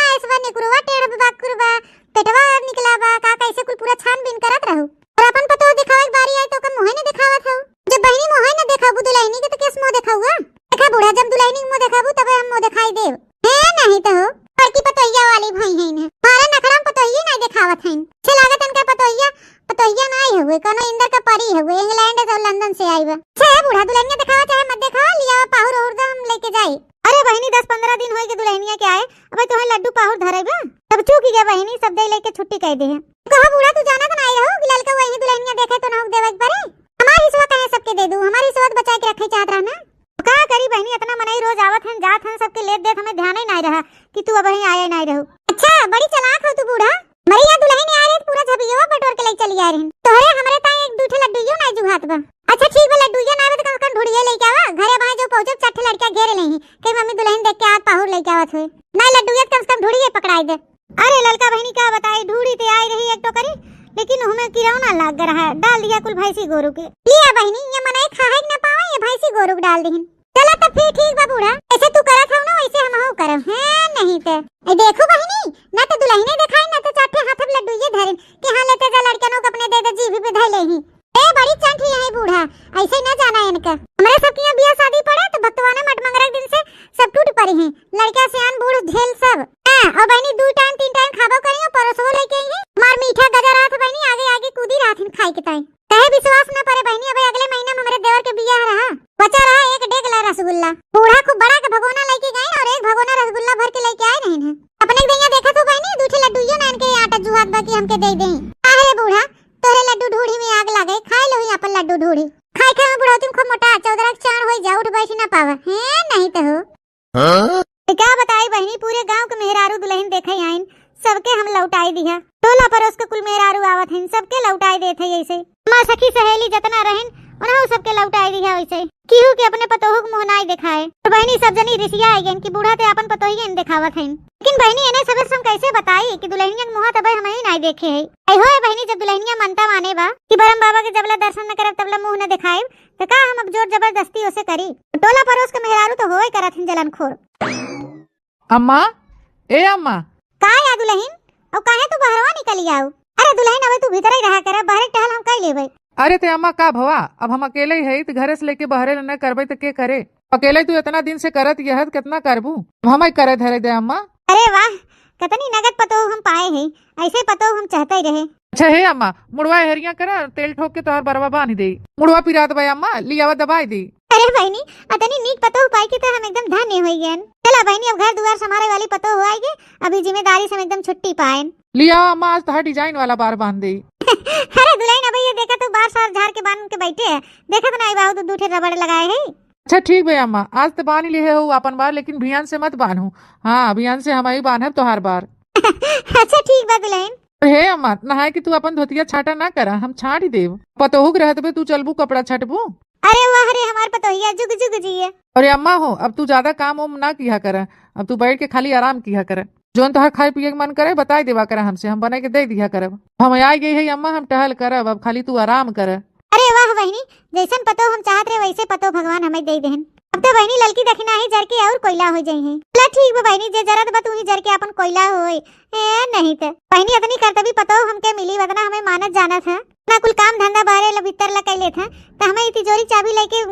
तो हो, बड़की पतोहिया वाली भई हैं इन्हें। हमारा नखरा में पतोहिया नहीं दिखावत हैं। अच्छे लागत इनका पतोहिया, पतोहिया नहीं हुए, कोनो इंदर का परी हुए, इंग्लैंड से, लंदन से आई बा। छे बूढ़ा, दुल्हनिया दिखावा चाहे मत दिखावा, लिया पाहुर और दम लेके जाई। अरे बहिनी, दस पन्द्रह दिन होई के दुल्हनिया के आए, अबे तोहे लड्डू पाहुर धरे बा। तब चूक गया बहिनी, सब दे लेके छुट्टी कह दे है। कहो बूढ़ा, तू जाना तो नहीं रहो कि ललका वही दुल्हनिया देखे तो नहुक देवे के परे। हमार हिस्सा कहे सबके दे दू, हमार हिस्सा तो बचा के रखे चाहत रहा ना। का करी बहिनी, इतना मनई रोज आवत हन, जात हन, सबके लेत देत हमें ध्यान ही नहीं रहा कि तू अब ही आए नहीं रहो। अच्छा, बड़ी चालाक हो तू बूढ़ा। मरी या दुल्हन आ रही, पूरा झबियो बटोर के ले चली आ रही। तोहरे हमरे ताई एक दू ठे लड्डूयो नहीं जुहात बा। अच्छा ठीक बा, लड्डूया ना आवे तो कम से कम ढूढ़िए लेके आवा। घरे बाहर जो पहुंचब, चार ठे लड़कियां घेरे लेही, कहीं मम्मी दुल्हन देख के हाथ पाहुर लेके आवत हुए। नहीं लड्डूया तो कम से कम ढूढ़िए पकड़ाई दे। अरे ललका बहिनी का बताई, ढूढ़ी ते आई रही एक टोकरी, लेकिन हमें किरौना लाग रहा है, डाल दिया कुल भैंसी गोरू के। लिया बहिनी, ये मनई खाए के ना पावे, ये भैंसी गोरू के डाल दिहिन। चला तब फिर ठीक बा बूढ़ा, ऐसे तू करत हव ना वैसे हम हव करब। हैं नहीं ते। ए देखो बहिनी, ना तो दुल्हने दिखाई ना तो चार ठे हाथ में लड्डूये धरिन कि हाँ लेते जा लड़कनों को अपने दे दे, जीभी पे धई लेही। ए बड़ी चंट ही है बूढ़ा, ऐसे ही ना जाना इनका। हमारे सबके यहाँ बियाह शादी पड़े तो भक्तवाना मटमंगरा के दिन से सब टूट पड़ी हैं, लड़का सियान बूढ़ झेल सब। हाँ, और बहिनी दू टाइम तीन टाइम खाबो करी और परोसवो लेके आई है। हमार मीठा गजर रहत बहिनी आगे आगे कूदी रहत हिन खाए के ताई। कहे विश्वास न परे बहिनी, अबे अगले महीना में हमरे देवर के बियाह रहा, बचा रहा एक डेग ला रसगुल्ला। बूढ़ा खूब बड़ा के भगोना लेके गए और एक भगोना रसगुल्ला भर के लेके आए रहे हैं। अपने के दैया देखत हो बहिनी, दू ठे लड्डूयो ना इनके आटा जुहात बा कि हमके दे दें। काहे रे बूढ़ा, तोरे लड्डू ढूढ़ी में आग लागे, खाए लो ही अपन लड्डू ढूढ़ी। खाए खाए में बुढ़ौती में खूब मोटा, चौदरा के चार होई जा, उठ बैठ ना पावे। हैं, नहीं तो हो। हाँ? तो क्या बताई बहिनी, पूरे गांव के मेहरारू दुल्हन देखे आइन, सबके हम लौटाई दिया। टोला परोस के कुल मेहरारू आवत हइन, सबके लौटाई देत है ऐसे। हमार सखी सहेली जतना रहन, उन्हों सबके लौटाई दिया वैसे। केहू के अपने पतोहू के मुंह नाई देखाए। और बहिनी सब जनी रिसिया आई गइन कि बूढ़ा ते अपन पतोहिए न देखावत हइन। लेकिन बहिनी एने सबे से हम कैसे बताई कि दुल्हनिया के मुंह तबे हम ही नाई देखे है। आई होए बहिनी, जब दुल्हनिया मनता माने बा कि बरम बाबा के जबला दर्शन न करब तबला मुंह न देखाएब, तो का हम अब जोर जबरदस्ती ओसे करी? टोला परोस के मेहरारू तो होए करत हइन जलनखोर। अम्मा, ए अम्मा। का या दुल्हन? और काहे तू बहरवा निकली आऊ? अरे दुल्हन, अबे तू भीतर ही रहा कर, बहरे टहल हम कई लेबे। अरे ते अम्मा का भवा, अब हम अकेले ही हई, त घरे से लेके बहरे न करबे त के करे? अकेले तू इतना दिन से करत यह, त कितना करबू? अब हम ही करे धरे दे अम्मा। अरे वाह, कतनी नगद पतोह हम पाए हैं, ऐसे पतोह हम चाहते ही रहे। अच्छा हे अम्मा, मुड़वा हेरिया करा, तेल ठोक के तोहर बरवा बांध दे। मुड़वा पिरात बा अम्मा, लियावा दबाई दे। अरे बहिनी, अतनी नीक पतोह पाई के तो हम एकदम धन्य हो गए। चला बहिनी, अब घर दुआर संभारे वाली पतोह हो आई गे, अभी जिम्मेदारी से हम एकदम छुट्टी पाएन। लिया अम्मा, आज तोहार डिजाइन वाला बार बांध दे। अरे दुल्हन, अब ये देखा तो बार सार झाड़ के बांध के बैठे है, देखत ना आई बाहू तो दू ठे रबड़ लगाए है। अच्छा ठीक बे अम्मा, आज तो बांध लिए हो अपन बार, लेकिन भियान से मत बांधू। हाँ, भियान से हम ही बांधब तोहार बार। अच्छा ठीक बा दुल्हन। हे अम्मा, नहाए के तू अपन धोतिया छाटा ना करा, हम छाट देब। पतोहू के रहत बे तू चलबू कपड़ा छटबू? अरे वाह रे हमार पतोहिया, जुग जुग जिए। अरे अम्मा हो, अब तू ज्यादा काम उम ना किया करा, अब तू बैठ के खाली आराम किया करा। जौन तोहार खाए पिए के मन करे बताई देवा करा हमसे, हम बना के दे दिया करब। हम आई गई है अम्मा, हम टहल करब, अब खाली तू आराम कर। अरे वाह बहिनी, जैसन पतोह हम चाहत रहे वैसे पतोह भगवान हमें दे देहन। अब तो बहिनी ललकी दखिना ही जर के और कोयला हो जाई है। चला ठीक बा बहिनी, जे जरत बा तू ही जर के अपन कोयला होए। ए, नहीं त। बहिनी, अतनी करतबी पतोह हमके मिली, वतना हमें मानत जानत है। ना कुल काम धंधा बाहरे ला भीतर ला कई लेत है, त हमें ई तिजोरी चाबी लेके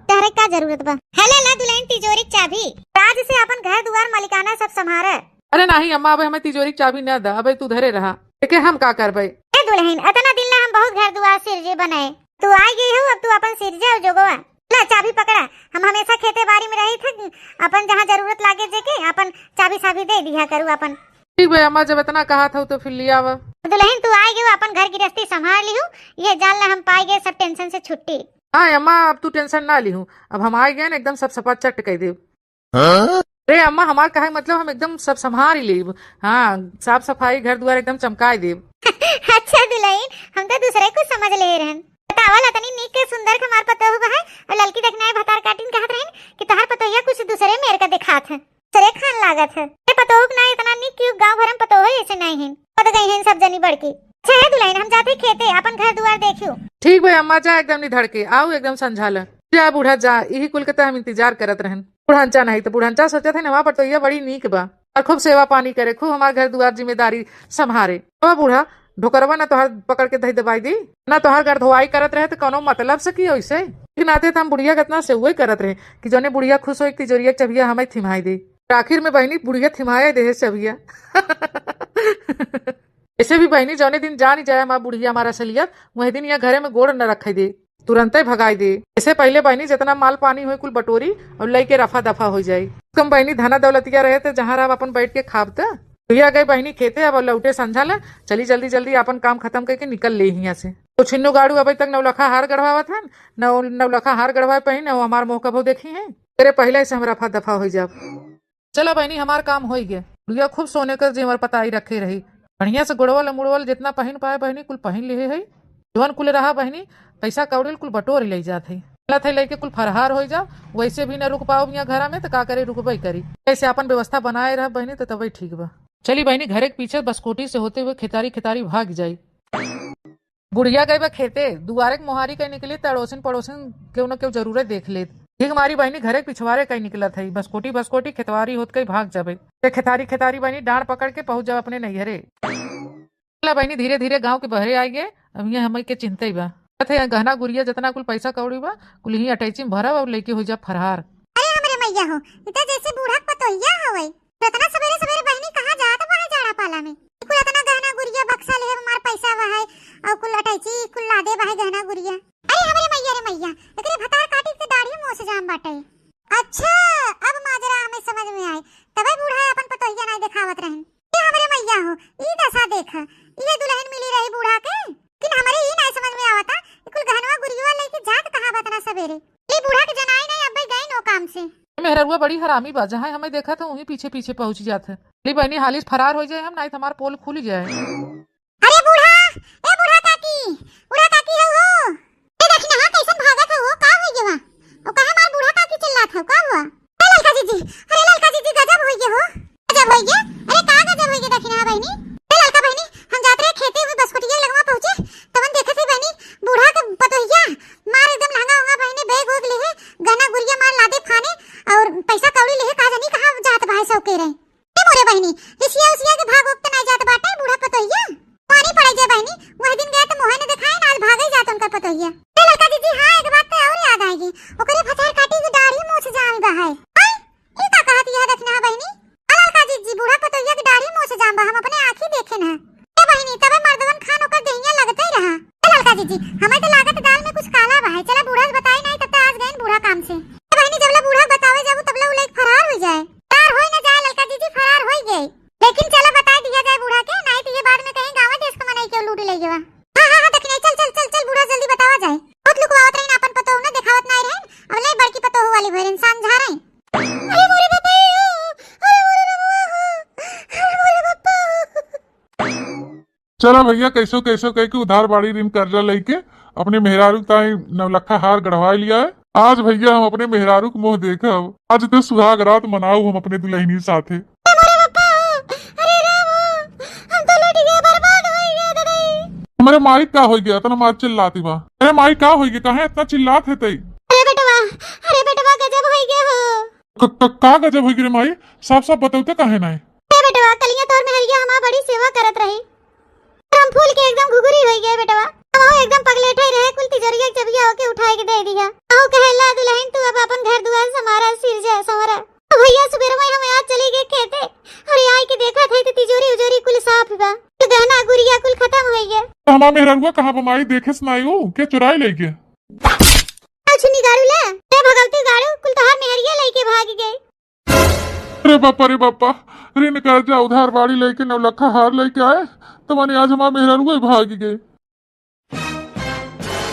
टहरे का जरूरत बा? हेले ला दुल्हन तिजोरी चाबी, राज से अपन घर दुआर मालिकाना सब संभारे। अरे नाही अम्मा, अबे हमें तिजोरी चाबी न दा, अबे तू धरे रहा। एके हम का करबे? ए दुल्हन, अतना दिन ला हम बहुत घर दुआर सिरजे बनाए, तू आ गई हो, अब तू अपन सिरजे और जोगवा। ला चाबी पकड़ा, हम हमेशा खेते बारी में रही थे, अपन जहाँ जरूरत लागे जेके अपन चाबी साबी दे दिया करू अपन। ठीक बा अम्मा, जब इतना कहा था तो फिर लिया वा। दुल्हन तू आ गई, अपन घर गृहस्थी संभाल लिहू, ये जान ला हम पाए गए सब टेंशन से छुट्टी। हाँ अम्मा, अब तू टेंशन ना लिहू, अब हम आ गए ना एकदम सब सफा चट कह देब। हाँ? अरे अम्मा, हमार कहे मतलब हम एकदम सब संभाल ही लेब। हाँ, साफ सफाई घर दुआर एकदम चमकाए देब। अच्छा दुल्हन, हम तो दूसरे कुछ समझ ले रहन। बतावल अतनी नीक के सुंदर के हमार पतोह बा है, और ललकी देखना है भतार काटिन कहत रहन कि तोहार पतोहिया कुछ दूसरे मेर का दिखात है, दूसरे खान लागत है। ए पतोह के ना इतना नीक क्यों गाँव भर में पतोह ऐसे नहीं है, पद गई है सब जनी बड़की। अच्छा है दुल्हन, हम जाते खेते अपन घर दुआर देखियो। ठीक बा अम्मा, जा एकदम निधड़ के आऊ, एकदम समझा ल। जा बूढ़ा जा, यही कुल के तो हम इंतजार करत रहन। बुढ़ांचा नहीं तो बुढ़ांचा सोचत है ना, वहाँ पर तो ये बड़ी नीक बा और खूब सेवा पानी करे, खूब हमार घर दुआर जिम्मेदारी संभारे। ओ बूढ़ा, ढोकरवा ना तोहार पकड़ के धई दबाई दी, ना तोहार घर धोवाई करत रहे तो कोनो मतलब से की ओइसे। लेकिन आते तो हम बुढ़िया के इतना सेवई करत रहे कि जौने बुढ़िया खुश होई, तिजोरिया के चबिया हमें थिमाई दे। आखिर में बहिनी बुढ़िया थिमाए देहे चबिया। ऐसे भी बहिनी, जौने दिन जानी जाए हमार बुढ़िया हमार असलियत, वही दिन यहाँ घरे में गोड़ न रखे दे, तुरंते भगाई दे। ऐसे पहले बहिनी जितना माल पानी होई कुल बटोरी और लइके रफा दफा हो जाई। कम बहिनी धना दौलतिया रहे थे, जहाँ रहा अपन बैठ के खाब त। भैया गए बहिनी खेते, अब लौटे संझा ला, चली जल्दी जल्दी अपन काम खत्म करके निकल ले हियाँ से। तो छिन्नू गाड़ू अबे तक नौलखा हार गढ़वावत हन, नौ नौलखा हार गढ़वाए पही न वो हमार मुँह कबो देखी है। तेरे पहले से हम रफा दफा हो जाब। चला बहिनी, हमार काम होई गे। बुढ़िया खूब सोने के जेवर पताई रखे रही, बढ़िया से गुड़वल मुड़वल जितना पहिन पाए बहिनी कुल पहिन लिहे है। जवन कुल रहा बहिनी, पैसा कौड़ी कुल बटोर ले जात है। चलत है लेके कुल फरहार हो जाओ, वैसे भी ना रुक पाओ यहाँ घरा में, तो का करे, रुकबे करी। ऐसे अपन व्यवस्था बनाए रह बहिनी, तो तबे ठीक बा। चली बहिनी, घरे के पीछे बसकोटी से होते हुए खेतारी खेतारी भाग जाई। बुढ़िया गई बा खेते, दुआरे के मोहारी कहीं निकली, त अड़ोसिन पड़ोसिन केहू न केहू जरूरे देख लेत। ठीक मारी बहिनी, घरे के पिछवारे कहीं निकलत है, बसकोटी बसकोटी खेतवारी होत कहीं भाग जाबे। ते खेतारी खेतारी बहिनी डांड पकड़ के पहुंच जाओ अपने नैहरे। चला बहिनी, धीरे धीरे गांव के बहरे आइ गए, अब ये हमें के चिंता ही बा। कहत है, गहना गुरिया जितना कुल पैसा कौड़ी बा, कुल ही अटैची में भरब और लेके हो जा फरार। अरे हमरे मैया हो, ई त जैसे बूढ़ा के पतोहिया हवे। इतना सवेरे सवेरे बहिनी कहाँ जात बा है जाड़ा पाला में? कुल इतना गहना गुरिया बक्सा लेहे हमार पैसा बा है, और कुल अटैची कुल लादे बा है गहना गुरिया। अरे हमरे मैया रे मैया, एकरे भतार काटी के दाढ़ी मोछ जाम बाटे। अच्छा, अब माजरा हमें समझ में आए, तबे बूढ़ा अपन पतोहिया नाई देखावत रहन। ए हमरे मैया हो, ई दशा देख, इहे दुल्हन मिली रही बूढ़ा के। लेकिन हमरे ई नाई समझ में आवता कि कुल गहनवा गुरिया लेके जात कहाँ बा इतना सवेरे? ले बूढ़ा के जनाई नाई, अब्बे गए नो काम से। मेहररुआ बड़ी हरामी बा, जहाँ हमें देखा था वहीं पीछे पीछे पहुँच जात है। ले बहनी हालिस फरार हो जाए हम, नाई तो हमार पोल खुल जाए। अरे बूढ़ा, ए बूढ़ा काकी, बूढ़ा काकी हो, हो। ए देखी ना, हाँ, कैसन भागत है वो, का हो गया? ओ काहे मार बूढ़ा काकी चिल्लात है, का हुआ? अरे ललका जीजी, अरे ललका जीजी, गजब हो गया हो। गजब हो गया? अरे का गजब हो गया देखी ना बहनी? अरे ललका बहनी, हम जात रहे खेते हुए बसकुटिया लगवा पहुँचे, तवन देखत है बहनी, बूढ़ा के पतोहिया मार एकदम लहंगा उंगा बहनी, बैग उग लिहे, गहना गुरिया मार लादे फाने, और पैसा कौड़ी लिहे, का जानी कहाँ जात बा है सौके रहे। ए मोरे बहिनी, रिसिया उसिया के भाग ओक त नाई जात बाटे बूढ़ा पतोहिया। पानी पड़े जे बहिनी, वह दिन गए त मोहे न देखाए ना, आज भागे जात उनकर पतोहिया। ए ललका जीजी, हाँ, एक बात त और याद आएगी, ओकरे भतार काटी की दाढ़ी मोछ जामी बा है। हैं? ई का कहत यह देखना है बहिनी? आ ललका जीजी, बूढ़ा पतोहिया की दाढ़ी मोछ जाम बा, हम अपने आँखी देखे न। ए बहिनी, तबे मर्दवन खान ओकर देहिया लगते ही रहा। ए ललका जीजी, हमें त लागत दाल में कुछ काला बा है, चला बूढ़ा से बताई नाई, तब त आज गए बूढ़ा काम से। ए बहिनी, जबला बूढ़ा बतावे जाबू, तबला उ लेके फरार हो जाए। फरार होई न जाए ललका जीजी, फरार होई गए। लेकिन चला बताई दिया जाए बूढ़ा के, नाई तो ये बाद में कहीं गाँव देश के मनई के लूट ले गवा। हाँ, हाँ, हाँ, दखिनाई, चल, चल, चल, चल, बूढ़ा जल्दी बतावा जाए। बहुत लुकवावत रही ना अपन पतोह ना, देखावत नाई रहे। अब ले बड़की पतोह वाली भर इंसान झा रही। अरे मोरे बापा, अरे मोरे बाबा, अरे मोरे बापा। चला भैया, कैसो कैसो कह के उधार बाड़ी ऋण कर्जा लेके अपने मेहरारू ताई नवलखा हार गढ़वा लिया है। आज भैया हम अपने मेहरारू के मुँह देखब, आज तो सुहाग रात मनाऊ हम अपने दुल्हनी साथे। अरे बापा, अरे राम, हम तो लुट गए, बर्बाद हो गए दादा। हमारे माई का हो गया, इतना मार चिल्लाती बा। अरे माई का हो गया, काहे इतना चिल्लात है तई? अरे बेटवा, अरे बेटवा, गजब हो गया हो। क-, क-, का गजब हो गया रे माई? साफ साफ बताओ तो काहे ना है? अरे बेटवा, कलिया तोर मेहरिया हमार बड़ी सेवा करत रही। हम फूल के एकदम घुघुरी हो गए बेटवा। हम एकदम पगलेट ही रहे, कुल तिजोरिया के चबिया ओके उठाए के दे दिया। अहो कहे, "ला दुल्हन, तू अब अपन घर दुआर संवारा, सिरजा संवारा।" तो भैया सुबेर में हम आज चली गए खेते, और आई के देखा थे तो तिजोरी उजोरी कुल साफ बा, तो गहना गुरिया कुल खत्म हो गया। तो हमार मेहररुआ कहाँ बा माई? देखे से नाई हो, के चुराई ले गए? अच्छी निगारू ले, ते भगवती गाड़ू, कुल तोहार मेहरिया लेके भाग गए। अरे बापा रे बापा, ऋण कर्जा उधार बाड़ी लेके नवलखा हार लेके आए, तो माने आज हमार मेहरारू ही भाग गए।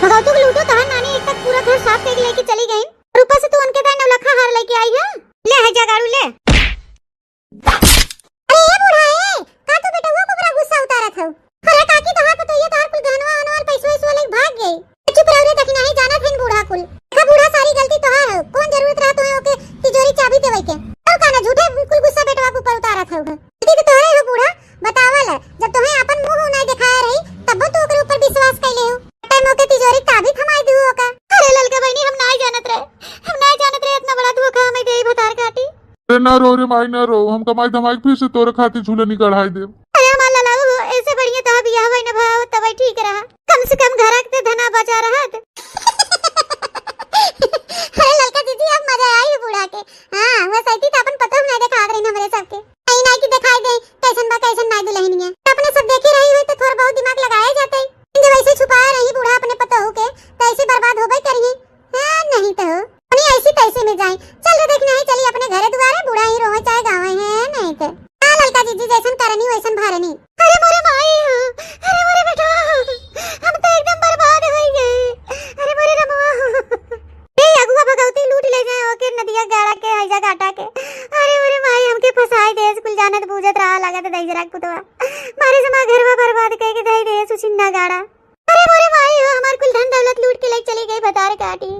भगवती के लूटो तहार नानी एक तक पूरा घर साफ करके लेके चली गई। और ऊपर से तू उनके दाई नवलखा हार लेके आई है। ले है जा गाड़ू ले। अरे ए बूढ़ा ए, का तू बेटवा को बड़ा गुस्सा उतारत हऊ? अरे काकी, तोहार पतोहिया तोहार कुल गहनवा वहनवा, पैसवा वैसवा लेके भाग गई। चुप रहो रे, देखी नाही जानत हन बूढ़ा कुल। देखा बूढ़ा, सारी गलती तोहार है, कौन जरूरत रहा तुम्हें ओके तिजोरी चाबी देवे के? और का ना झूठे कुल गुस्सा बेटवा के ऊपर उतारत हो। गलती तो तोहरे हो बूढ़ा, बतावल है, जब तुम्हें अपन मुंह नहीं दिखाया रही, तब तो ओकरे ऊपर विश्वास कैले हो। टाइम ओके तिजोरी चाबी थमाई दू ओका। अरे ललका बहनी, हम नहीं जानत रहे, हम नहीं जानत रहे इतना बड़ा धोखा हमें दे भतार काटी। अरे ना रो रे माई, ना रो, हम कमाई धमाई के फिर से तोरे खातिर झूलनी कढ़ाई देब। अरे हमार ललाऊ हो, ऐसे बढ़िया तहा बियाह होई न भाव, तबे ठीक रहा। कम से कम घर के धना बचा रहत। अरे ललका जीजी, अब मजा आई बूढ़ा के। हाँ, वह सैती तो अपन पतोह नहीं देखा फसाई देस कुल जानत बूझत रहा लागत दहिजरा के पुतवा। मारे समा घरवा बर्बाद कइके धई देस उ छिन्ना गाड़ा। अरे मोरे माई हो, हमार कुल धन दौलत लूट के लेके चली गई भतार काटी।